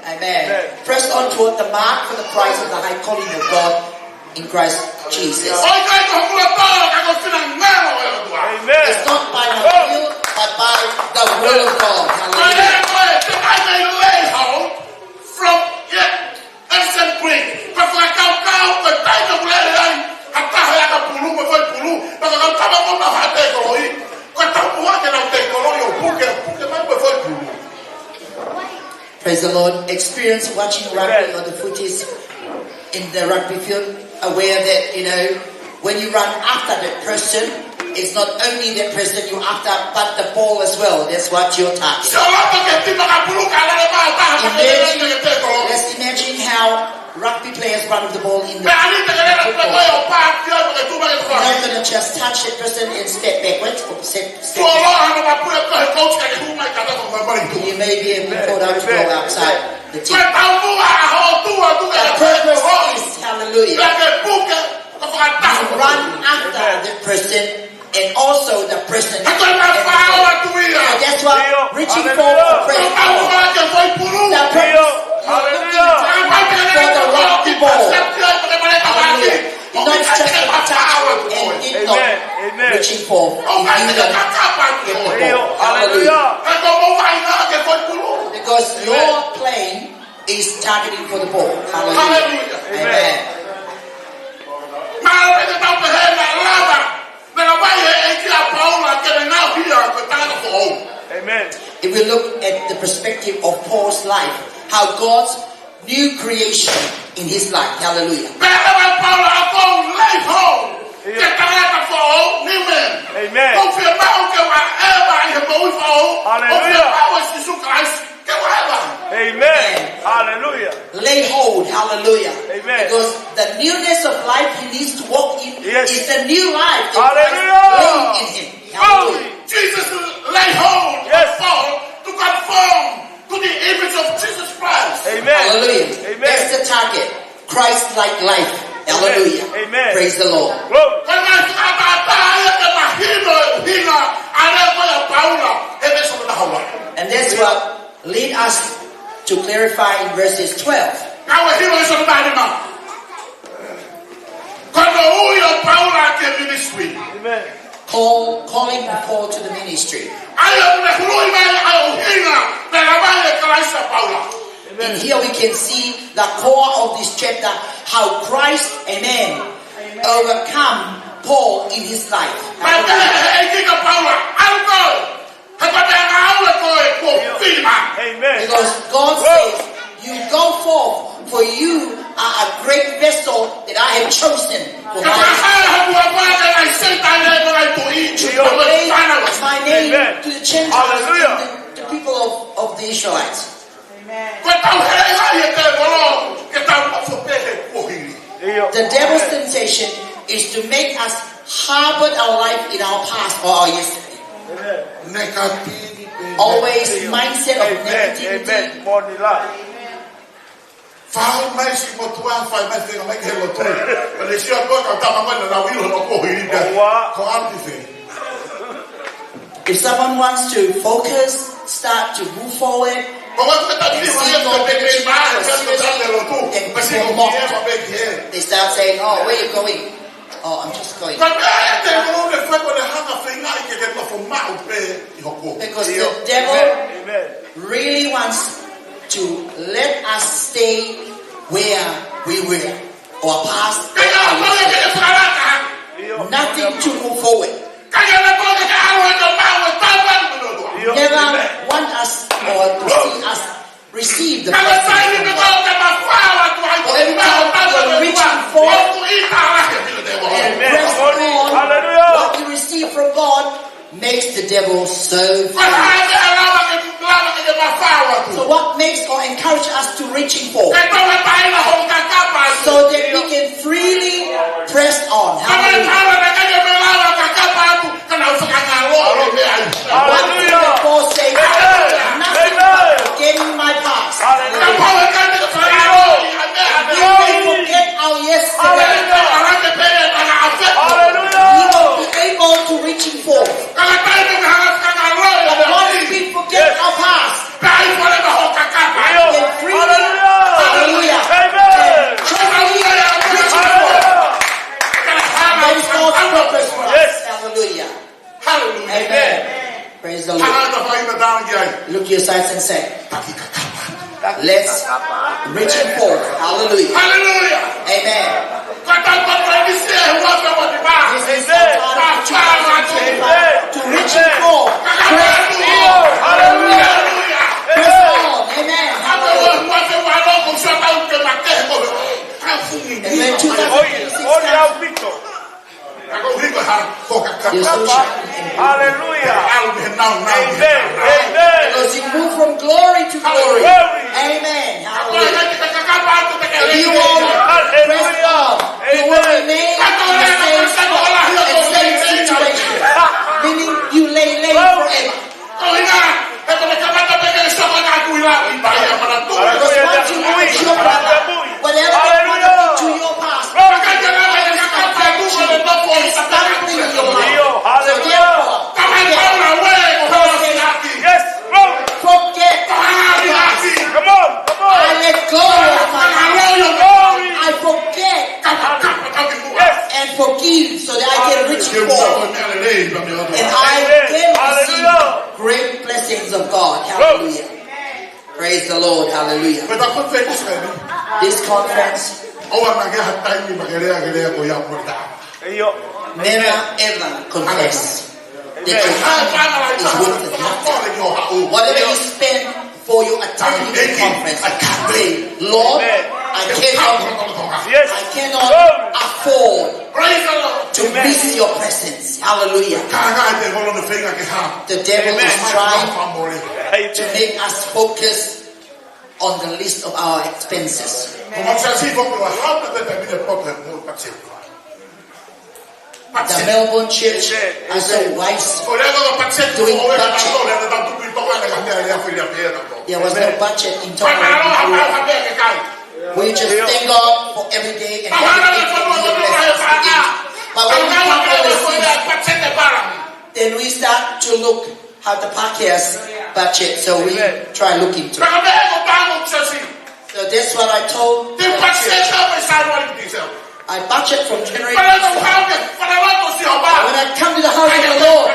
Amen. Press on toward the mark for the prize of the high calling of God in Christ Jesus. Amen. It's not by my will, but by the will of God. Hallelujah. From ancient Greek, Praise the Lord. Experience watching rugby or the footies in the rugby field, aware that, you know, when you run after that person, it's not only that person you're after, but the ball as well. That's what you're targeting. Imagine, let's imagine how rugby players run with the ball in the football. They're not gonna just touch that person and step backwards or step, step back. You may be able to call out to go outside the team. The purpose is, hallelujah, you run the present and also the present. He ko e mafaao atu ia. So that's why reaching for the present. Mafaao atu ia. The purpose you're looking for the rocky ball. Hallelujah. Not just the touch and did not reaching for. You need to get the ball. Hallelujah. Because your playing is targeting for the ball. Hallelujah. Hallelujah. Amen. Amen. Mālō pē te tau pehē naʻe lava, naʻe lava ʻe he ʻEiki ʻa Paula ke ne ngaohi ia ko e tangata foʻou. Amen. If we look at the perspective of Paul's life, how God's new creation in his life. Hallelujah. Pea lava ʻe Paula ʻo lay hold ke tangata foʻou, new man. Amen. ʻOku fiemaʻu ke u ʻaʻeva ʻi he moʻui foʻou. Hallelujah. ʻOku fiemaʻu ʻe Sīsū Kalaisi. Amen. Hallelujah. Lay hold. Hallelujah. Amen. Because the newness of life he needs to walk in is the new life that Christ laid in him. Hallelujah. Jesus lay hold of Paul to conform to the image of Jesus Christ. Amen. Hallelujah. Amen. That's the target. Christ-like life. Hallelujah. Amen. Praise the Lord. Glory. Ko e ngaahi fakatātā ia ke mahino e ʻuhinga ʻa e lea ko ia ʻa Paula he veesi hono taha ua. And that's what lead us to clarify in verses twelve. Ka ʻoku hilo ʻi he veesi hono taha nima. Ko hono ui ʻo Paula ki he ministry. Amen. Call, calling Paul to the ministry. ʻA ia ʻoku ne huluʻi mai ʻa e ʻuhinga naʻe lava ai ʻe Kalaisi ʻa Paula. Amen. And here we can see the core of this chapter, how Christ, amen, overcome Paul in his life. Pea pehē ʻe he ʻEiki kia Paula, ʻalu koe. He ko e meʻa ngāue ko ē kuo u fili mai. Amen. Because God says, "You go forth, for you are a great vessel that I have chosen for my use." Ka ʻi he ʻaho ni ʻoku ou fakaʻatā ʻa e ngaahi Senitaile mo e ngaahi tuʻi, mo e fānau. Proclaim my name to the Gentiles and the, the people of, of the Israelites. Amen. Ko e tauhi ʻe he tēvolo ke tau nofo pē he kuohili. The devil's temptation is to make us harbor our life in our past or our yesterday. Amen. Negative. Always mindset of negativity. Amen. Fai mai si motuʻa, fai mai si motuʻa mai ki he lotu. Pea ne sio ko e kau tama mai naʻa nau ʻilo hono kuohili pē. Ko au ti fē. If someone wants to focus, start to move forward, and see God in the future, then people mock. They start saying, "Oh, where you going?" "Oh, I'm just going." Because the devil really wants to let us stay where we were, or past, or our mistakes. Nothing to move forward. Never want us or to see us receive the blessings of God. For every time we are reaching for and press on what we receive from God, makes the devil so furious. So what makes or encourages us to reaching forward? So that we can freely press on. Hallelujah. One thing that Paul says, "Nothing about forgetting my past." If we forget our yesterday, we won't be able to reaching forward. But once we forget our past, then freely, hallelujah, and joyfully reaching forward. That is God's purpose for us. Hallelujah. Hallelujah. Amen. Praise the Lord. Look your sides and say, "Let's reaching forward." Hallelujah. Hallelujah. Amen. This is the time to reaching forward. Press on. Hallelujah. Press on. Amen. Hallelujah. And when two thousand twenty-six comes, you're still shining. Hallelujah. Amen. Amen. Because you move from glory to glory. Amen. Hallelujah. If you won't press on, you will remain in the same spot and same situation. Meaning you lay, lay forever. Because once you reach your brother, whatever they put into your past, is a stumbling Conference. ʻOua naʻa ke ʻi ha taimi ma ke lea, ke lea ko ia mo ta. Never ever confess that your family is worth nothing. Whatever you spend for your attending the conference, say, "Lord, I cannot, I cannot afford to miss your presence." Hallelujah. The devil is trying to make us focus on the list of our expenses. The Melbourne church are so wise doing budget. There was no budget in Tonga. We just thank God for every day and everything. But when we come overseas, then we start to look how the podcast budget, so we try looking through. So that's what I told the church. I budget from January to December. When I come to the house of the Lord,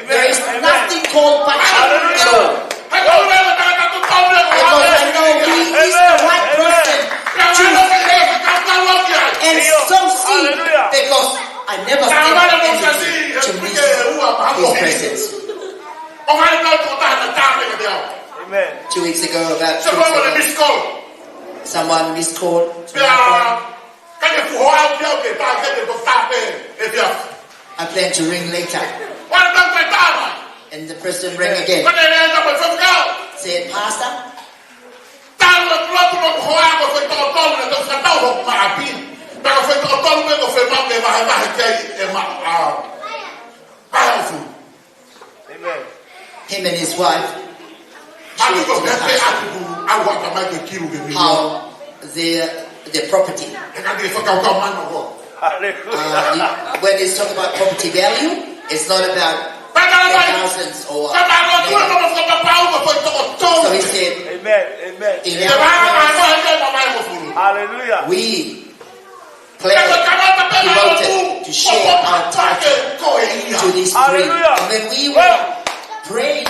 there is nothing called budget at all. Because I know he is the right person to spend and sow seed, because I never spend anything to miss his presence. Two weeks ago, about two weeks ago, someone missed call to my phone. I plan to ring later. And the person rang again. Said, "Pastor, him and his wife, how their, their property." Hallelujah. Uh, when it's talking about property value, it's not about thousands or millions. So he said, in our house, we plan, devoted to share our title to these three. And when we were praying,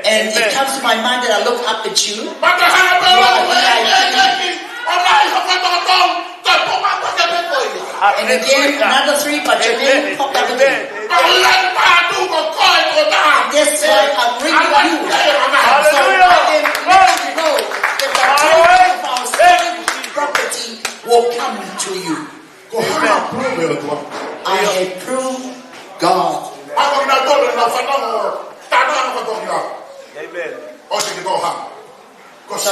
and it comes to my mind that I look up at you. And again, another three, but your name popped up again. And that's why I'm ringing you. So I am letting you know that the time of our stolen property will come to you. I have proved God. So,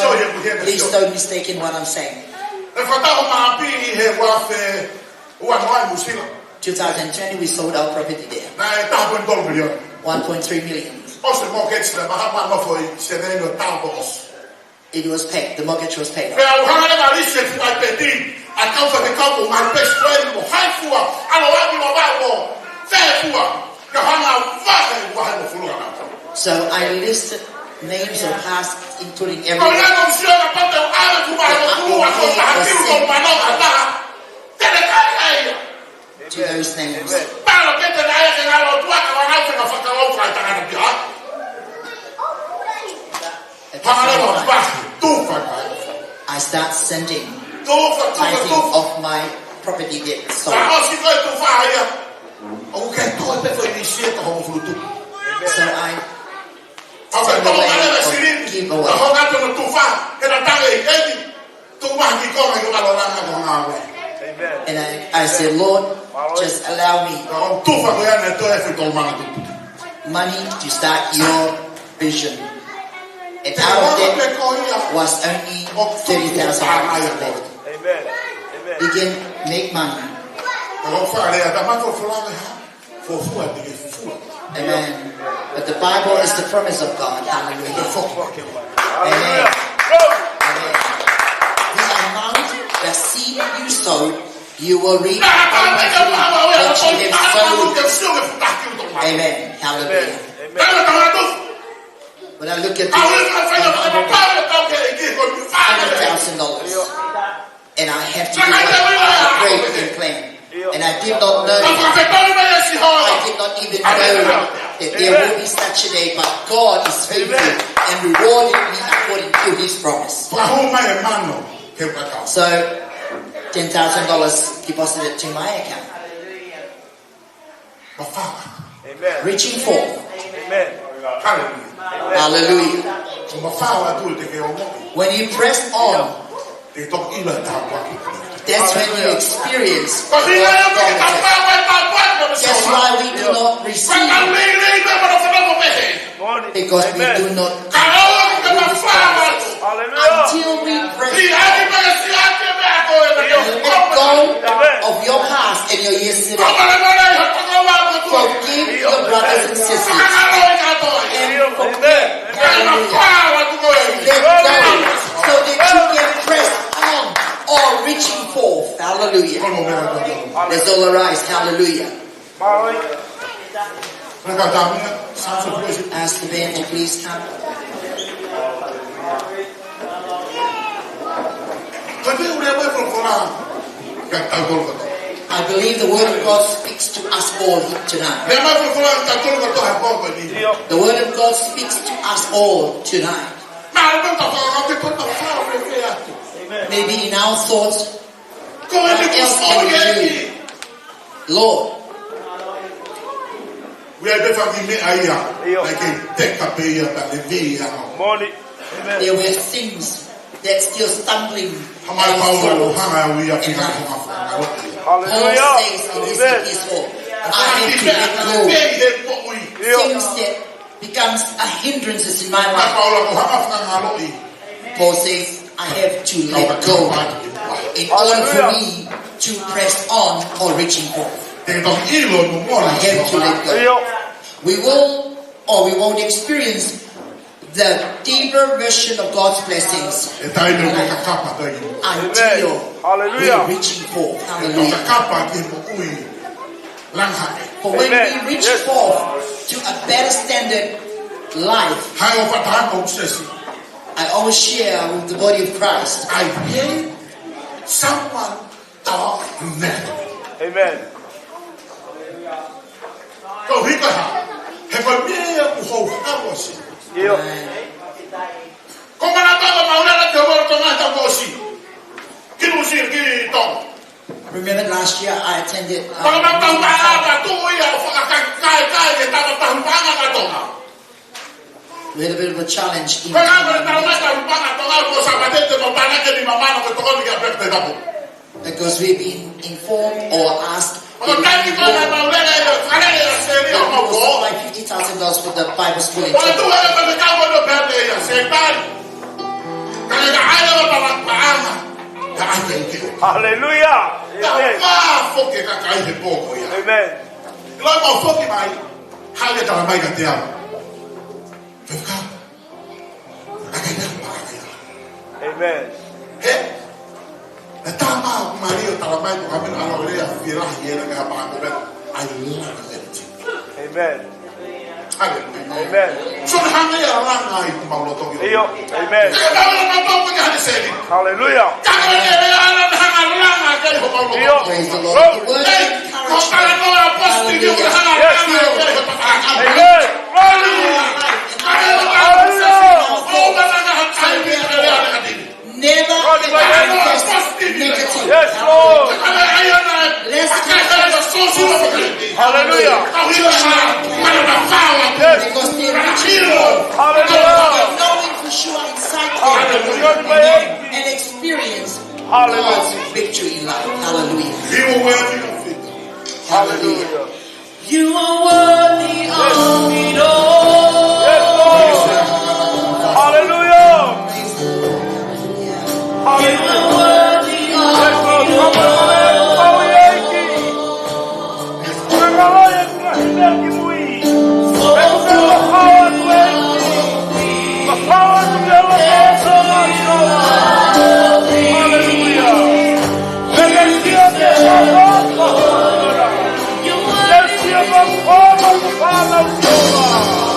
please don't mistake in what I'm saying. Two thousand twenty, we sold our property there. One point three million. It was paid. The mortgage was paid off. So I listed names of past, including everyone. To those names. I start sending tithing of my property that sold. So I send a way of give away. And I, I said, "Lord, just allow me money to start your vision." And out of that was only thirty thousand dollars left. Begin make money. Amen. But the Bible is the promise of God. Hallelujah. Amen. Amen. The amount, the seed you sow, you will reap a hundredfold what you have sown. Amen. Hallelujah. When I look at the, the Bible, seven thousand dollars. And I have to do what I prayed and planned. And I did not know. I did not even know that there will be such a day, but God is faithful and rewarded me according to his promise. Fakahū mai e mano ki he kakau. So, ten thousand dollars deposited to my account. Mafao. Amen. Reaching forth. Amen. Hallelujah. Hallelujah. Ko e mafao atu ʻi he ongoʻi. When you press on, Te ke toki ʻilo e tāpuaki. That's when you experience God's promises. That's why we do not receive, because we do not receive until we press on. Let go of your past and your yesterday. Forgive your brothers and sisters. And forget. Hallelujah. Let go so that you can press on or reaching forth. Hallelujah. Let's all arise. Hallelujah. Ask the band to please come. I believe the word of God speaks to us all tonight. The word of God speaks to us all tonight. Maybe in our thoughts, what else can we do? Lord, ʻoku ʻi ai pē ha kiʻi meʻa ia naʻe kei teka pē ia, but the way ia. There were things that still stumbling and struggling in life. Paul says in his epistle, I have to let go things that becomes a hindrance in my life. Paul says, I have to let go in order for me to press on or reaching forth. I have to let go. We will or we won't experience the deeper vision of God's blessings until we're reaching forth. Hallelujah. For when we reach forth to a better standard life, I always share with the body of Christ. I hear someone talk to me. Amen. Ko e hā? He ko e meʻa ʻoku ou hauʻasi. Ko e manatuʻi ko e maʻu lele ki he Tonga he taʻu kuo ʻosi. Ki Nuʻusila, ki Tonga. I remember last year I attended, uh, Tangataʻu Paʻanga, ka tuʻu ia ʻo fakakaikaika ki he Tangataʻu Paʻanga ʻa Tonga. We had a bit of a challenge in Tonga. Ko e hā ko e Tangataʻu Paʻanga ʻa Tonga, ko Sāpate te mau pana ke ni mamana ko tokoni ki a pek te tapu. Because we've been informed or asked, by fifty thousand dollars for the Bible school in Tonga. Hallelujah. Amen. Amen. Amen. He? Na tama kumari o tala mai ko kamino alo lea fila hiera ka pa ko ben. I love it. Amen. Hallelujah. Amen. So na hanga ia langa ai ku mau loto ki. Io. Amen. Ka ka langa mau tau ko hane seli. Hallelujah. Ka ka langa ia langa hanga langa kai ho mau loto. Io. Praise the Lord. The word of encouragement. Ko ka langa apostoli ko hanga langa kai ho papa. Amen. Hallelujah. Never have I confessed negative. Yes, Lord. Let's confess positive. Hallelujah. Yes. Because they reach you. Hallelujah. Knowing for sure inside them. Hallelujah. Amen. And experience God's victory in life. Hallelujah. Hallelujah. You are worthy of it all. Yes, Lord. Hallelujah. Hallelujah. You are worthy of it all. Yes, Lord. Come on, come on, come on. Hallelujah.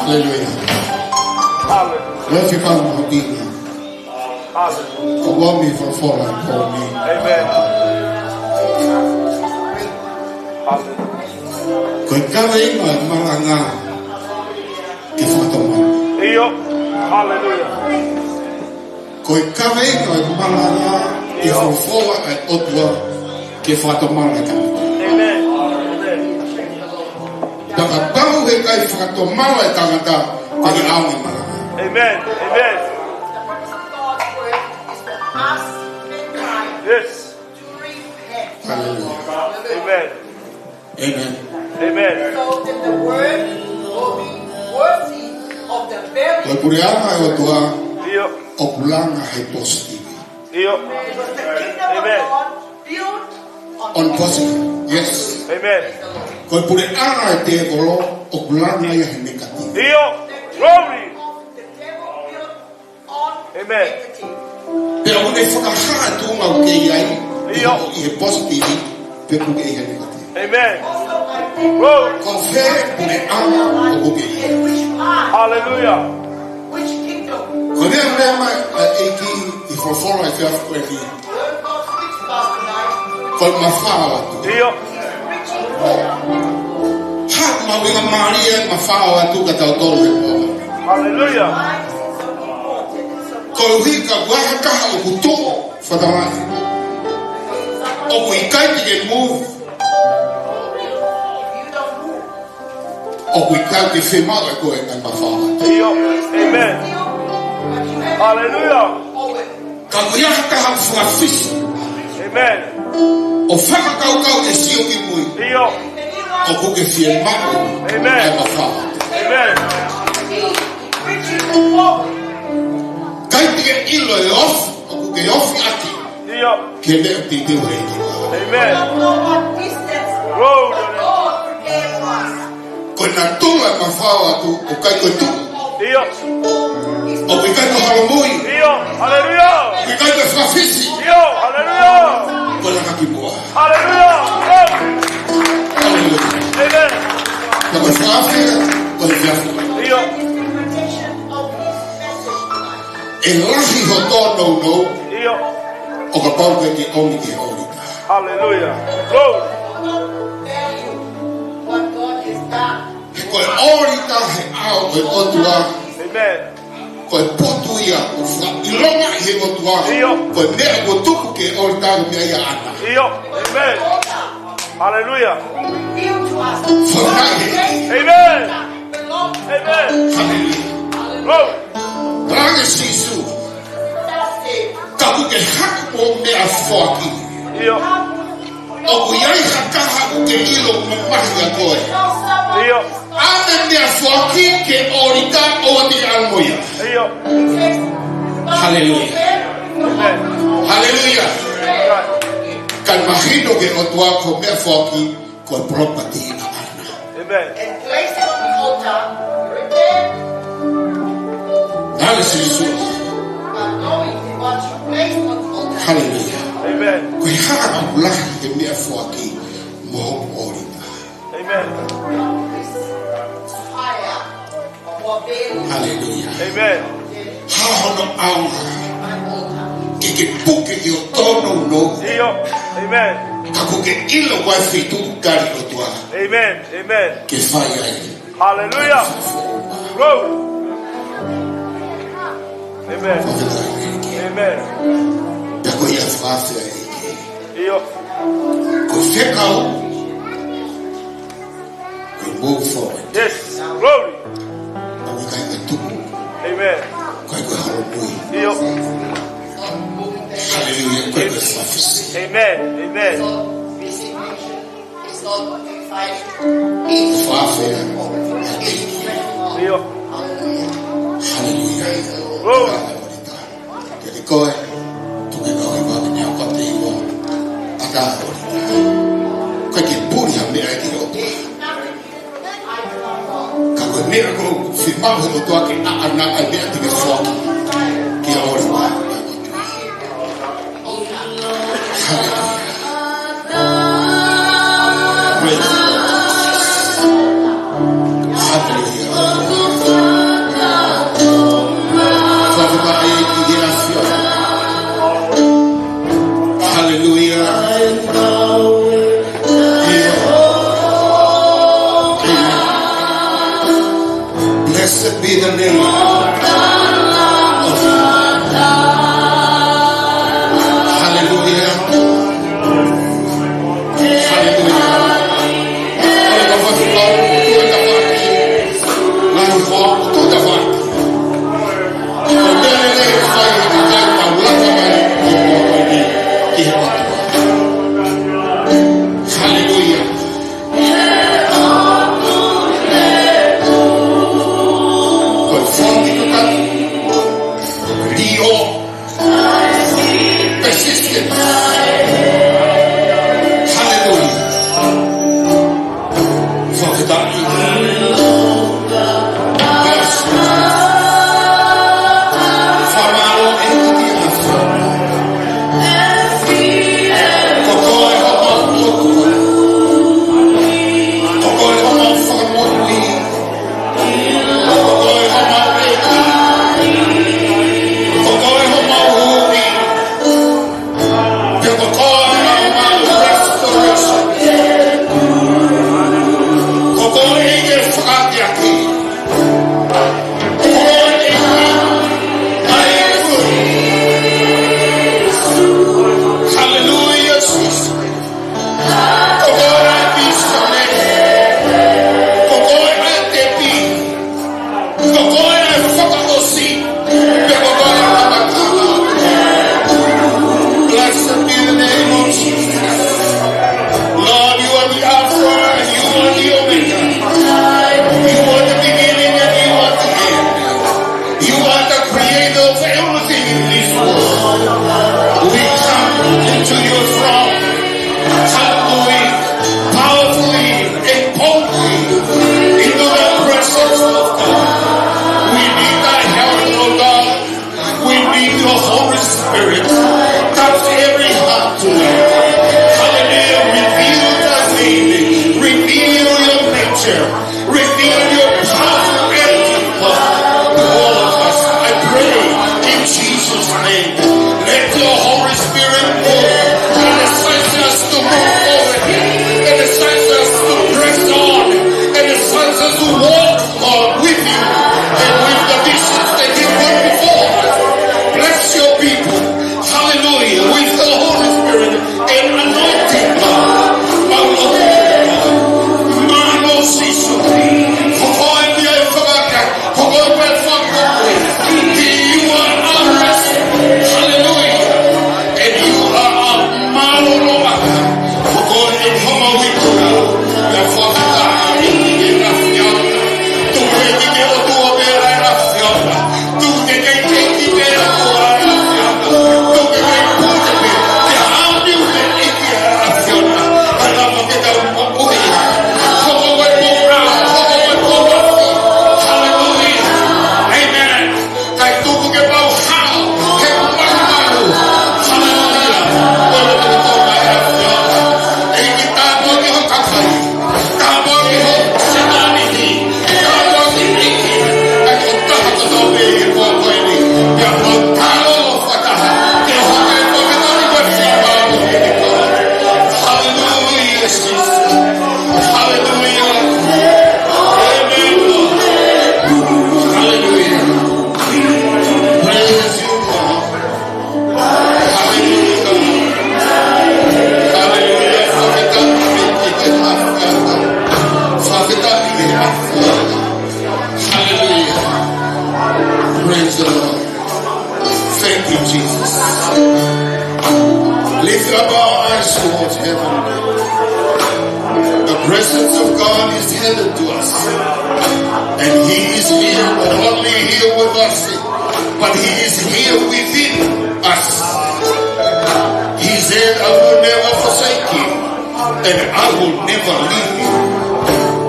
Haleluia. Haleluia. Lea fekau mo kina. Haleluia. Ko e ʻuhinga e folofola ko eni. Amen. Haleluia. Ko e kaveinga e malanga ke fakatomala. ʻIo. Haleluia. Ko e kaveinga e malanga ke folofola e ʻOtua ke fakatomala e tangata. Amen. Amen. Kapau he ʻikai fakatomala e tangata, ko e ʻaonga e malanga. Amen. Amen. Yes. Haleluia. Amen. Amen. Amen. So that the word will be worthy of the very. Ko e puleʻanga e ʻOtua, ʻio, ʻoku langa he positive. ʻIo. Because the kingdom of, amen, God built on, on positive. Yes. Amen. Ko e puleʻanga e tēvolo ʻoku langa ia he negative. ʻIo. Glory. The kingdom of the devil built on, amen, negative. Pea ʻoku ne fakahā e tuʻunga ʻoku ke ʻi ai, ʻio, ʻi he positive, pe ʻoku ke ʻi he negative. Amen. Glory. Ko fē e puleʻanga ʻoku ke ʻi ai? Hallelujah. Ko e meʻa naʻe lea mai ʻa e ʻEiki ʻi he folofola he efiafi ko eni. Ko e mafao atu. ʻIo. Hā e mahuʻinga mālie e mafao atu kiate kitautolu he pō ni. Hallelujah. Koeʻuhi ka ʻi ai ha taha ʻoku tuʻu fakalahi, ʻoku ʻikai te ke move, ʻoku ʻikai ke fiemaʻu ʻe koe ʻa e mafao atu. ʻIo. Amen. Hallelujah. Ka ʻi ai ha taha ʻoku fakafisi, amen, ʻo fakakaukau ke sio ki mui, ʻio, ʻoku ke fiemaʻu, amen, ʻa e mafao atu. Amen. ʻIkai te ke ʻilo e ofi ʻoku ke ofi ʻaki, ʻio, ki he meʻa teitei ʻoku ke ʻilo. Amen. Glory. Ko e natula e mafao atu ʻoku ʻikai ko e tuʻu. ʻIo. ʻOku ʻikai ko e holomui. ʻIo. Hallelujah. ʻOku ʻikai ko e fakafisi. ʻIo. Hallelujah. Ko e laka ki muʻa. Hallelujah. Hallelujah. Amen. Ka ko e fakafisi, ko e fakafisi. ʻIo. ʻE lahi hoʻo tōnounou, ʻio, ʻo kapau ʻoku ke ʻomi ki he ʻōlita. Hallelujah. Glory. He ko e ʻōlita he ʻao ʻo e ʻOtua. Amen. Ko e potu ia ʻoku fakaʻilonga ʻe he ʻOtua. ʻIo. Ko e meʻa ʻoku tuku ki he ʻōlita ko e meʻa ia ʻaʻana. ʻIo. Amen. Hallelujah. Fakaʻilonga. Amen. Amen. Hallelujah. Glory. Talaange ʻe Sīsū, ka ʻoku ke haʻu mo e meʻafoaki, ʻio, ʻoku ʻi ai ha taha ʻoku ke ʻilo ʻoku mamahi ʻia koe, ʻio, ʻave e meʻafoaki ki he ʻōlita ʻoua te ke ʻalu mo ia. ʻIo. Hallelujah. Amen. Hallelujah. Right. Kae mahino ki he ʻOtua ko e meʻafoaki ko e property ʻaʻana. Amen. And place it on the altar. Naʻe lea ʻa Sīsū. But knowing what you place on the altar. Hallelujah. Amen. Ko e hā ʻoku lahi he meʻafoaki mo hoʻo ʻōlita? Amen. Higher. Hallelujah. Amen. Hā hono ʻaonga ke ke puke ʻi hoʻo tōnounou? ʻIo. Amen. Ka ʻoku ke ʻilo ʻoku ʻi ai e feituʻu tali ʻOtua, amen, amen, ke fai ai. Hallelujah. Glory. Amen. Amen. Pea ko ia fafia ʻEiki. ʻIo. Ko e fekau. We move forward. Yes. Glory. ʻOku ʻikai ko e tuʻu. Amen. ʻIkai ko e holomui. ʻIo. Hallelujah. ʻIkai ko e fakafisi. Amen. Amen. Fafia. ʻIo. Hallelujah. Glory. Kiate koe, tuku ke kau ʻi vāki ni au ka te iwa, ʻatā ʻōlita. ʻIkai ke puli ha meʻa ki he ʻOtua. Ka ko e meʻa ʻoku fiemaʻu he ʻOtua ke ʻaʻana ʻa e meʻa te ke foaki ki he ʻōlita. Hallelujah. Praise the Lord. Hallelujah. In the name of Jesus. Hallelujah. Hallelujah. Hallelujah. Ko e fāmili ko eni, lī ʻo e persistence. Hallelujah. Fakafetaʻi. Yes. Fakamālō ʻEiki. Ko koe homau ʻOtua. Ko koe homau Fakamoʻui. Ko koe homau ʻEiki. Ko koe homau ʻEiki. Pea ko koe homau restoration. Ko koe ʻEiki fakaʻakiʻaki. Ko koe ʻEiki. Hallelujah, Jesus. Ko koe ʻa e vīsone. Ko koe ʻa e tepi. Ko koe ʻa e fakaʻosi. Pea ko koe ʻa e kamataʻanga. Blessed be the name of Jesus. Lord, you are the Alpha and you are the Omega. You are the beginning and you are the end. You are the creator of everything in this world. We come into your throne humbly, powerfully, and boldly into the presence of God. We need thy help, O God. We need your Holy Spirit. Touch every heart tonight. Hallelujah. Reveal thy name. Reveal your nature. Reveal your powerful energy, God, to all of us. I pray in Jesus' name. Let your Holy Spirit move. Energize us to move forward. Energize us to press on. Energize us to walk, Lord, with you and with the visions that you put before us. Bless your people. Hallelujah. With the Holy Spirit and anointing, Lord. Hallelujah. Mālō Sīsū. Ko koe pē ʻa e fakaʻakiʻaki. Ko koe pē ʻa e fakamoʻui. You are our rest. Hallelujah. And you are our mālōlōʻanga. Ko koe ʻEiki homau ipu. Pea fakafetaʻi ʻEiki ʻi he ʻAfiona. Tuku ʻEiki ke ʻOtua pē ʻa e ʻAfiona. Tuku ke ke ʻEiki pē ʻa e ʻAfiona. Tuku ke ke pule pē. Ke haʻu pē ʻEiki ʻa e ʻAfiona. Kae lava ke tau moʻui. Hoko mai pō rā, hoko mai pō rā. Hallelujah. Amen. Kae tuku ke mau hao he malumalu. Hallelujah. Ko e loto ke tau mai ʻa e ʻAfiona. ʻEiki tāpuakiʻi ho kakai. Tāpuakiʻi ho sēniti. Tāpuakiʻi ʻEiki. Kae ko e taha kotoa pē ʻi he pō ko eni. Pea mau talo fakataha. Ke hoko e fakataha ko e fiemaʻu ʻo e ʻEiki. Hallelujah, Jesus. Hallelujah. Amen, Lord. Hallelujah. Praise you, God. Hallelujah, God. Hallelujah. Fakafetaʻi ki he ʻAfiona. Fakafetaʻi ki he ʻAfiona. Hallelujah. Praise the Lord. Thank you, Jesus. Lift up our eyes towards heaven. The presence of God is headed to us. And he is here, not only here with us, but he is here within us. He said, "I will never forsake you, and I will never leave you.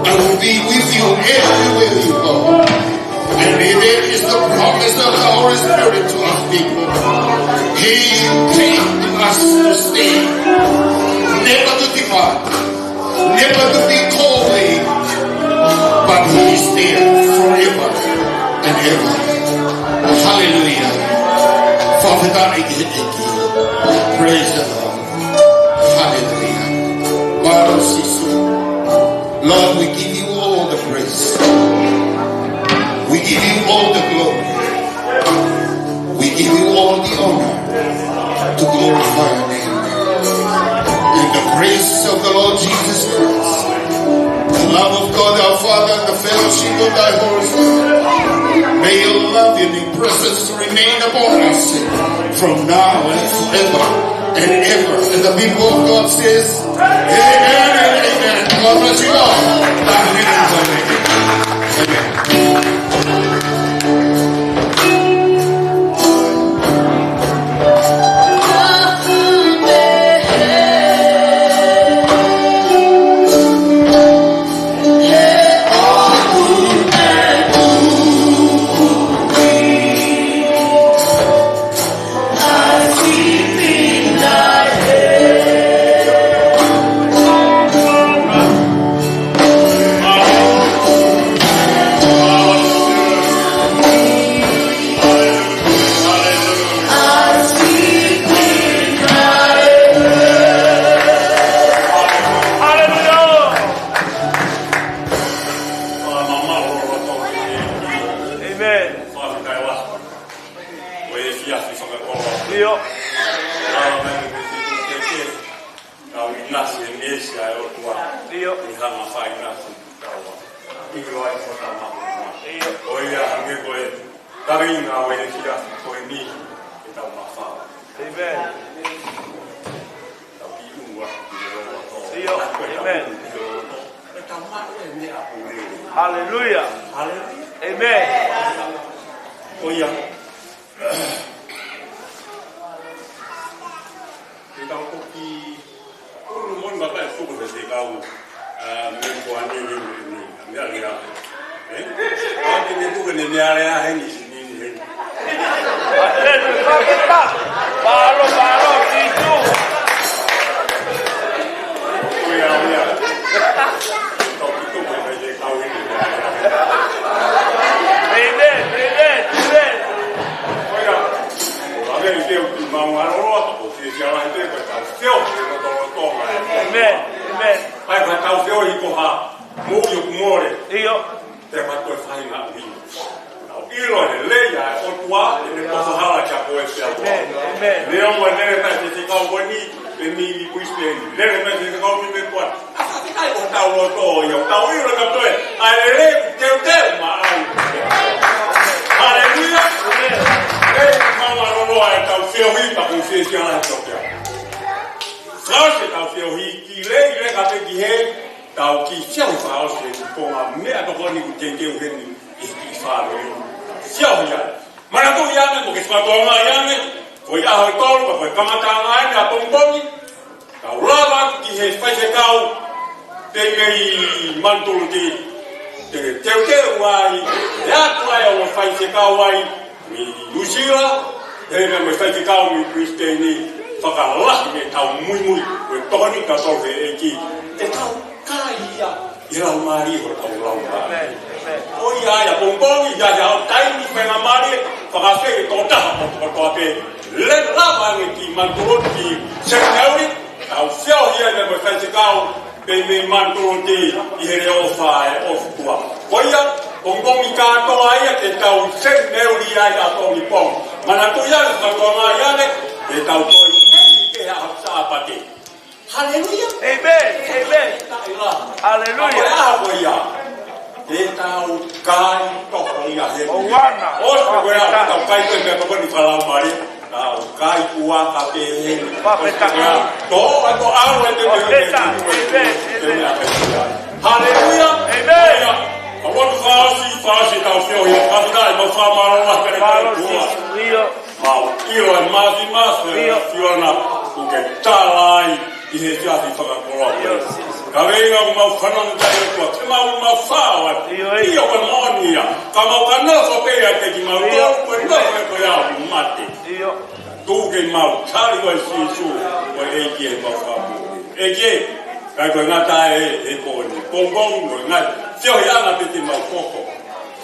I will be with you everywhere you go." And that is the promise of the Holy Spirit to us people. He came to us to stay, never to depart. Never to be called in, but he is there forever and ever. Hallelujah. Fakafetaʻi ki he ʻEiki. Praise the Lord. Hallelujah. Mālō Sīsū. Lord, we give you all the praise. We give you Love of God our Father, the fellowship of thy Holy Spirit. May your love and your presence remain upon us from now and forever and ever. And the people of God says, "Amen and amen." God bless you all. Amen. Amen. Amen. Ko e efiafi fakakoloa. ʻIo. Lava mai mo e feituʻu kehekehe. Kau ʻinasi he meesi ʻa e ʻOtua. ʻIo. ʻI he hanga fai ʻinasi taua. ʻIo ai ko tama. ʻIo. ʻOiauē, hangē ko e kaveinga ʻo e efiafi ko eni, ke tau mafao. Amen. Tau kiʻi ʻunu atu ki he loloto. ʻIo. Ko e tau Amen. ʻUnu ki he loloto. Ko e tau maʻu e meʻa pule. Hallelujah. Hallelujah. Amen. ʻOiauē. Ke tau toki ʻunu mo e mata e tuku he te kau, ā, me ko ane ne me ne, me ale a. Ē? Ā, ke ne tuku ne me ale a heni, ne, ne, heni. Mālō, mālō, Sīsū. ʻOiauē. Tau ki tuku he te kau heni. Amen, amen, amen. ʻOiauē. ʻOiauē, te u ki mau aro loa, ko te siala i te ko tau sio, ko tau tonga. Amen, amen. ʻAi, ko tau sio i ko ha, mo i o kumore. ʻIo. Te ma toe fai na ui. Tau ʻilo e lelei ʻa e ʻOtua, ʻene poso hala kia koe pea mo au. Amen, amen. Leo mo e lele mai te te kau ko eni, ʻe ni i Brisbane. Lele mai te te kau ni me kua. ʻA ka te kai ko tau loto ia, tau ʻilo ka toe. ʻA e lelei, teuteu maʻau. Haleluia. Amen. ʻE, mau ʻalu loa e tau feohi, ka ko se siala e tau pea. Fakaʻosi e tau feohi, ki lei, lei ka te ki he, tau ki feohi fakaʻosi e ki konga meʻa tokoni ku tenkeu heni, ʻi ki fānau. Feohi ai. Manatuʻi ange, mo ke fakatoa mai ange, ko e ʻaho ʻe tolu, ka ko e kamataʻanga eni ʻapongipongi, kau lava ki he faifekau, te mei Manutolu te, te teuteu ai, ʻe atu ai ʻo faifekau ai, mei Nuʻusila, te mei mo e faifekau mei Brisbane, fakalahi mei tau muimui, ko e tokoni ka tau he ʻEiki, te tau kai ia, ʻi he laumālie ʻo tau laumālie. ʻOiauē, ʻapongipongi, ʻi ai ʻa e taimi faingamālie, fakafeʻiloaki ʻo taha ʻo kotoa pē. Lele lava ange ki Manutolu ki Senitauli, tau feohi ai mo e faifekau, pea mei Manutolu ʻi he leʻo fā e ʻOtua. Ko ia, pongipongi kātoa ia ke tau Senitauli ai ʻapongipongi. Manatuʻi ange, fakatoa mai ange, ke tau toe ʻi he ʻaho Sāpate. Haleluia. Amen. Amen. Haleluia. Ko e ʻaho ia. Te tau kai toko ia he. ʻOuana. ʻOsi ko ia, tau kai te mea tokoni fakalaumālie. Tau kai kuaka pē he. Papeta. Tō, ʻa ko au e te mea. Papeta. Amen. Te mea pē ia. Haleluia. Amen. Ia. Ka lotu fakaʻosi, fakaʻosi tau feohi. Ka fina e mau fakamālō lahi kare kare kuo. Mālō Sīsū, ʻio. Mau ʻilo e mafi mafi, ʻio, ʻio na, ʻoku ke tala ai ʻi he efiafi fakakoloa. ʻIo, Sīsū. Ka veinga ʻoku mau fanongo ki ai ʻOtua, ke mau mafao ai. ʻIo, ʻio. ʻIo, ko e moʻoni ia. Ka mau ka nofo pē ia te ki mau, ʻio, ko e nofo ē ko ia ʻoku mate. ʻIo. Tuku ke mau tali ʻa Sīsū, ko e ʻEiki ʻemau Fakamoʻui. ʻEiki, kae ʻikai ko e ngata ē, he ko eni. Pongipongi, ko e ngaahi feohiʻanga pē te mau hoko.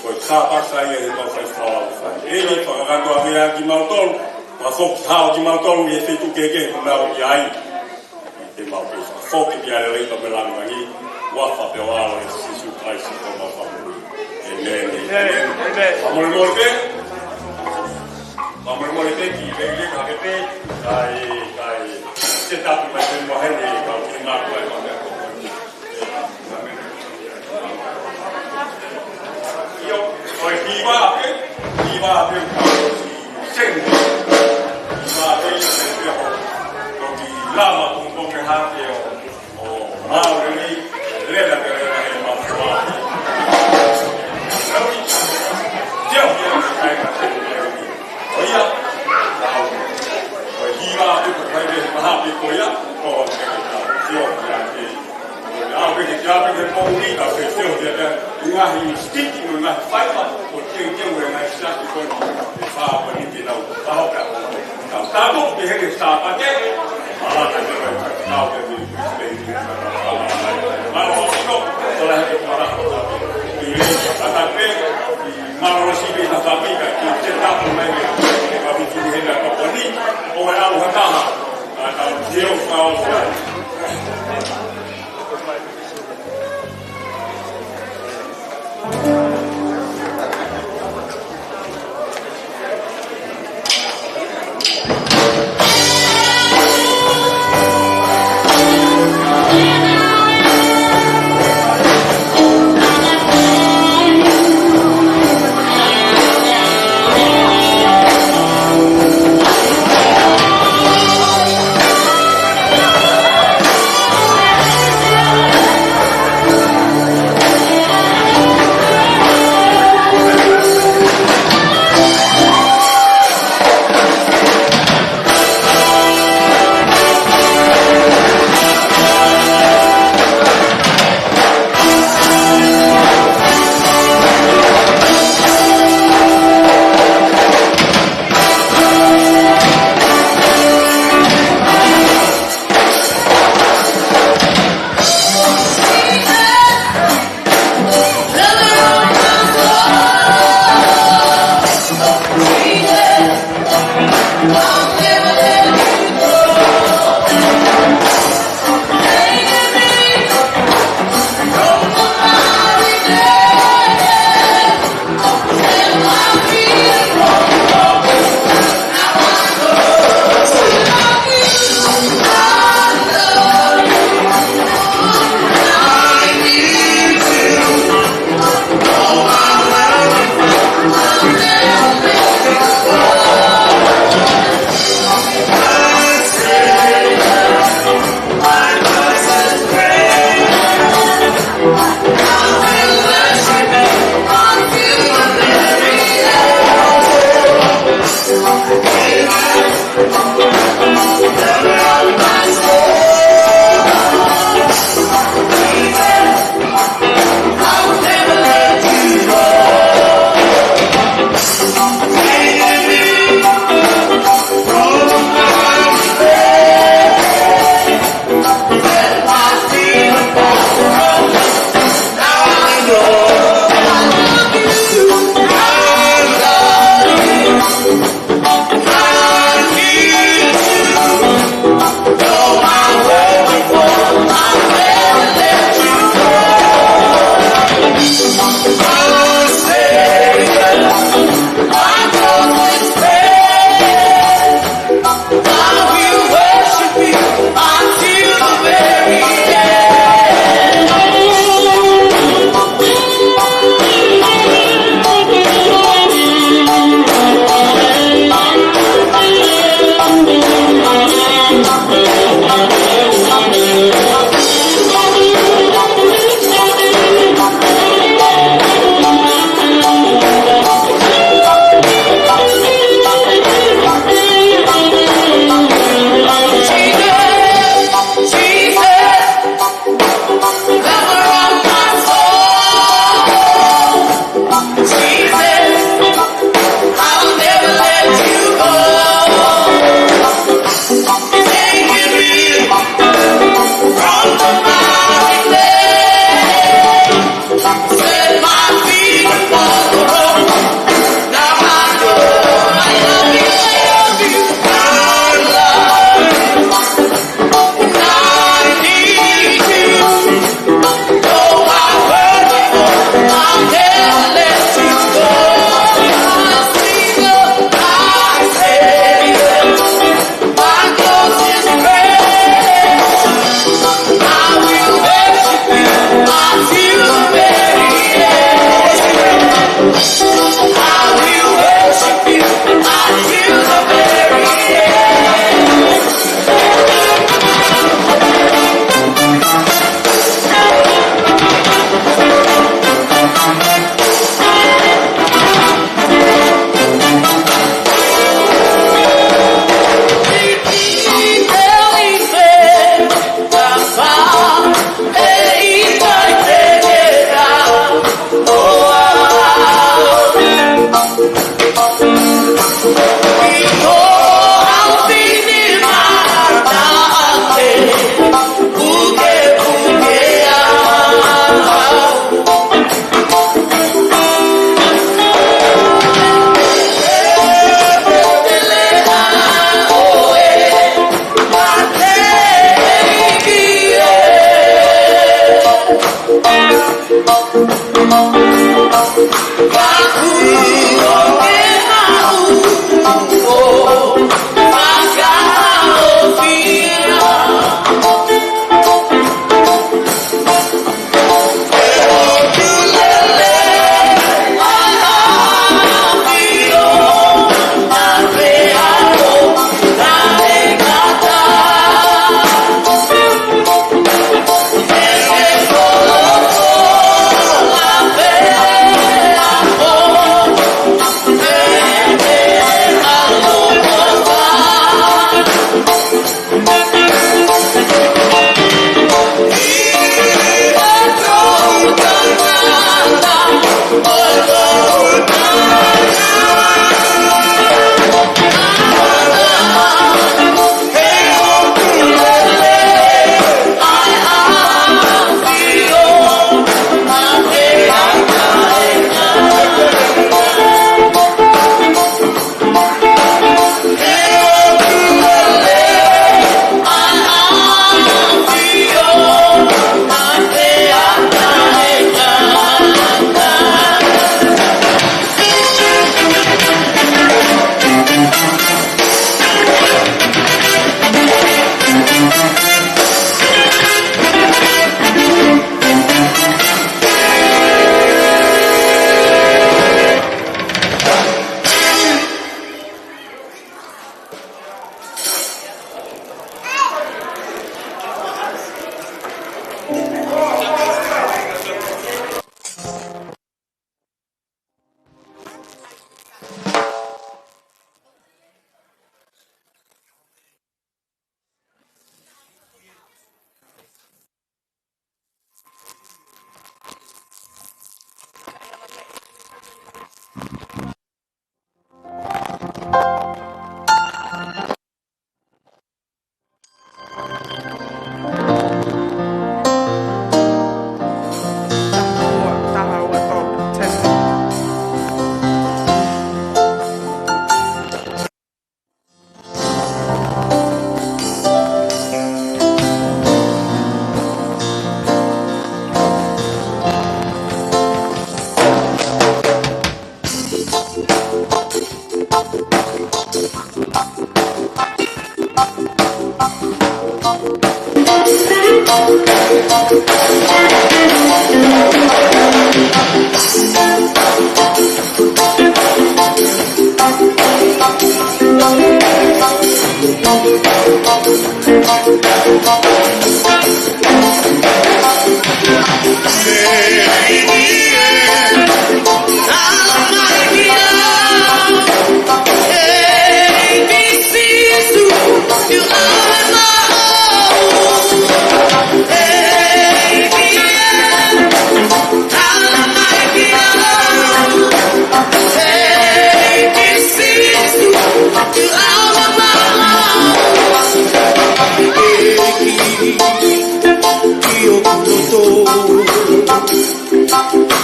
Ko e kāpasa ia he mau fai fala fai. ʻEiki, fakakātoa pē ʻa kimautolu, fakafoki hao kimautolu ʻi he feituʻu kehekehe ʻoku mau ʻi ai. Te mau pē fakafoki pē ʻa e lelei pea mo e lāngilangi, huafa pē ʻo e ʻAlo ʻo Sīsū Kalaisi ko homau Fakamoʻui. ʻĒmeni. ʻĒmeni. ʻĒmeni. ʻĒmeni. Fakamolemole pē. Fakamolemole pē ki he lelei ka ke pē, kae, kae, set up mai pē mo heni, kau ki he mākua e pāpea ko. ʻĒmeni. Ko e hiva pē, hiva pē ʻoku tau seni. Hiva pē, seni pē ʻo, ʻo ki lava ʻo, ʻo ke hake ʻo, ʻo mau lelei, lela ke lela he mau kua. Lau i, teo ki a kai ka seni. Ko ia, lau. Ko e hiva pē, ko e hiva pē, ko ia, ko e teo ki a kai. ʻAu pē ke, ʻau pē ke poʻuli, ʻau pē ke ʻio ia, ʻi he ngaahi sitiki mo e ngaahi faiva, ʻoku teuteu ʻe he ngaahi siasi ko eni, ʻe fā ko eni ke nau, ʻaho pē ʻaho. Tau, tau toki pehē ki he Sāpate, ʻa ka te vai, tau pē ni, pē ni, mālō sino, ko la he ke mara, ʻi le, ʻa ka pē, mālō si pē na fāmili, ki te tapu mai, ke ka vitu ni he na ko ni, ʻo e ʻalu ha taha, ʻa ka te o fao,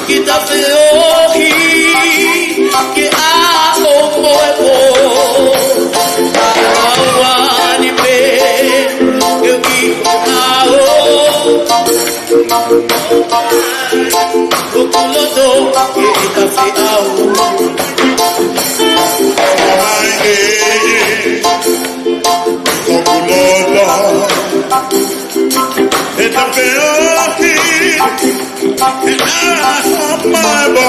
Kita feohi ke ʻaho mo e pō. ʻAuani pē ke ʻi ʻao. ʻOku loto ke ʻita feʻao. Mai ē, ʻoku loto. He tapeaki, he ʻaho mo e pō.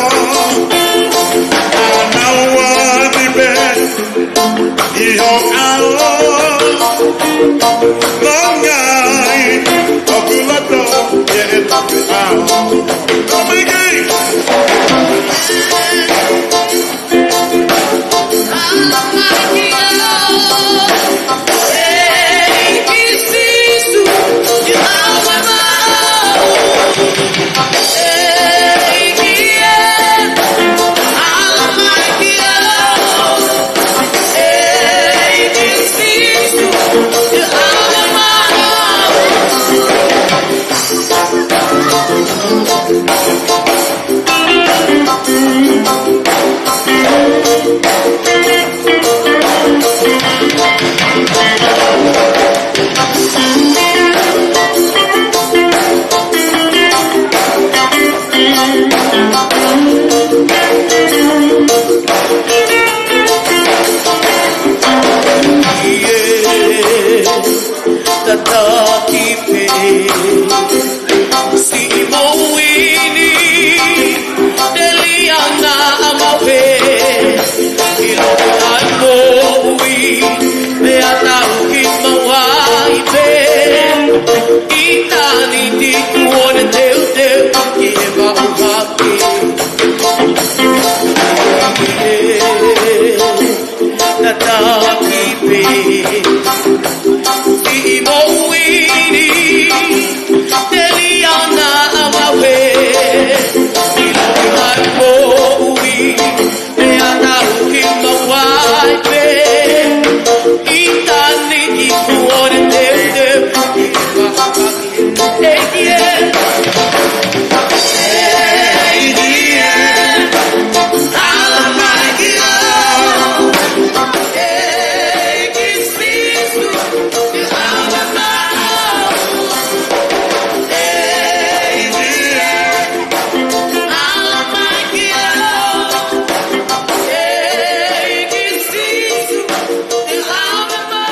ʻAuani pē ʻi ho ʻao. Mangai, ʻoku loto ke ʻita feʻao. Tō mai kei. ʻa maʻu pē, ʻilo ki ai moʻui, pea tau kimaua ai pē. ʻItāniti kuo ne teuteu ki he maʻu hake. Tataki pē. Siʻi moʻui ni, telia na ʻa maʻu pē. ʻIlo ki ai moʻui, pea tau kimaua ai pē. ʻItāniti kuo ne teuteu ki he maʻu hake. ʻEiki ē. ʻEiki ē. Ala mai ki ai. ʻEiki Sīsū. Ala mai. ʻEiki ē. Ala mai ki ai. ʻEiki Sīsū. Ala mai.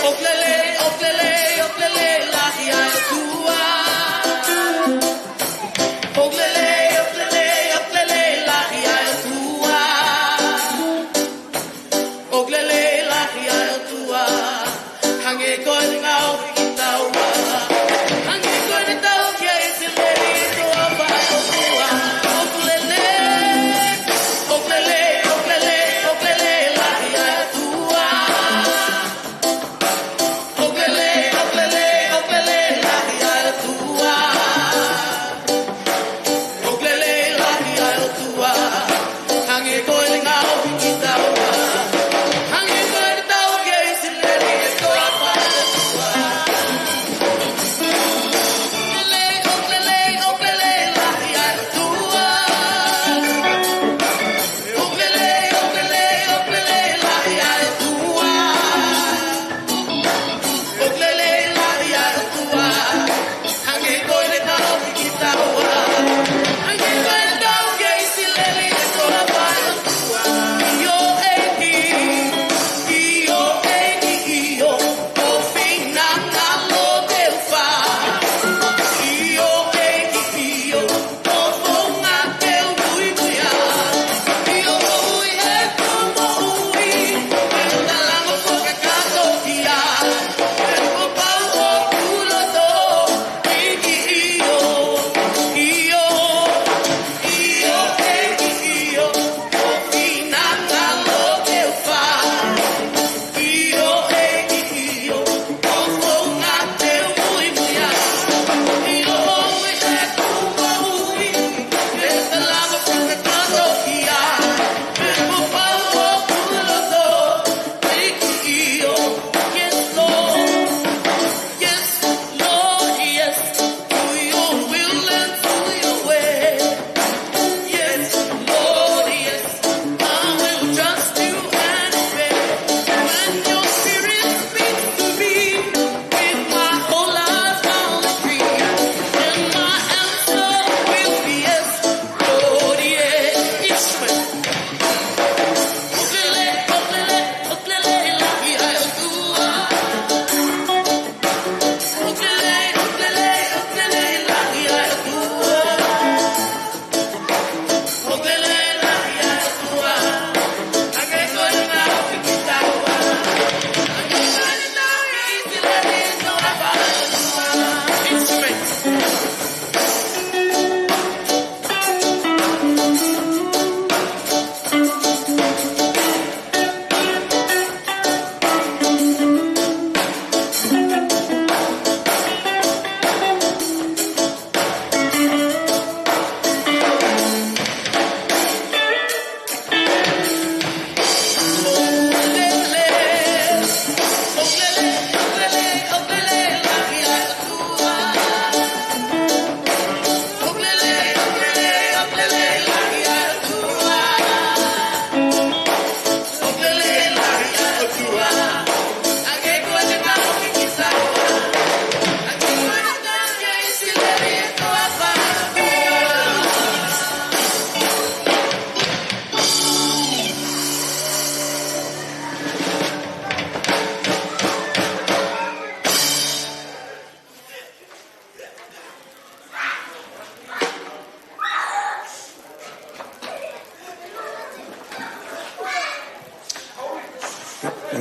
ʻOku lelei, ʻoku lelei, ʻoku lelei lahi ʻa e ʻOtua. ʻOku lelei, ʻoku lelei, ʻoku lelei lahi ʻa e ʻOtua. ʻOku lelei lahi ʻa e ʻOtua. Hangē ko ʻene ngaohi kitaua. Hangē ko ʻene tauhi ʻa ʻIsileli ʻi he toafa ʻo e ʻOtua. ʻOku lelei, ʻoku lelei, ʻoku lelei, ʻoku lelei lahi ʻa e ʻOtua. ʻOku lelei, ʻoku lelei, ʻoku lelei lahi ʻa e ʻOtua. ʻOku lelei lahi ʻa e ʻOtua. Hangē ko ʻene ngaohi kitaua. Hangē ko ʻene tauhi ʻa ʻIsileli ʻi he toafa ʻo e ʻOtua.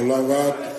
Lava atu.